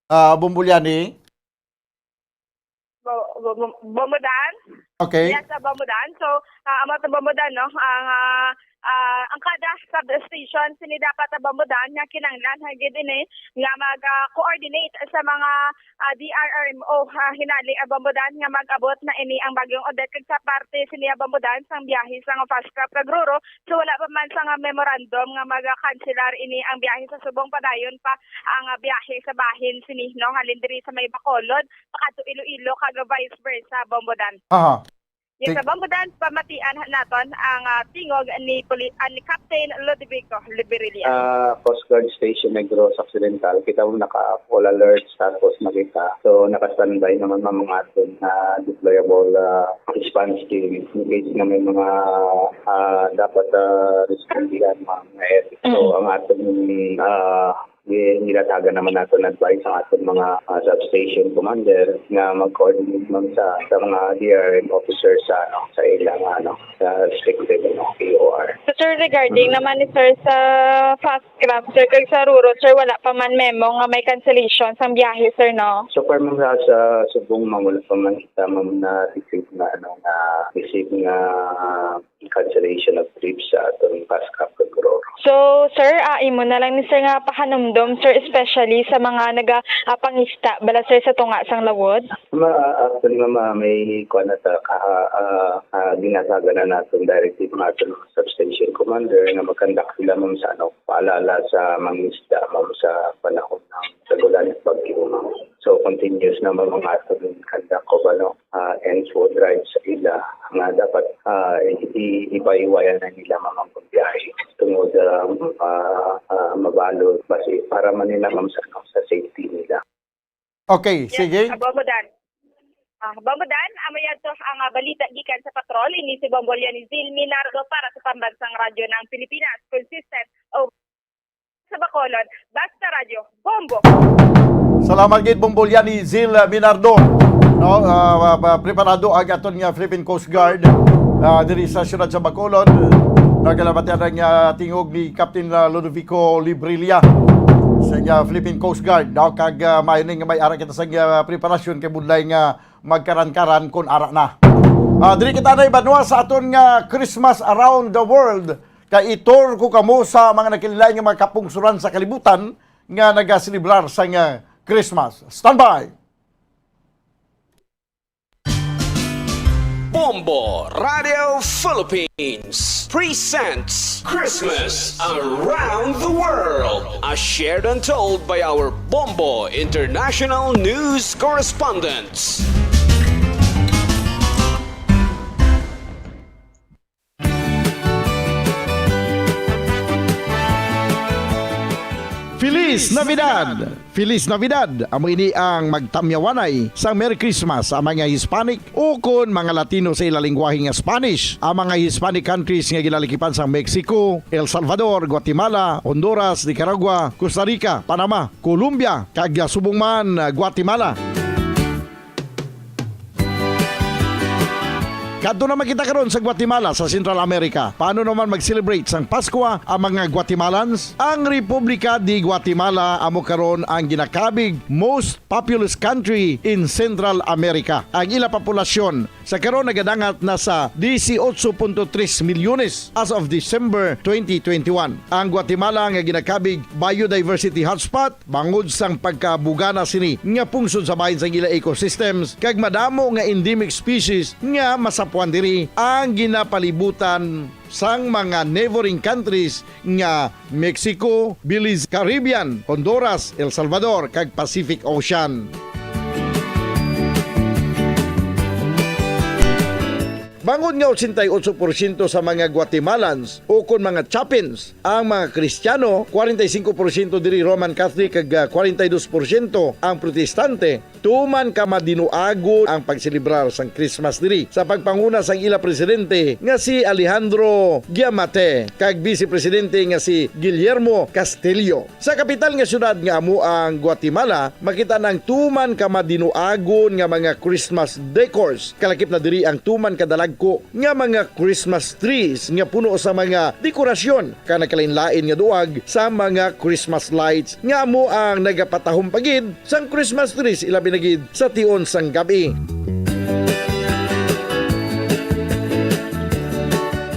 Ah, Bombolyani. Bo- bo- bo- Bombodan? Okay. Yes, sa Bombodan. So, ah, amo to Bombodan, no? Ang, ah, ah, ang kada substation sini dapat sa Bombodan nga kinahanglan hagid ini nga mag-coordinate sa mga, ah, D R R M O, ah, hinali ang Bombodan nga mag-abot na ini ang bagyong Odette kag sa parte sini ang Bombodan sang biyahe sang Fast Craft kag Roro. So, wala pa man sang memorandum nga mag-cancelar ini ang biyahe sa subong, padayon pa ang, ah, biyahe sa bahin sini, no, halin diri sa may Bacolod pakadto Iloilo kag vice versa, Bombodan. Aha. Yes, sa Bombodan, pamatian naton ang, ah, tingog ni Puli-, ah, ni Captain Ludovico Liberilla. Ah, Coast Guard Station Negros Occidental, kita mo naka full alert, tapos makita. So, naka-standby naman ang mga aton na deployable, ah, response team in case na may mga, ah, dapat, ah, respondihan, mga area. So, ang aton, ah, gi-, ginatagan naman nato ng advice ang aton mga, ah, substation commander nga mag-coordinate man sa, sa mga D R M officers sa, ano, sa ilang, ano, sa respective, ano, P O R. So, sir, regarding naman ni sir sa Fast Craft, sir, kag sa Roro, sir, wala pa man memo nga may cancellation sang biyahe, sir, no? So far, ma'am, sa, sa subong, ma'am, wala pa man kita, ma'am, na receive na, ano, na receive nga, ah, cancellation of trips sa aton Fast Craft kag Roro. So, sir, ah, imo na lang ni sir nga pahanumdom, sir, especially sa mga naga, ah, pangista bala, sir, sa tunga sang lawod? Ma, ah, actually, ma'am, ah, may kuwan na ta, ka, ah, ah, ginatagan na natin directive ng ating mga substation commander na mag-conduct sila, ma'am, sa, ano, paalala sa mangisda, ma'am, sa panahon ng tag-ulan at bagyo, ma'am. So, continuous na, ma'am, ang ating conduct of, ano, ah, info drive sa ila nga dapat, ah, i-, i-, ipaiwayan na nila, ma'am, ang pagbiyahe tungod, ah, ah, ah, mabalot basi para man nila, ma'am, sa, sa safety nila. Okay, Yes, sige. ah, Bombodan. Ah, Bombodan, amo yadto ang, ah, balita gikan sa patrol. Ini si Bombolyani Zil Minardo para sa Pambansang Radyo ng Pilipinas. Consistent o sa Bacolod, basta radyo, Bombo! Salamat gid, Bombolyani Zil Minardo. No, ah, ah, ah, preparado ang aton nga Philippine Coast Guard, ah, diri sa siyudad sa Bacolod. Nagalabatian ang, ah, tingog ni Captain, ah, Ludovico Librilla sa, ah, Philippine Coast Guard. No, kag, ah, maayo ni nga may ara kita sa, ah, preparasyon kay budlay nga magkaran-karan kun ara na. Ah, diri kita na, banwa, sa aton nga Christmas around the world. Kay i-tour ko kamo sa mga nagkalain-lain nga mga kapungsoran sa kalibutan nga nagaselebrar sang, ah, Christmas. Standby! Bombo Radio Philippines presents Christmas Around the World, a shared and told by our Bombo International News correspondents. Feliz Navidad! Feliz Navidad! Amo ini ang magtamyawanay sang Merry Christmas ang mga Hispanic ukon mga Latino sa ila lingwahe nga Spanish. Ang mga Hispanic countries nga ginalikipan sang Mexico, El Salvador, Guatemala, Honduras, Nicaragua, Costa Rica, Panama, Colombia, kag subong man, Guatemala. Kadto naman kita karon sa Guatemala, sa Central America. Paano naman mag-celebrate sang Paskwa ang mga Guatemalans? Ang Republika de Guatemala amo karon ang ginakabig most populous country in Central America. Ang ila populasyon sa karon nagadangat na sa dieciocho punto tres milyones as of December twenty twenty-one. Ang Guatemala nga ginakabig biodiversity hotspot bangod sang pagkabugana sini nga pungsod sa bahin sang ila ecosystems kag madamo nga endemic species nga masapuan diri ang ginapalibutan sang mga neighboring countries nga Mexico, Belize, Caribbean, Honduras, El Salvador, kag Pacific Ocean. Bangod nga ochenta y ocho porsyento sa mga Guatemalans ukon mga Chapins ang mga Kristiyano, kwarenta y singko porsyento diri Roman Catholic kag, ah, kwarenta y dos porsyento ang Protestante, tuman ka madinuagon ang pagselebrar sang Christmas diri sa pagpanguna sang ila presidente nga si Alejandro Giammattei kag vice presidente nga si Guillermo Castillo. Sa kapital nga siyudad nga amo ang Guatemala, makita na ang tuman ka madinuagon nga mga Christmas decors. Kalakip na diri ang tuman ka dalagko nga mga Christmas trees nga puno sa mga dekorasyon, kag nagkalainlain nga duwag sa mga Christmas lights nga amo ang nagapatahom pa gid sang Christmas trees, ilabi na gid sa tion sang gab-i.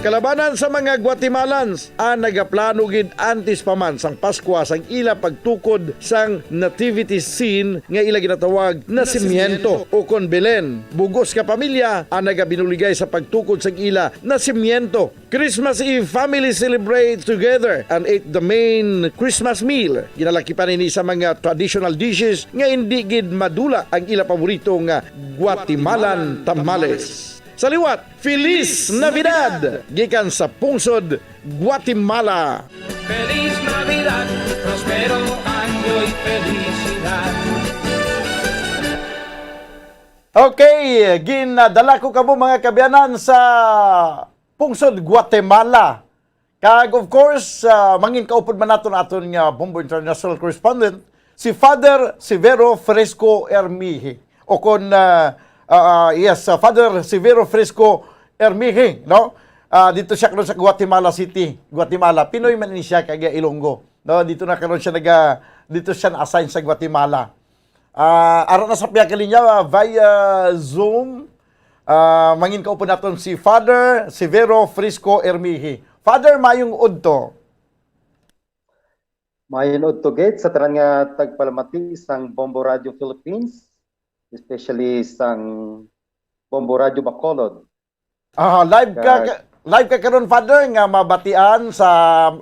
Kalabanan sa mga Guatemalans, ah, nagaplano gid antes pa man sang Paskwa sang ila pagtukod sang nativity scene nga ila ginatawag nasimiento ukon Belen. Bug-os nga pamilya ang nagabinuligay sa pagtukod sang ila nasimiento. Christmas Eve, families celebrate together and eat the main Christmas meal. Ginalakipan ini sa mga traditional dishes nga indi gid madula ang ila paborito nga Guatemalan tamales. Sa liwat, Feliz Navidad gikan sa pungsod Guatemala. Feliz Navidad, próspero año y felicidad. Okay, ginadala ko kamo, mga kaabyanan, sa pungsod Guatemala. Kag of course, ah, mangin kaupod man naton aton nga Bombo International correspondent, si Father Severo Fresco Ermihi. O kon, ah, ah, yes, ah, Father Severo Fresco Ermihi, no? Ah, dito siya karon sa Guatemala City, Guatemala. Pinoy man ni siya, kag Ilonggo, no? Dito na karon siya naga, dito siya na-assign sa Guatemala. Ah, ara na sa pihak linya, ah, via Zoom. Ah, mangin kaupod naton si Father Severo Frisco Ermihi. Father, mayong udto. Mayong udto gid sa tanan nga tagpalamati sang Bombo Radio Philippines, especially sang Bombo Radio Bacolod. Ah, live ka, Kag ka- live ka karon, Father, nga mabatian sa,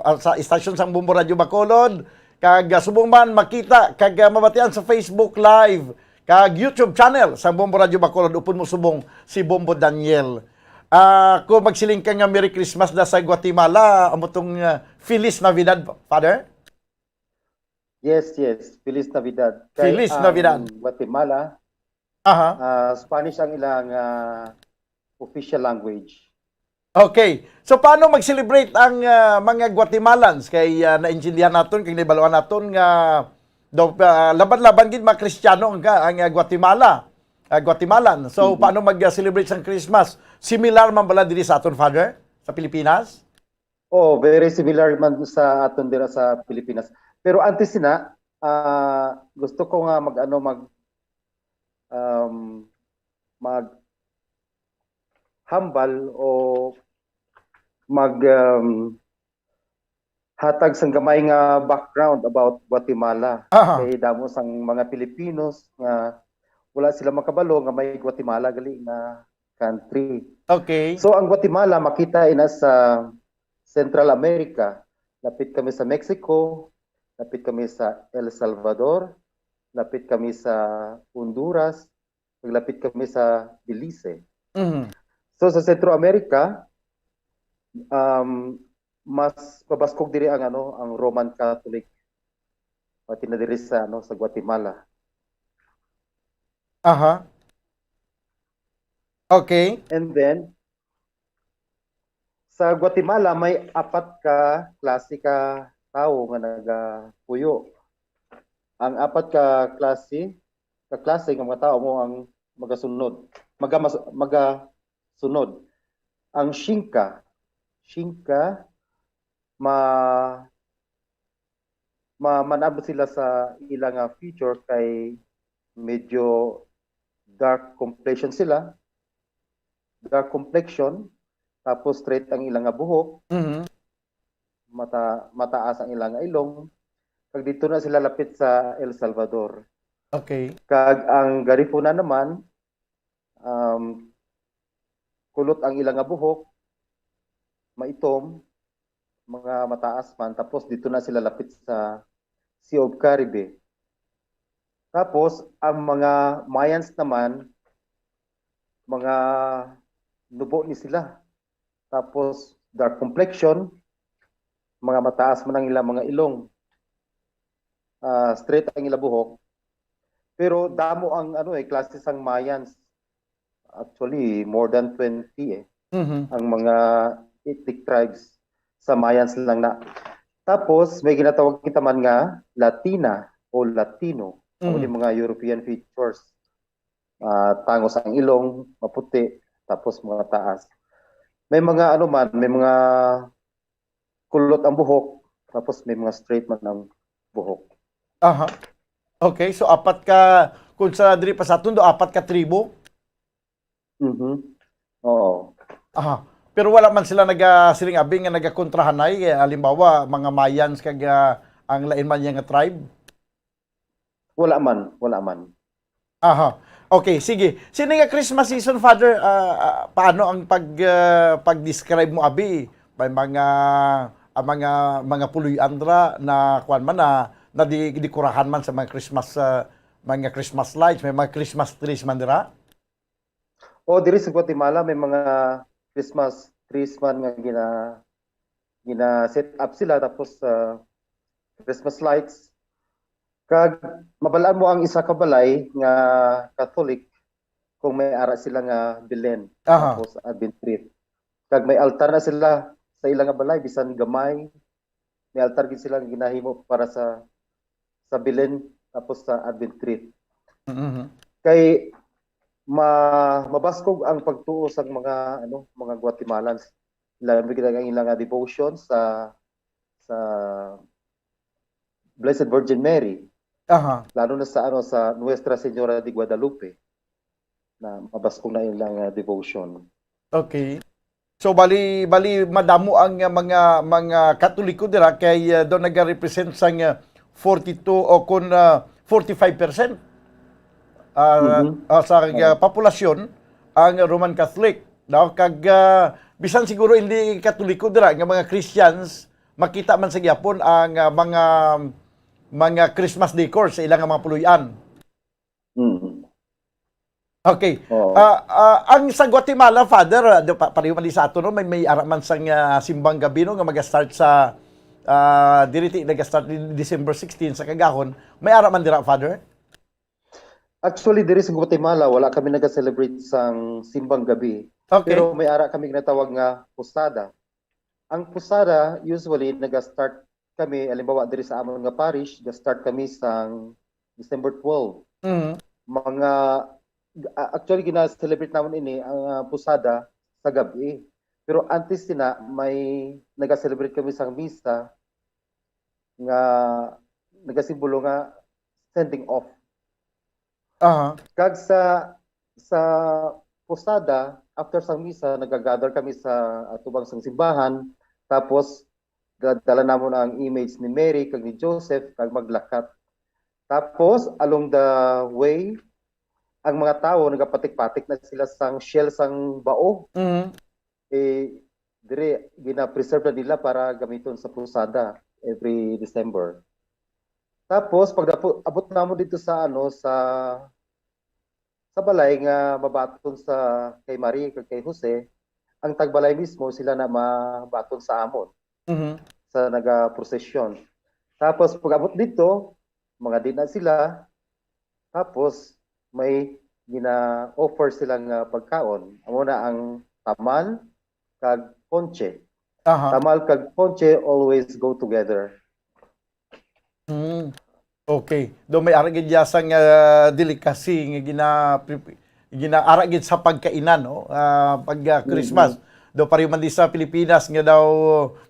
ah, sa istasyon sang Bombo Radio Bacolod, kag, ah, subong man makita kag, ah, mabatian sa Facebook Live kag YouTube channel sang Bombo Radio Bacolod, upod mo subong si Bombo Daniel. Ah, kung magsiling ka nga Merry Christmas na sa Guatemala, amo tong, ah, Feliz Navidad, Father? Yes, yes. Feliz Navidad. Kay Feliz ang Navidad. Guatemala, Aha. ah, Spanish ang ilang, ah, official language. Okay. So, paano mag-celebrate ang, ah, mga Guatemalans? Kay, ah, naintindihan naton, kay nahibaluan naton nga daw, ah, laban-laban gid mga Kristiyano ang, ang, ah, Guatemala, ah, Guatemalan. So, Mhm. paano mag-celebrate sang Christmas? Similar man bala diri sa aton, Father, sa Pilipinas? Oh, very similar man sa aton dira sa Pilipinas. Pero antes sina, ah, gusto ko nga mag-ano, mag, um, maghambal o mag, um, hatag sang gamay nga background about Guatemala. Aha. Kay damo sang mga Pilipinos nga wala sila makabalo nga may Guatemala gali nga country. Okay. So, ang Guatemala makita ina sa Central America. Lapit kami sa Mexico, lapit kami sa El Salvador, lapit kami sa Honduras, naglapit kami sa Belize. Mhm. So, sa Centro America, um, mas mabaskog diri ang, ano, ang Roman Catholic. Pati na diri sa, ano, sa Guatemala. Aha. Okay. And then, sa Guatemala, may apat ka klase ka tawo nga nagapuyo. Ang apat ka klase, ka klase nga mga tawo mo ang magasunod. Maga-, mas-, magasunod. Ang Xinca, Xinca, ma-, ma-, manabot sila sa ila nga feature kay medyo dark complexion sila, dark complexion, tapos straight ang ila nga buhok, Mhm. mata-, mataas ang ila nga ilong, kag dito na sila lapit sa El Salvador. Okay. Kag ang Garifuna naman, um, kulot ang ila nga buhok, maitom, mga mataas man, tapos dito na sila lapit sa Sea of Caribe. Tapos, ang mga Mayans naman, mga nubo ni sila. Tapos, dark complexion, mga mataas man ang ilang mga ilong. Ah, straight ang ilang buhok. Pero damo ang, ano, eh, klase sang Mayans. Actually, more than twenty, eh. Mhm. Ang mga ethnic tribes sa Mayans lang na. Tapos, may ginatawag kita man nga Latina o Latino. Amo Mm. ni mga European features. Ah, tangos ang ilong, maputi, tapos mga taas. May mga ano man, may mga kulot ang buhok, tapos may mga straight man ang buhok. Aha. Okay, so apat ka, kung sa diri pa sa aton, do apat ka tribo? Mhm. Oo. Aha. Pero wala man sila naga-, siling abi nga nagakontrahanay, eh, halimbawa, mga Mayans kag, ah, ang lain man niya nga tribe? Wala man, wala man. Aha. Okay, sige. Sini nga Christmas season, Father, ah, ah, paano ang pag, ah, pag-describe mo, abi? May mga, ang mga, mga puloy-an ra na kuwan man na, na di, dikurahan man sa mga Christmas, ah, mga Christmas lights, may mga Christmas trees man dira? O, diri sa Guatemala, may mga Christmas trees man nga gina-, gina-set up sila, tapos, ah, Christmas lights. Kag mabalaan mo ang isa ka balay nga Catholic kung may ara sila nga Belen, Aha. tapos Advent wreath. Kag may altar na sila sa ila nga balay, bisan gamay. May altar gid sila nga ginahimo para sa, sa Belen, tapos sa Advent wreath. Mhm. Kay ma-, mabaskog ang pagtuo sang mga, ano, mga Guatemalans. Labi gid ang ila nga devotion sa, sa Blessed Virgin Mary. Aha. Lalo na sa, ano, sa Nuestra Señora de Guadalupe, na mabaskog na ilang, ah, devotion. Okay. So, bali, bali, madamo ang, ah, mga, mga Katoliko dira kay, ah, do nagarepresent sang, ah, forty-two o kun, ah, forty-five percent, ah, Mhm. ah, sa, ah, Oo. populasyon ang Roman Catholic, no? Kag, ah, bisan siguro hindi Katoliko dira nga mga Christians, makita man sa gyapon ang, ah, mga, mga Christmas decor sa ilang mga puloy-an. Mm. Okay. Oo. Ah, ah, ang sa Guatemala, Father, ah, do pa, pareho man di sa ato, no? May, may ara man sang, ah, simbang gabi, no, nga maga-start sa, ah, diri ti, naga-start di December sixteen sa kagahon. May ara man dira, Father? Actually, diri sa Guatemala, wala kami naga-celebrate sang simbang gabi. Okay. Pero may ara kami ginatawag nga posada. Ang posada, usually, naga-start kami, halimbawa, diri sa amon nga parish, ga-start kami sang December twelve. Mhm. Mga, a-, actually, gina-celebrate namon ini, ang, ah, posada sa gab-i. Pero antes sina, may naga-celebrate kami sang misa nga nagasimbolo nga sending off. Aha. Kag sa, sa posada, after sang misa, nagagather kami sa atubang sang simbahan, tapos da-, dala namon ang image ni Mary kag ni Joseph, kag maglakat. Tapos, along the way, ang mga tawo nagapatik-patik na sila sang shell sang bao. Mhm. Eh, dire, gina-preserve na nila para gamiton sa posada every December. Tapos, pag napu-, abot namo dito sa, ano, sa, sa balay nga mabaton sa kay Marie kag kay Jose, ang tagbalay mismo sila na mabaton sa amon, Mhm. sa nagaprosesyon. Tapos, pag abot dito, mga di na sila, tapos may gina-offer sila nga pagkaon. Amo na ang tamal kag ponche. Aha. Tamal kag ponche always go together. Mm. Okay. Do may ara gid ya sang, ah, delicacy nga gina-, gina-, ara gid sa pagkainan, no? Ah, pag, ah, Christmas. Mm-hmm. Do pareho man di sa Pilipinas nga daw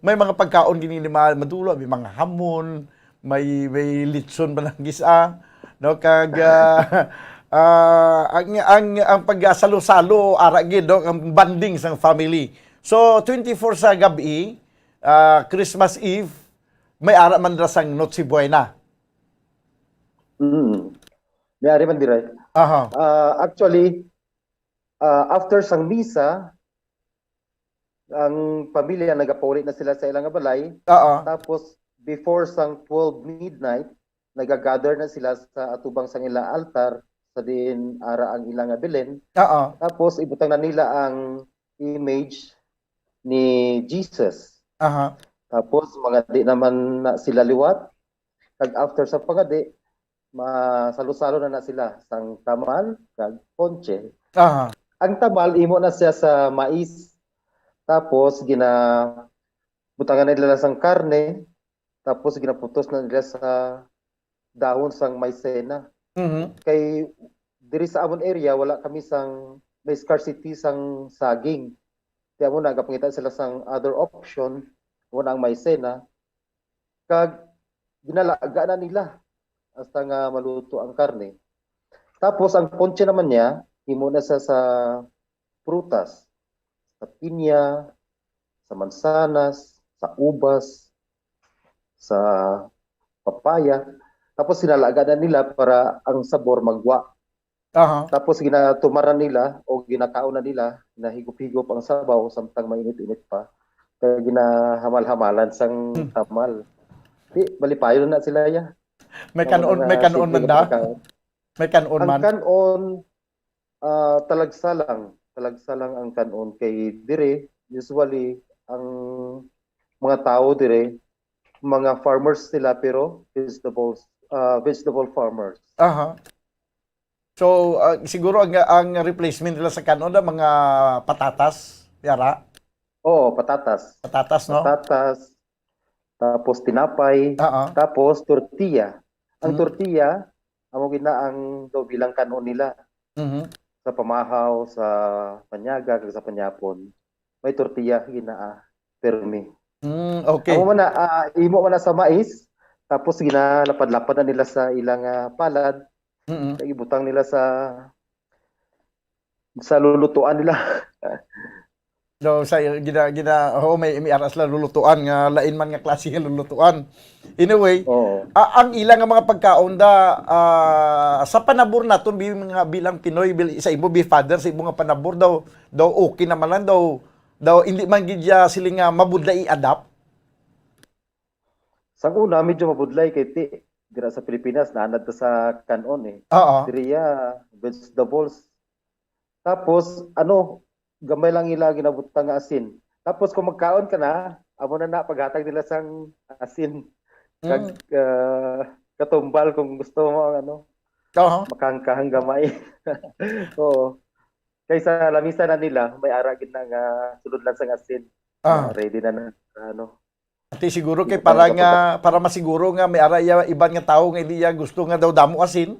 may mga pagkaon gini ni ma-, madulo, may mga hamon, may, may litson ba ng gisa, no? Kag, ah, ah, ang, ang, ang pag-salo-salo, ara gid, no? Ang bonding sang family. So, twenty-four sa gab-i, ah, Christmas Eve, may ara man ra sang Noche Buena. Mm. May ari man dira. Aha. Ah, actually, ah, after sang misa, ang pamilya nagapauli na sila sa ilang balay. Oo. Tapos, before sang twelve midnight, nagagather na sila sa atubang sang ilang altar, sa diin ara ang ilang nga Belen. Oo. Tapos, ibutang na nila ang image ni Jesus. Aha. Tapos, mangadi naman na sila liwat. Kag after sa pangadi, masalo-salo na na sila sang tamal kag ponche. Aha. Ang tamal, imo na siya sa mais. Tapos, gina butangan na nila sang karne. Tapos, ginaputos na nila sa dahon sang maisena. Mhm. Kay diri sa amon area, wala kami sang, may scarcity sang saging. Kaya mo nagapangita sila sang other option, wala ang maisena. Kag ginalaga na nila hasta nga maluto ang karne. Tapos ang ponche naman niya, imo na sa sa prutas, sa pinya, sa mansanas, sa ubas, sa papaya. Tapos sinalaga na nila para ang sabor magwa. Aha. Tapos ginatumaran nila o ginakaon na nila, ginahigop-higop ang sabaw samtang mainit-init pa. Kaya ginahamal-hamalan sang tamal. Di, malipayon na sila ya. May kanon, may kanon man da. May kanon man. Ang kanon, ah, talagsa lang. Talagsa lang ang kanon kay dire, usually, ang mga tao dire, mga farmers sila pero vegetables, ah, vegetable farmers. Aha. So, ah, siguro ang, ang replacement nila sa kanon na mga patatas, yara? Oo, patatas. Patatas, no? Patatas, tapos tinapay, Oo. tapos tortilla. Ang Mm. tortilla, amo gid na ang daw bilang kanon nila. Mhm. Sa pamahaw, sa panyaga, kag sa panyapon. May tortilla gid na, ah, permi. Mm, okay. Amo man na, ah, imo man na sa mais, tapos ginalapad-lapad na nila sa ilang, ah, palad, Mm-mm. kag ibutang nila sa sa lulutuan nila. So, sa gina, gina, oh, may, may aras lang lulutuan nga lain man nga klase nga lulutuan. Anyway, Oo. ah, ang ila nga mga pagkaon da, ah, sa panabor naton bi, nga bilang Pinoy, bil, sa imo bi, Father, sa imo nga panabor daw, daw okay naman lang daw, daw hindi man gid ya sila nga mabudlay i-adapt. Sang una, medyo mabudlay kay ti, dira sa Pilipinas, naanad ta sa kanon eh. Oo. Diriya, vegetables. Tapos, ano, gamay lang ila ginabutang nga asin. Tapos kung magkaon ka na, amo na na paghatag nila sang asin. Kag Mm. ah, katumbal kung gusto mo ang ano, Oo. Makahangkahang gamay. Oo. Kaysa lamisa na nila, may ara gid na nga sulod lang sang asin. Ah. Ah, ready na na, ano. Ati siguro kay Hindi para tayo nga, para masiguro nga may ara iya iban nga tawo nga hindi iya gusto nga daw damo asin.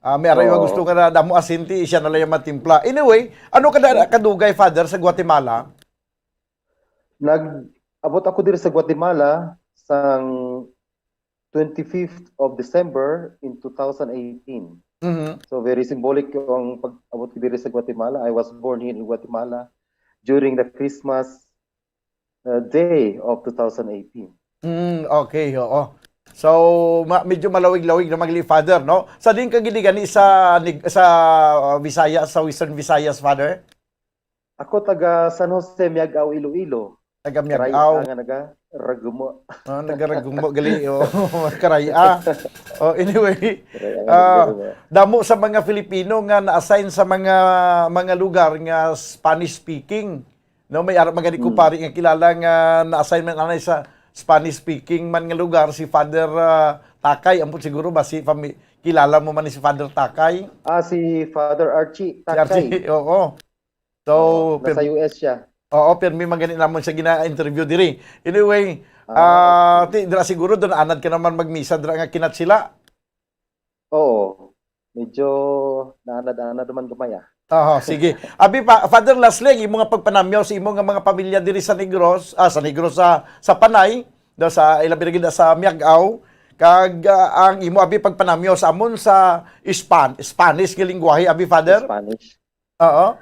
Ah, may ara iya Oo. gusto nga damo asin, ti siya na lang yung matimpla. Anyway, ano ka na kadugay, Father, sa Guatemala? Nag-abot ako diri sa Guatemala sang twenty-fifth of December in two thousand eighteen. Mhm. So very symbolic yung pag-abot ko diri sa Guatemala. I was born here in Guatemala during the Christmas uh, day of two thousand eighteen. Mm, okay, oo. So, ma- medyo malawig-lawig na magli, Father, no? Sa din ka gid gani sa Nig- sa uh, Visayas, sa Western Visayas, Father? Ako taga San Jose, Miagao, Iloilo. Taga Karaya Miagao. Nga naga Ragumo. Ah, nagaragumo gali, oh. Karaya. Oh, anyway, Karaya nga ah, Ragumo. Damo sa mga Filipino nga na-assign sa mga mga lugar nga Spanish speaking. No, may ara magani ko Mm. pari nga kilala nga na-assign man anay sa Spanish speaking man nga lugar, si Father ah, Takay. Ampun siguro ba si fami- kilala mo man ni si Father Takay? Ah, si Father Archie Si Archie, Takay. Oo. So, Oo, nasa pir- U S siya. Oo, pirmi man gani namon siya gina-interview diri. Anyway, Ah, ah, ti, dira siguro doon anad ka naman magmisa dira nga Kinatsila. Oo. Medyo naanad-anad naman gamay ah. Aha, sige. Abi pa, Father Leslie, ang imo nga pagpanamyaw sa imo nga mga pamilya diri sa Negros, ah, sa Negros, sa, sa Panay, daw sa ilabi na gid sa Miagao, kag ah, ang imo abi pagpanamyaw sa amon sa Ispan, Spanish nga lingwahe, abi, Father? Spanish. Oo.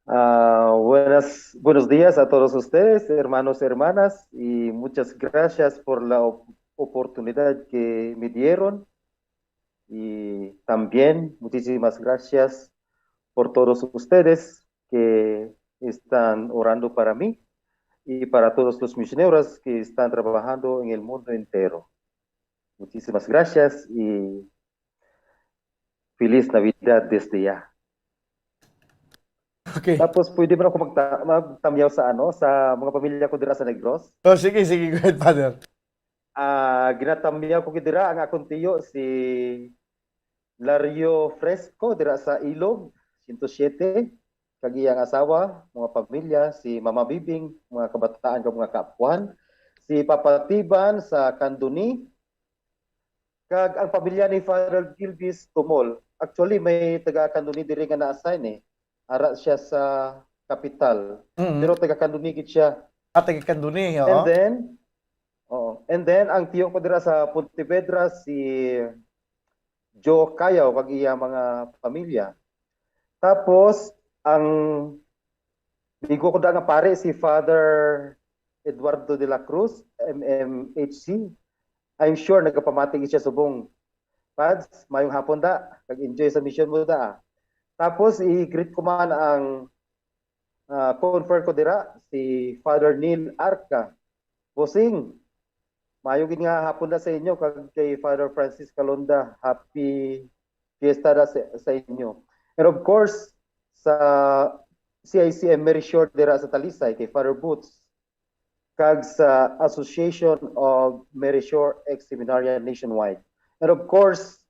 Ah, buenas, buenos días a todos ustedes, hermanos, hermanas, y muchas gracias por la op- oportunidad que me dieron. Y también muchísimas gracias por todos ustedes que están orando para mí y para todos los misioneros que están trabajando en el mundo entero. Muchísimas gracias y feliz Navidad desde ya. Okay. Tapos pwede man ako magta-, magtamyaw sa ano, sa mga pamilya ko dira sa Negros. Oh, sige, sige, go ahead, Father. Ah, ginatamyaw ko gid dira ang akong tiyo, si Lario Fresco, dira sa Ilog, siyento siyete, kag iyang asawa, mga pamilya, si Mama Bibing, mga kabataan kag mga kaapuhan, si Papa Tiban sa Candoni, kag ang pamilya ni Father Gilbis Tumol. Actually, may taga Candoni diri nga na-assign eh. Ara siya sa kapital. Mm. Pero taga Candoni gid siya. Ah, taga Candoni, oo. And then, oo. And then, ang tiyo ko dira sa Pontevedra, si Joe Cayaw, kag iya mga pamilya. Tapos, ang bigo ko da nga pare, si Father Eduardo de la Cruz, M M H C. I'm sure nagapamati gid siya subong. Pads, mayong hapon da. Kag enjoy sa mission mo da. Tapos, i-greet ko man ang, ah, confer ko dira, si Father Neil Arca. Bossing, mayo gid nga hapon na sa inyo, kag kay Father Francis Calonda, happy fiesta da sa, sa inyo. And of course, sa C I C M Merishore dira sa Talisay, kay Father Boots, kag sa Association of Merishore Ex-Seminarian Nationwide. And of course,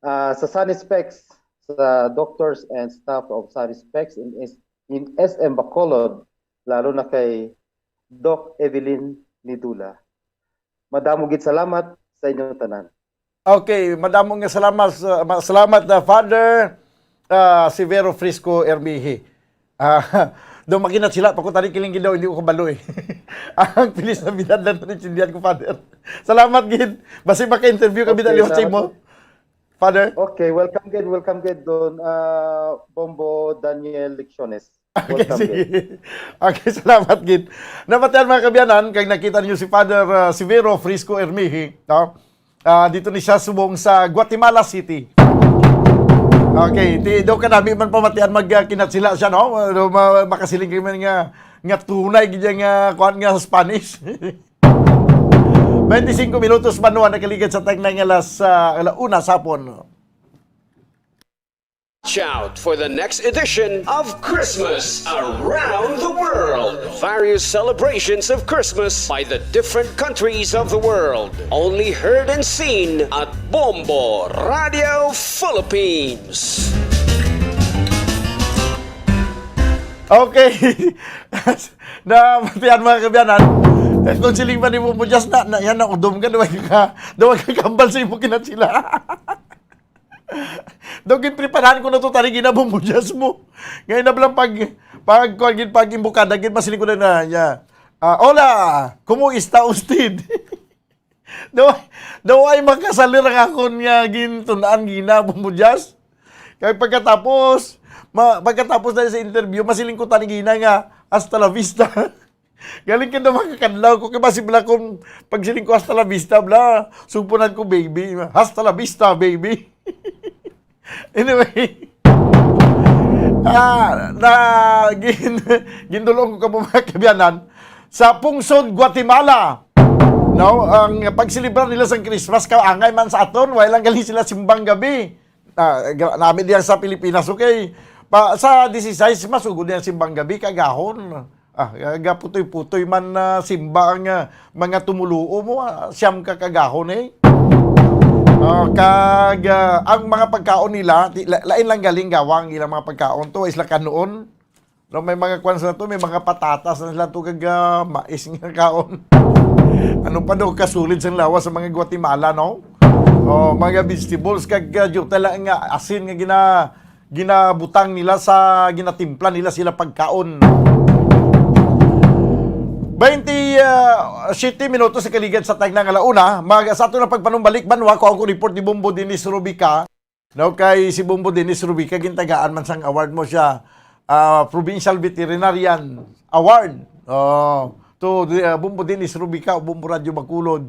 ah, sa Sunispecs, sa doctors and staff of Sunispecs in S-, in S M Bacolod, lalo na kay Doc Evelyn Nidula. Madamo gid salamat sa inyong tanan. Okay, madamo nga salamat, sa-, ma-, salamat na Father, ah, Severo Frisco Ermihi. Ah, daw makinatsila pa ko tani kiling daw, hindi ko kabalo eh. Ang Feliz Navidad lang naintindihan ko, Father. Salamat gid. Basi maka-interview kami Okay, dali sa salamat imo. po. Father? Okay, welcome gid, welcome gid, Don, ah, Bombo Daniel Lecciones. Okay, Welcome sige. gid. Okay, salamat gid. Namatian, mga kaabyanan, kay nakita ninyo si Father, ah, Severo Frisco Ermihi, no? Ah, dito ni siya subong sa Guatemala City. Okay, ti daw kanami man pamatian mag, ah, kinatsila siya, no? Ano, ma-, makasiling kami nga, nga tunay gid nga kuan nga Spanish. Twenty-cinco minutos man nuan nakaligid sa tagnang alas, ah, ala una sa hapon. Watch out for the next edition of Christmas Around the World. Various celebrations of Christmas by the different countries of the world. Only heard and seen at Bombo Radio Philippines. Okay. Na, matiyan, mga kaabyanan. Eh, kung siling pa ni Bombo Jazz na, na, yan, naudom ka, duwag ka, duwag ka kambal sa imo kinatsila. Daw ginpreparahan ko na to, tani, ginabumbudyas mo. Ngayon na lang pag, pag, kuwan gid, pag imbukada gid, masiling ko na na, ya. Ah, hola, ¿cómo está usted? Daw, daw ay makasalir ang akon nga gintun-an, ginabumbudyas. Kay pagkatapos, ma-, pagkatapos na sa interview, masiling ko tani gina nga, "Hasta la vista." Galing ka na makakadlaw ko. Kaya basi bala kung pagsiling ko, "Hasta la vista," bala, sumpunan ko, "Baby." "Hasta la vista, baby." Anyway, ah, na, gin-, gindulong ko kamo, mga kaabyanan, sa Pungsod, Guatemala. No, ang pagselebrar nila sang Christmas, kaangay man sa aton, wala lang galing sila simbang gabi. Ah, gra-, nami diyan sa Pilipinas, okay? Pa, sa dieciséis, masugod niya simbang gabi, kagahon. Ah, gaputoy-putoy man na simba ang, ah, mga tumuluo mo, ah, siyam ka kagahon, eh. Ah, kag, ah, ang mga pagkaon nila, ti-, la-, lain lang galing gawa ang ilang mga pagkaon. To, isla kanuon. No, may mga kwan sa to, may mga patatas na sila to, kag, ah, mais nga kaon. Ano pa daw kasulid sang lawas sa mga Guatemala, no? Oh, mga vegetables, kag, ah, diyo tala nga asin nga gina-, ginabutang nila sa, ginatimpla nila sila pagkaon. Twenty, ah, siyete minutos sa kaligad sa tagna nga ala una, mag-, sa ato na pagpanumbalik, banwa, ko ang report ni Bombo Dennis Rubica. No, kay si Bombo Dennis Rubica, gintagaan man sang award mo siya, ah, Provincial Veterinarian Award. Oh, to, ah, Bombo Dennis Rubica, Bombo Radyo Bacolod.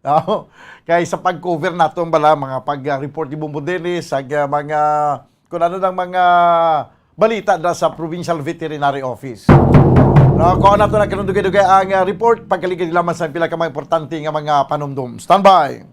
Oh, kay sa pag-cover nato ang bala, mga pag-report ni Bombo Dennis, sa, ah, mga, kung ano nang mga balita na sa Provincial Veterinary Office. No, kung nato na kanang dugay-dugay ang, ah, report, pagkaligid lamang sa pila ka mga importante nga mga panumdum. Standby!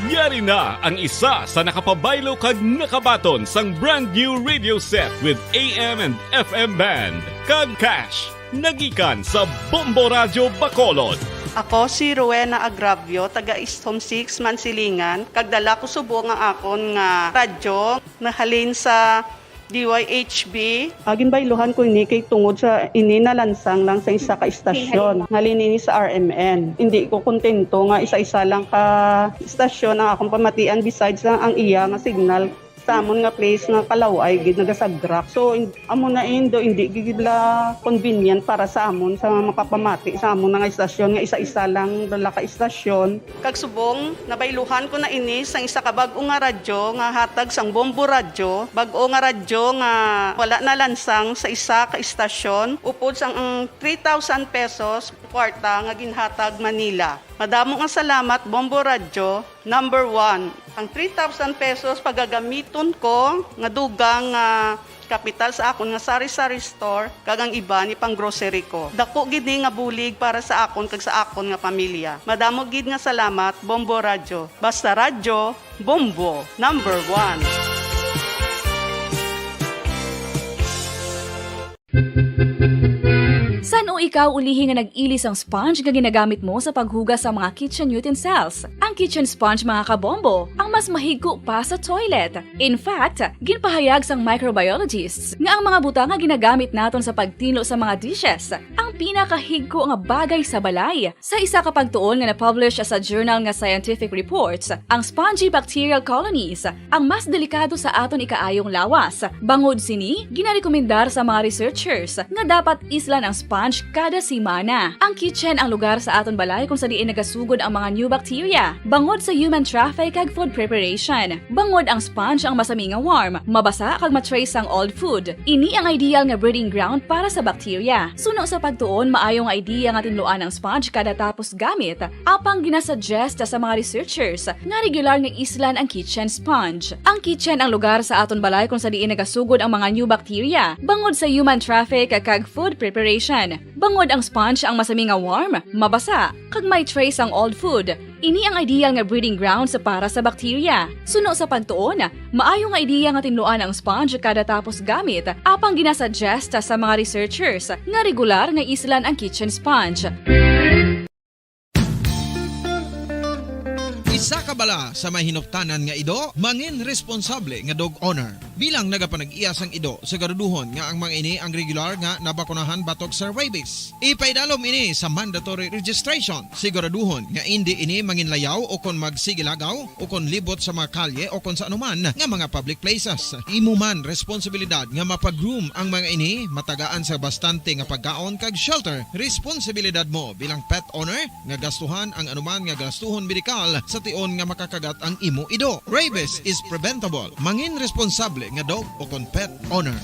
Nga Ari na ang isa sa nakapabaylo kag nakabaton sang brand new radio set with A M and F M band kag cash. Nagikan sa Bombo Radyo Bacolod. Ako si Rowena Agravio, taga East Home Six, Mansilingan, kag dala ko subong ang akon nga radyo nahalin sa D Y H B. Agin bayluhan ko ini kay tungod sa ini nalansang lang sa isa ka istasyon. Halin ini sa R M N. Hindi ko kontento nga isa-isa lang ka istasyon ang akong pamatian besides lang ang iya nga signal. Sa amon nga place nga kalaw-ay gid nagasagrak. So, in-, amo na indo, hindi gid la convenient para sa amon sa makapamati sa amon nga istasyon nga isa-isa lang dala ka istasyon. Kag subong, nabayluhan ko na ini sang isa ka bag-o nga radyo nga hatag sang Bombo Radyo, bag-o nga radyo nga wala nalansang sa isa ka istasyon, upod sang ang three thousand pesos kwarta nga ginhatag man nila. Madamo nga salamat, Bombo Radyo, number one. Ang three thousand pesos pagagamiton ko nga dugang nga kapital sa akon nga sari-sari store kag ang iban ipang-grocery ko. Dako gid ni nga bulig para sa akon kag sa akon nga pamilya. Madamo gid nga salamat, Bombo Radyo. Basta radyo, Bombo, number one. San-o ikaw ulihi nga nag-ili sang sponge nga ginagamit mo sa paghugas sa mga kitchen utensils? Ang kitchen sponge, mga kabombo, ang mas mahigko pa sa toilet. In fact, ginpahayag sang microbiologists nga ang mga butang nga ginagamit naton sa pagtinlo sa mga dishes ang pinakahigko nga bagay sa balay. Sa isa ka pagtuon nga na-publish sa journal nga Scientific Reports, ang spongy bacterial colonies ang mas delikado sa aton ikaayong lawas. Bangod sini, ginarekomendar sa mga researchers nga dapat islan ang sponge kada semana. Ang kitchen ang lugar sa aton balay kung sa diin nagasugod ang mga new bacteria. Bangod sa human traffic kag food preparation. Bangod ang sponge ang masami nga warm, mabasa kag ma-trace ang old food. Ini ang ideal nga breeding ground para sa bacteria. Suno sa pagtuon, maayo nga idea nga tinluan ang sponge kada tapos gamit. Apang ginasuggest sa mga researchers nga regular nga islan ang kitchen sponge. Ang kitchen ang lugar sa aton balay kung sa diin nagasugod ang mga new bacteria, bangod sa human traffic kag food preparation. Bangod ang sponge ang masami nga warm, mabasa, kag may trace ang old food. Ini ang ideal nga breeding grounds para sa bacteria. Suno sa pagtuon, maayo nga idea nga tinluan ang sponge kada tapos gamit, apang ginasuggest sa mga researchers nga regular nga islan ang kitchen sponge. Isa ka bala sa may hinuptanan nga ido, mangin responsable nga dog owner. Bilang nagapanag-iya sang ido, siguraduhon nga ang mga ini ang regular nga nabakunahan batok sa rabies. Ipaidalom ini sa mandatory registration. Siguraduhon nga indi ini manginlayaw o kon magsigilagaw o kon libot sa mga kalye o kon sa anuman nga mga public places. Imo man responsibilidad nga mapa-groom ang mga ini, matagaan sa bastante nga pagkaon kag shelter. Responsibilidad mo bilang pet owner nga gastuhan ang anuman nga gastuhon medikal sa tion nga makakagat ang imo ido. Rabies is preventable. Mangin responsable nga dog o kon pet owner.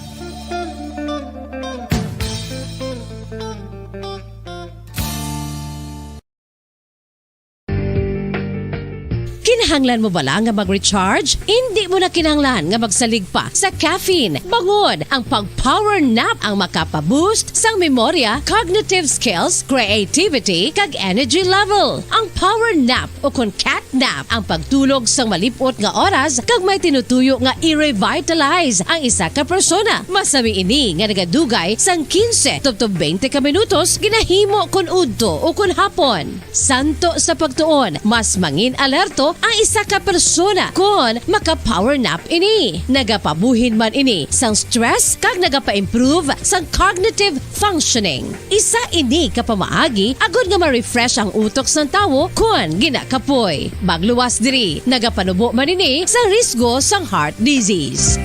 Kinahanglan mo bala nga mag-recharge? Indi mo na kinahanglan nga magsalig pa sa caffeine. Bangod ang pag-power nap ang makapa-boost sang memorya, cognitive skills, creativity, kag energy level. Ang power nap o kon cat nap ang pagtulog sang malip-ot nga oras kag may tinutuyo nga i-revitalize ang isa ka persona. Masami ini nga nagadugay sang quince tubtob twenty ka minutos ginahimo kon udto o kon hapon. Santo sa pagtuon, mas mangin alerto ang isa ka persona kon maka-power nap ini. Nagapabuhin man ini sang stress kag nagapa-improve sang cognitive functioning. Isa ini ka pamaagi agud nga ma-refresh ang utok sang tawo kon ginakapoy. Magluwas diri, nagapanubo man ini sa risgo sang heart disease.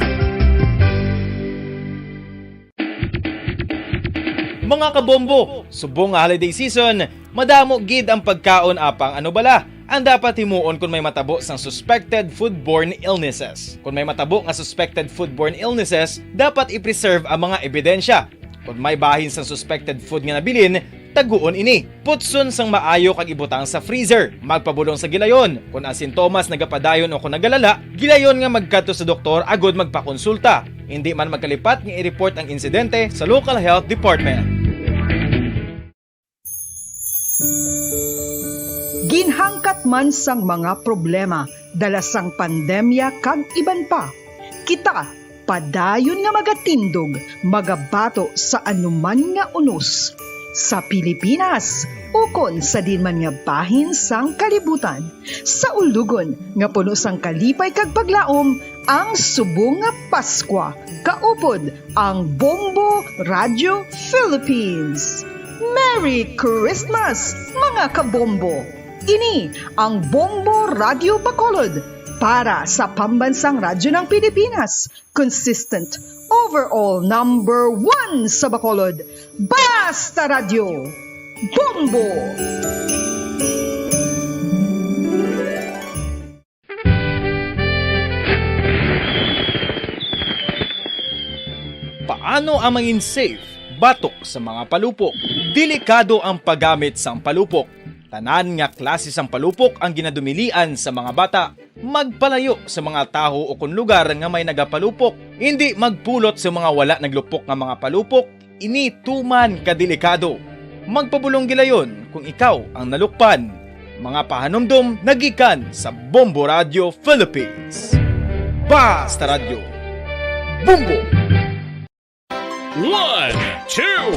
Mga kabombo, subong nga holiday season, madamo gid ang pagkaon apang ano bala ang dapat himuon kon may matabo sang suspected foodborne illnesses. Kon may matabo nga suspected foodborne illnesses, dapat i-preserve ang mga ebidensya. Kon may bahin sang suspected food nga nabilin, taguon ini. Putson sang maayo kag ibutang sa freezer. Magpabulong sa gilayon. Kon ang sintomas nagapadayon o kon nagalala, gilayon nga magkadto sa doktor agud magpakonsulta. Indi man magkalipat nga i-report ang insidente sa local health department. Ginhangkat man sang mga problema dala sang pandemya kag iban pa. Kita padayon nga magatindog, magabato sa anuman nga unos, sa Pilipinas ukon sa diin man nga bahin sang kalibutan. Sa ulugon nga puno sang kalipay kag paglaom ang subong nga Paskwa, kaupod ang Bombo Radio Philippines. Merry Christmas, mga kabombo! Ini ang Bombo Radio Bacolod para sa Pambansang Radyo ng Pilipinas, consistent, overall number one sa Bacolod. Basta Radyo, Bombo! Paano ang mangin safe batok sa mga palupok? Delikado ang paggamit sang palupok. Tanan nga klase sang palupok ang ginadumilian sa mga bata. Magpalayo sa mga taho o kon lugar nga may nagapalupok. Hindi magpulot sa mga wala naglupok nga mga palupok. Ini tuman ka delikado. Magpabulong gilayon kung ikaw ang nalukpan. Mga pahanumdom nagikan sa Bombo Radio Philippines. Basta Radyo, Bombo! One, two,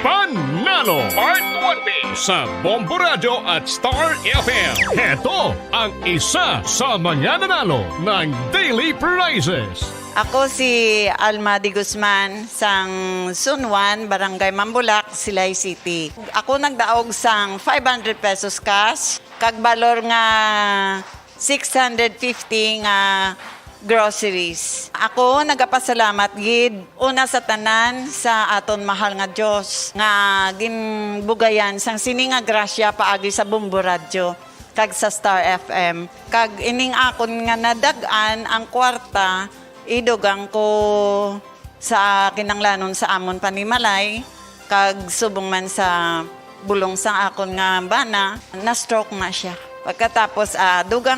Panalo! Part one B sa Bombo Radio at Star F M. Heto ang isa sa mga nanalo ng daily prizes. Ako si Alma de Guzman, sang Sunwan, Barangay Mambulak, Silay City. Ako nagdaog sang five hundred pesos cash, kag balor nga six hundred fifty nga groceries. Ako nagapasalamat gid una sa tanan sa aton mahal nga Dios nga ginbugayan sang sini nga grasya paagi sa Bombo Radyo kag sa Star F M. Kag ining akon nga nadag-an ang kwarta, idugang ko sa kinanglanon sa amon panimalay, kag subong man sa bulong sang akon nga bana, na-stroke na siya. Pagkatapos, ah, dugang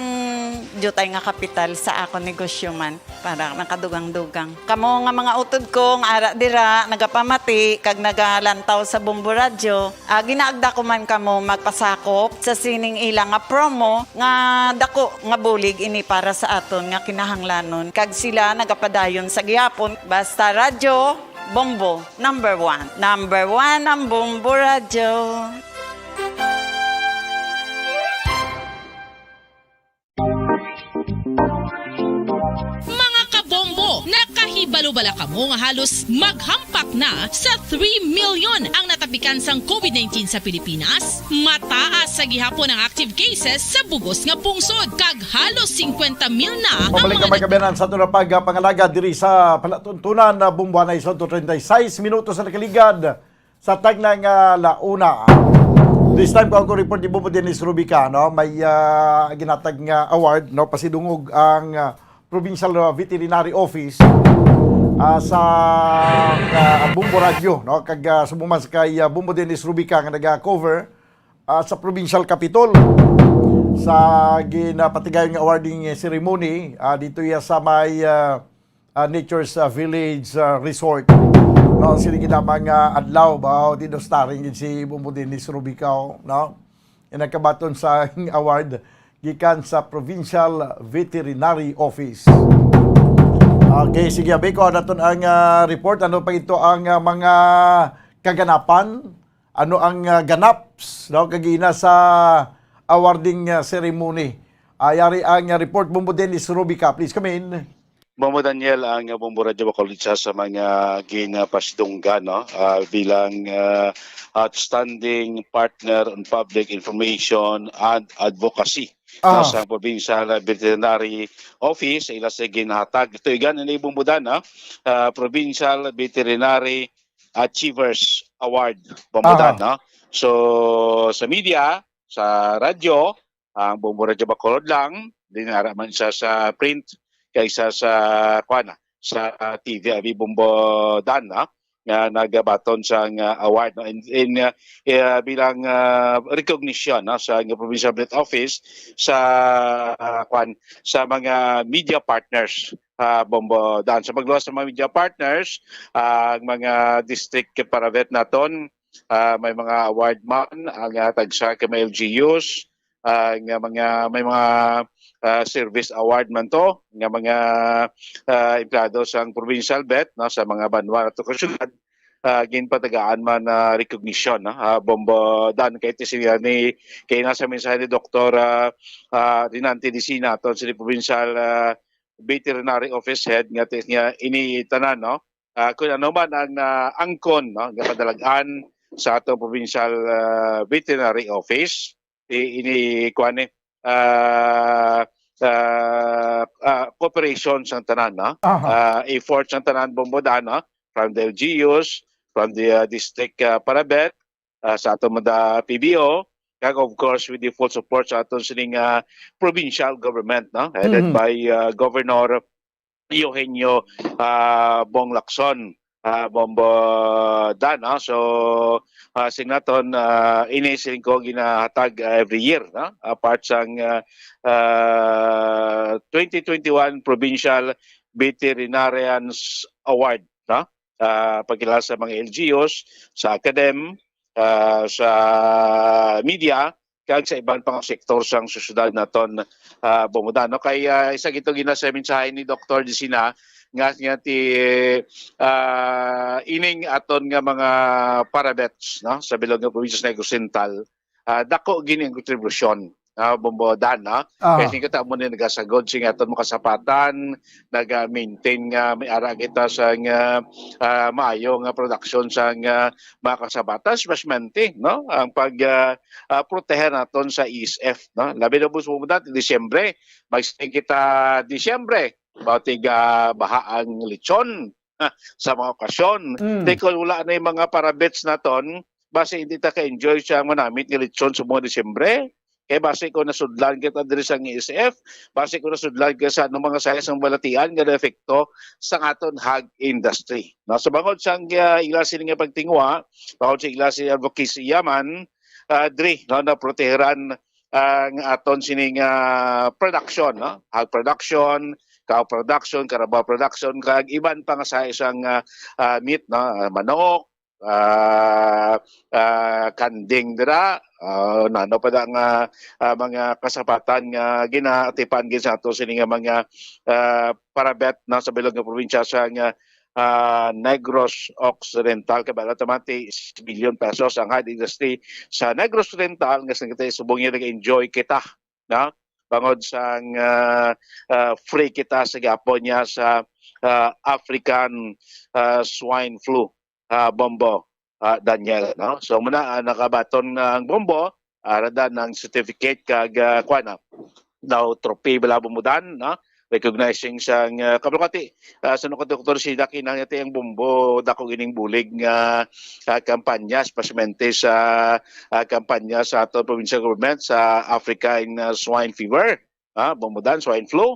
diutay nga kapital sa akon negosyo man, para nakadugang-dugang. Kamo nga mga utod ko nga ara dira, nagapamati kag nagalantaw sa Bombo Radyo, ah, ginaagda ko man kamo magpasakop sa sining ila nga promo nga dako nga bulig ini para sa aton nga kinahanglanon, kag sila nagapadayon sa gihapon. Basta Radyo Bombo, number one. Number one ang Bombo Radyo. Mga kabombo, nakahibalo bala kamo nga halos maghampak na sa three million ang natapikan sang covid nineteen sa Pilipinas? Mataas sa gihapon ang active cases sa bug-os nga pungsod, kag halos singkwenta mil na ang Pabalik mga ang may nag- kabiyanan sa aton nga pagpangalagad diri sa palatuntunan na Bombo. Anay sa treinta y seis minutos na nakaligad sa tagna nga launa. This time, ko ako report ni Bombo Dennis Rubica, no? May, ah, ginatag nga award, no? Pasidungog ang, ah, Provincial, ah, Veterinary Office, ah, sa, ah, Bombo Radio, no? Kag, ah, subong man sa kay, ah, Bombo Dennis Rubica nga naga-cover, ah, sa Provincial Capitol sa ginapatigayon nga awarding ceremony, ah, dito iya sa may, ah, ah, Nature's, ah, Village, ah, Resort. No, sini gid ang mga adlaw ba, o, di do starring gid si Bombo Dennis Rubica, no? Ang nagkabaton sa award gikan sa Provincial Veterinary Office. Okay, sige, abi ko naton ang, ah, report. Ano pa ito ang, ah, mga kaganapan? Ano ang, ah, ganaps, no, kagina sa awarding, ah, ceremony? Ah, yari ang, ah, report, Bombo Dennis Rubica. Please come in. Bombo Daniel, ang Bombo Radyo Bacolod sa mga ginapasidunggan, no? Ah, bilang, ah, outstanding partner on public information and advocacy, no, Ah. sa Provincial Veterinary Office, ila sa ginahatag. Ito igan ni Bombo Dan, no? Ah, Provincial Veterinary Achievers Award, Bombo Dan, Aha. no? So, sa media, sa radyo, ang Bombo Radyo Bacolod lang, din ara man siya sa print, kaysa sa, kuwan, sa T V, abi Bombo Dan, ha? Nga nagabaton sa nga award, no? In, in, uh, eh, bilang, uh, recognition, no, sa nga Provincial Budget Office sa, uh, kuwan, sa mga media partners, uh, Bombo Dan. Sa pagluwas sa mga media partners, uh, ang mga district paravet naton, ah, may mga award man, ang, ah, tagsa ka mga L G Us, ah, nga mga, may mga, ah, service award man to, nga mga, ah, empleyado sang provincial bet, no, sa mga banwa ato ka syudad, ah, ginpatagaan man, ah, recognition, no? Ah, Bombo Dan, kay ti siya ni, kay nasa mensahe ni Doktor, ah, ah, Rinante Dicina, aton sa provincial, ah, veterinary office head nga ti-, nga ini tanan, no? Ah, kung ano man ang, ah, angkon, no, nga padalagan sa atong provincial, ah, veterinary office, i-, ini, kuwan ni, ah, ah, ah, cooperation sang tanan, no? Aha. Ah, effort sang tanan, Bombo Dan, no? From the L G Us, from the, ah, district, ah, parabet, ah, sa aton mga P B O, kag of course with the full support sa aton sining, ah, provincial government, no? Headed Mhm. by, ah, Governor Eugenio, ah, Bong Lacson, ah, Bombo Dan, no? So, ah, sing naton, ah, ini sing ko ginahatag, ah, every year, no? Ah, part sang, ah, ah, twenty twenty-one Provincial Veterinarians Award, no? Ah, pagkilala sa mga L G Us, sa academ, ah, sa media, kag sa iban pang sektor sang sosyedad naton, ah, Bombo Dan, no? Kay, ah, isa gito gina sa mensahe ni Doktor Dicina nga, nga ti, ah, ining aton nga mga parabets, no, sa bilog nga probinsya sa Negros Oriental, ah, dako gini ang kontribusyon, ah, Bombo Dan, no? Aha. Kay sing kita mo ni nagasagod sing aton mga kasapatan, naga-maintain nga may ara kita sang, ah, ah, maayo nga production sang, ah, mga kasapatan, especially, no? Ang pag, ah, ah, protehe naton sa E S F, no? Labi na po sa mga dati, Disyembre, magsing kita Disyembre, bawat tiga baha ang lechon, ah, sa mga okasyon. Mm. Di ko wala na yung mga parabets naton, basi hindi ta ka-enjoy siya manamit nga lechon sa mga Disyembre. Kay basi ko nasudlan kita diri sa E S F, basi ko nasudlan ka sa anong mga saya sang balatian nga epekto sa aton hog industry. No, sa bangod sang, ah, ila sini nga pagtingwa, bangod sa ila sini advocacy yaman, ah, diri, no, naproteheran ang aton sining, ah, production, no? Hog production, cow production, carabao production, kag iban pa nga sa isang, ah, ah, meat, no? Ah, manok, ah, ah, kanding dira, ah, nano pa da nga, ah, mga kasapatan nga ginaatipan gid sa ato sini nga mga, ah, parabet na sa bilog nga probinsya sa nga, ah, Negros Occidental, kay bala tamati billion pesos ang hide industry sa Negros Occidental, nga sa kita subong niya nag-enjoy kita, no? Bangod sang, ah, ah, free kita sa gihapon niya sa, ah, African, ah, swine flu, ah, Bombo, ah, Daniel, no? So muna, ah, nakabaton na ang Bombo, ah, rada ng certificate kag, ah, kuwan na, daw trophy bala, Bombo Dan, no? Recognizing sang, ah, kabalkati, ah, sa nukot Doktor Sida, kinang yati ang Bombo, dako gining bulig nga, ah, kampanya, especially sa, ah, kampanya sa ato provincial government sa African, ah, swine fever, ah, Bombo Dan, swine flu.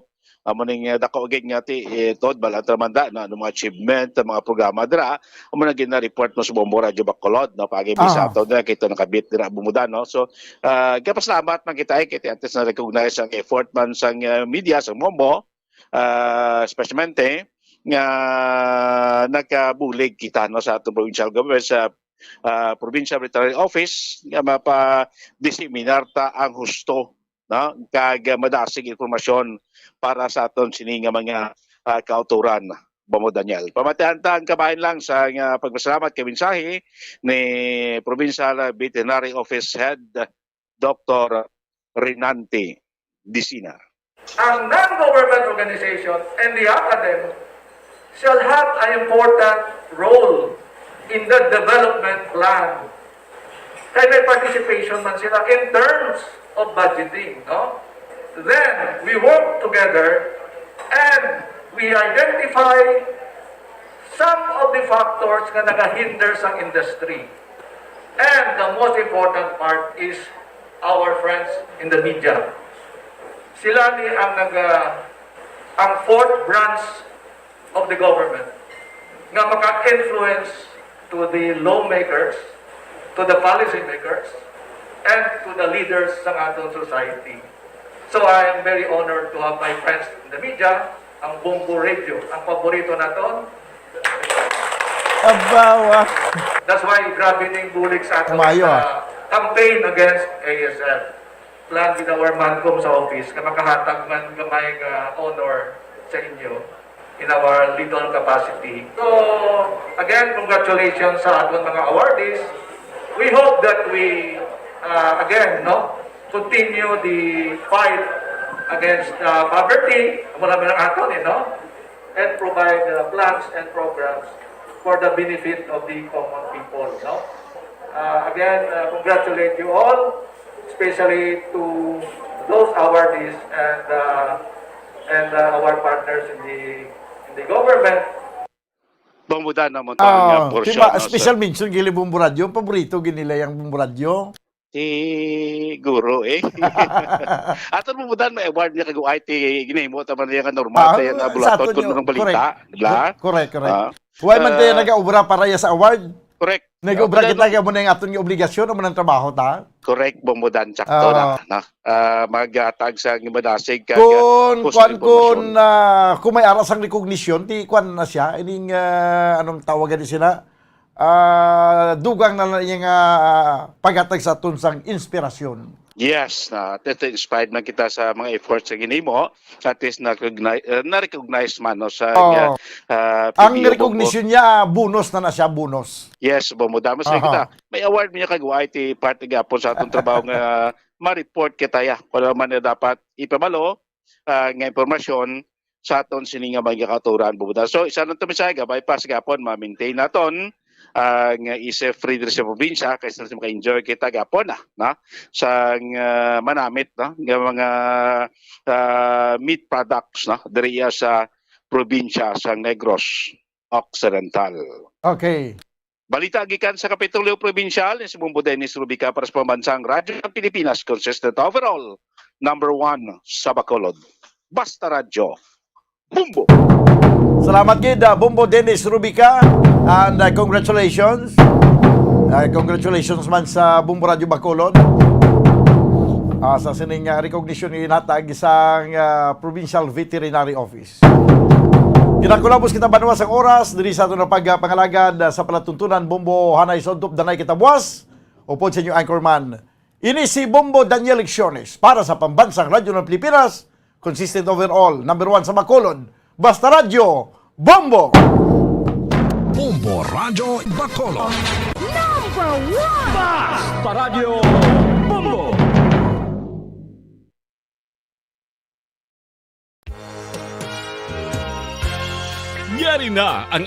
Amo ning, ah, dako gid nga ti, eh, tod, bala, tramanda, no, ano mga achievement, ang mga programa dira, amo na gina-report mo sa Bombo Radyo Bacolod, no, pagi Ah. sa ato na, kita nakabit dira, Bombo Dan, no. So, ah, kapasalamat man kita, eh, kay antes na recognize ang effort man sang, ah, media, sa Bombo, ah, especially nga nakabulig kita, no, sa atong provincial government, sa, ah, Provincial Veterinary Office, nga mapa-diseminar ta ang husto, no, kag madasig informasyon para sa aton sini nga mga, ah, kauturan, Bombo Daniel. Pamatian ta ang kabahin lang sa nga pagpasalamat kay mensahe ni Provincial Veterinary Office Head Doktor Rinante Dicina. Ang non-government organization and the academy shall have an important role in the development plan. Kaya may participation man sila in terms of budgeting, no? Then, we work together and we identify some of the factors nga nagahinder sa industry. And the most important part is our friends in the media. Sila ni ang nag, ah, ang fourth branch of the government nga maka-influence to the lawmakers, to the policymakers, and to the leaders sa aton society. So I am very honored to have my friends in the media, ang Bombo Radio, ang paborito naton. Abawa. That's why grabe ning bulig sa aton Umayo, sa ah. campaign against A S L. Plan with our MANCOM sa office nga makahatag man gamay nga honor sa inyo in our little capacity. So, again, congratulations sa aton mga awardees. We hope that we, uh, again, no, continue the fight against, uh, poverty. Amo lang ang aton, eh, no? And provide, uh, plans and programs for the benefit of the common people, no? Uh, again, uh, congratulate you all, especially to those awardees and, uh, and, uh, our partners in the, in the government. Bang mo dan naman ta ang, ah, ah, portion, di ba, no, special mention gili Bombo Radyo, paborito gid nila yang Bombo Radyo. Siguro, eh. Aton mo dan may award niya kag I T, ginahimo ta man niya nga normal, ah, kaya na sa bulaton aton kun yun, anong balita, correct. Di ba? Correct, correct. Ah. Why man tayo, ah, nag-aobra para ya sa award? Correct. Nag-obra kita, kaya mo na yung aton yung obligasyon, amo nang trabaho ta. Correct, Bombo Dan, sakto na, ah, no? Ah, maghatag sa gimadasig kag, ah, kung, kusog kuwan, impormasyon. Kung, ah, kung may aras ang recognition, ti kuwan na siya, ining, ah, anong tawagan ni sila? Ah, dugang na lang yung, ah, paghatag sa aton sang inspirasyon. Yes, na, at least inspired man kita sa mga efforts nga ginimo. At least na-recognize, eh, na-recognize man, no, sa, oh, nga, ah, ang P B O recognition Bombo niya, bonus na na siya, bonus. Yes, Bombo, damo sa, aha, kita. May award niya kag Y T, part gapon sa atong trabaho nga ma-report kita ya. Wala man na dapat ipabalo, ah, nga impormasyon sa aton sini nga mga kautoran, Bombo Dan. So, isa lang to, Misaga, bypass gapon, ma-maintain naton, ah, nga isa free diri sa probinsya, kay sa maka-enjoy kita gapon na, no? Sa, ah, manamit, no? Nga mga, ah, meat products, no? Diri iya sa probinsya sa Negros Occidental. Okay. Balita gikan sa Kapitolyo Probinsyal, ni si Bombo Dennis Rubica para sa Pambansang Radyo ng Pilipinas, consistent overall, number one sa Bacolod. Basta Radyo, Bombo! Salamat gid, ah, Bombo Dennis Rubica, and, ah, congratulations. Ah, congratulations man sa Bombo Radyo Bacolod. Ah, sa sining, ah, recognition nga ginhatag sang, ah, Provincial Veterinary Office. Kinakulabos kita, banwa, sang oras diri sa aton nga pagpangalagad, ah, sa palatuntunan, Bombo, hanay sa untop, danay kita buwas. Upod sa inyo anchorman, ini si Bombo Daniel Lecciones para sa Pambansang Radyo ng Pilipinas, consistent overall, number one sa Bacolod. Basta Radyo, Bombo! Bombo Radyo Bacolod. Number one! Basta Radyo, Bombo! Yari na ang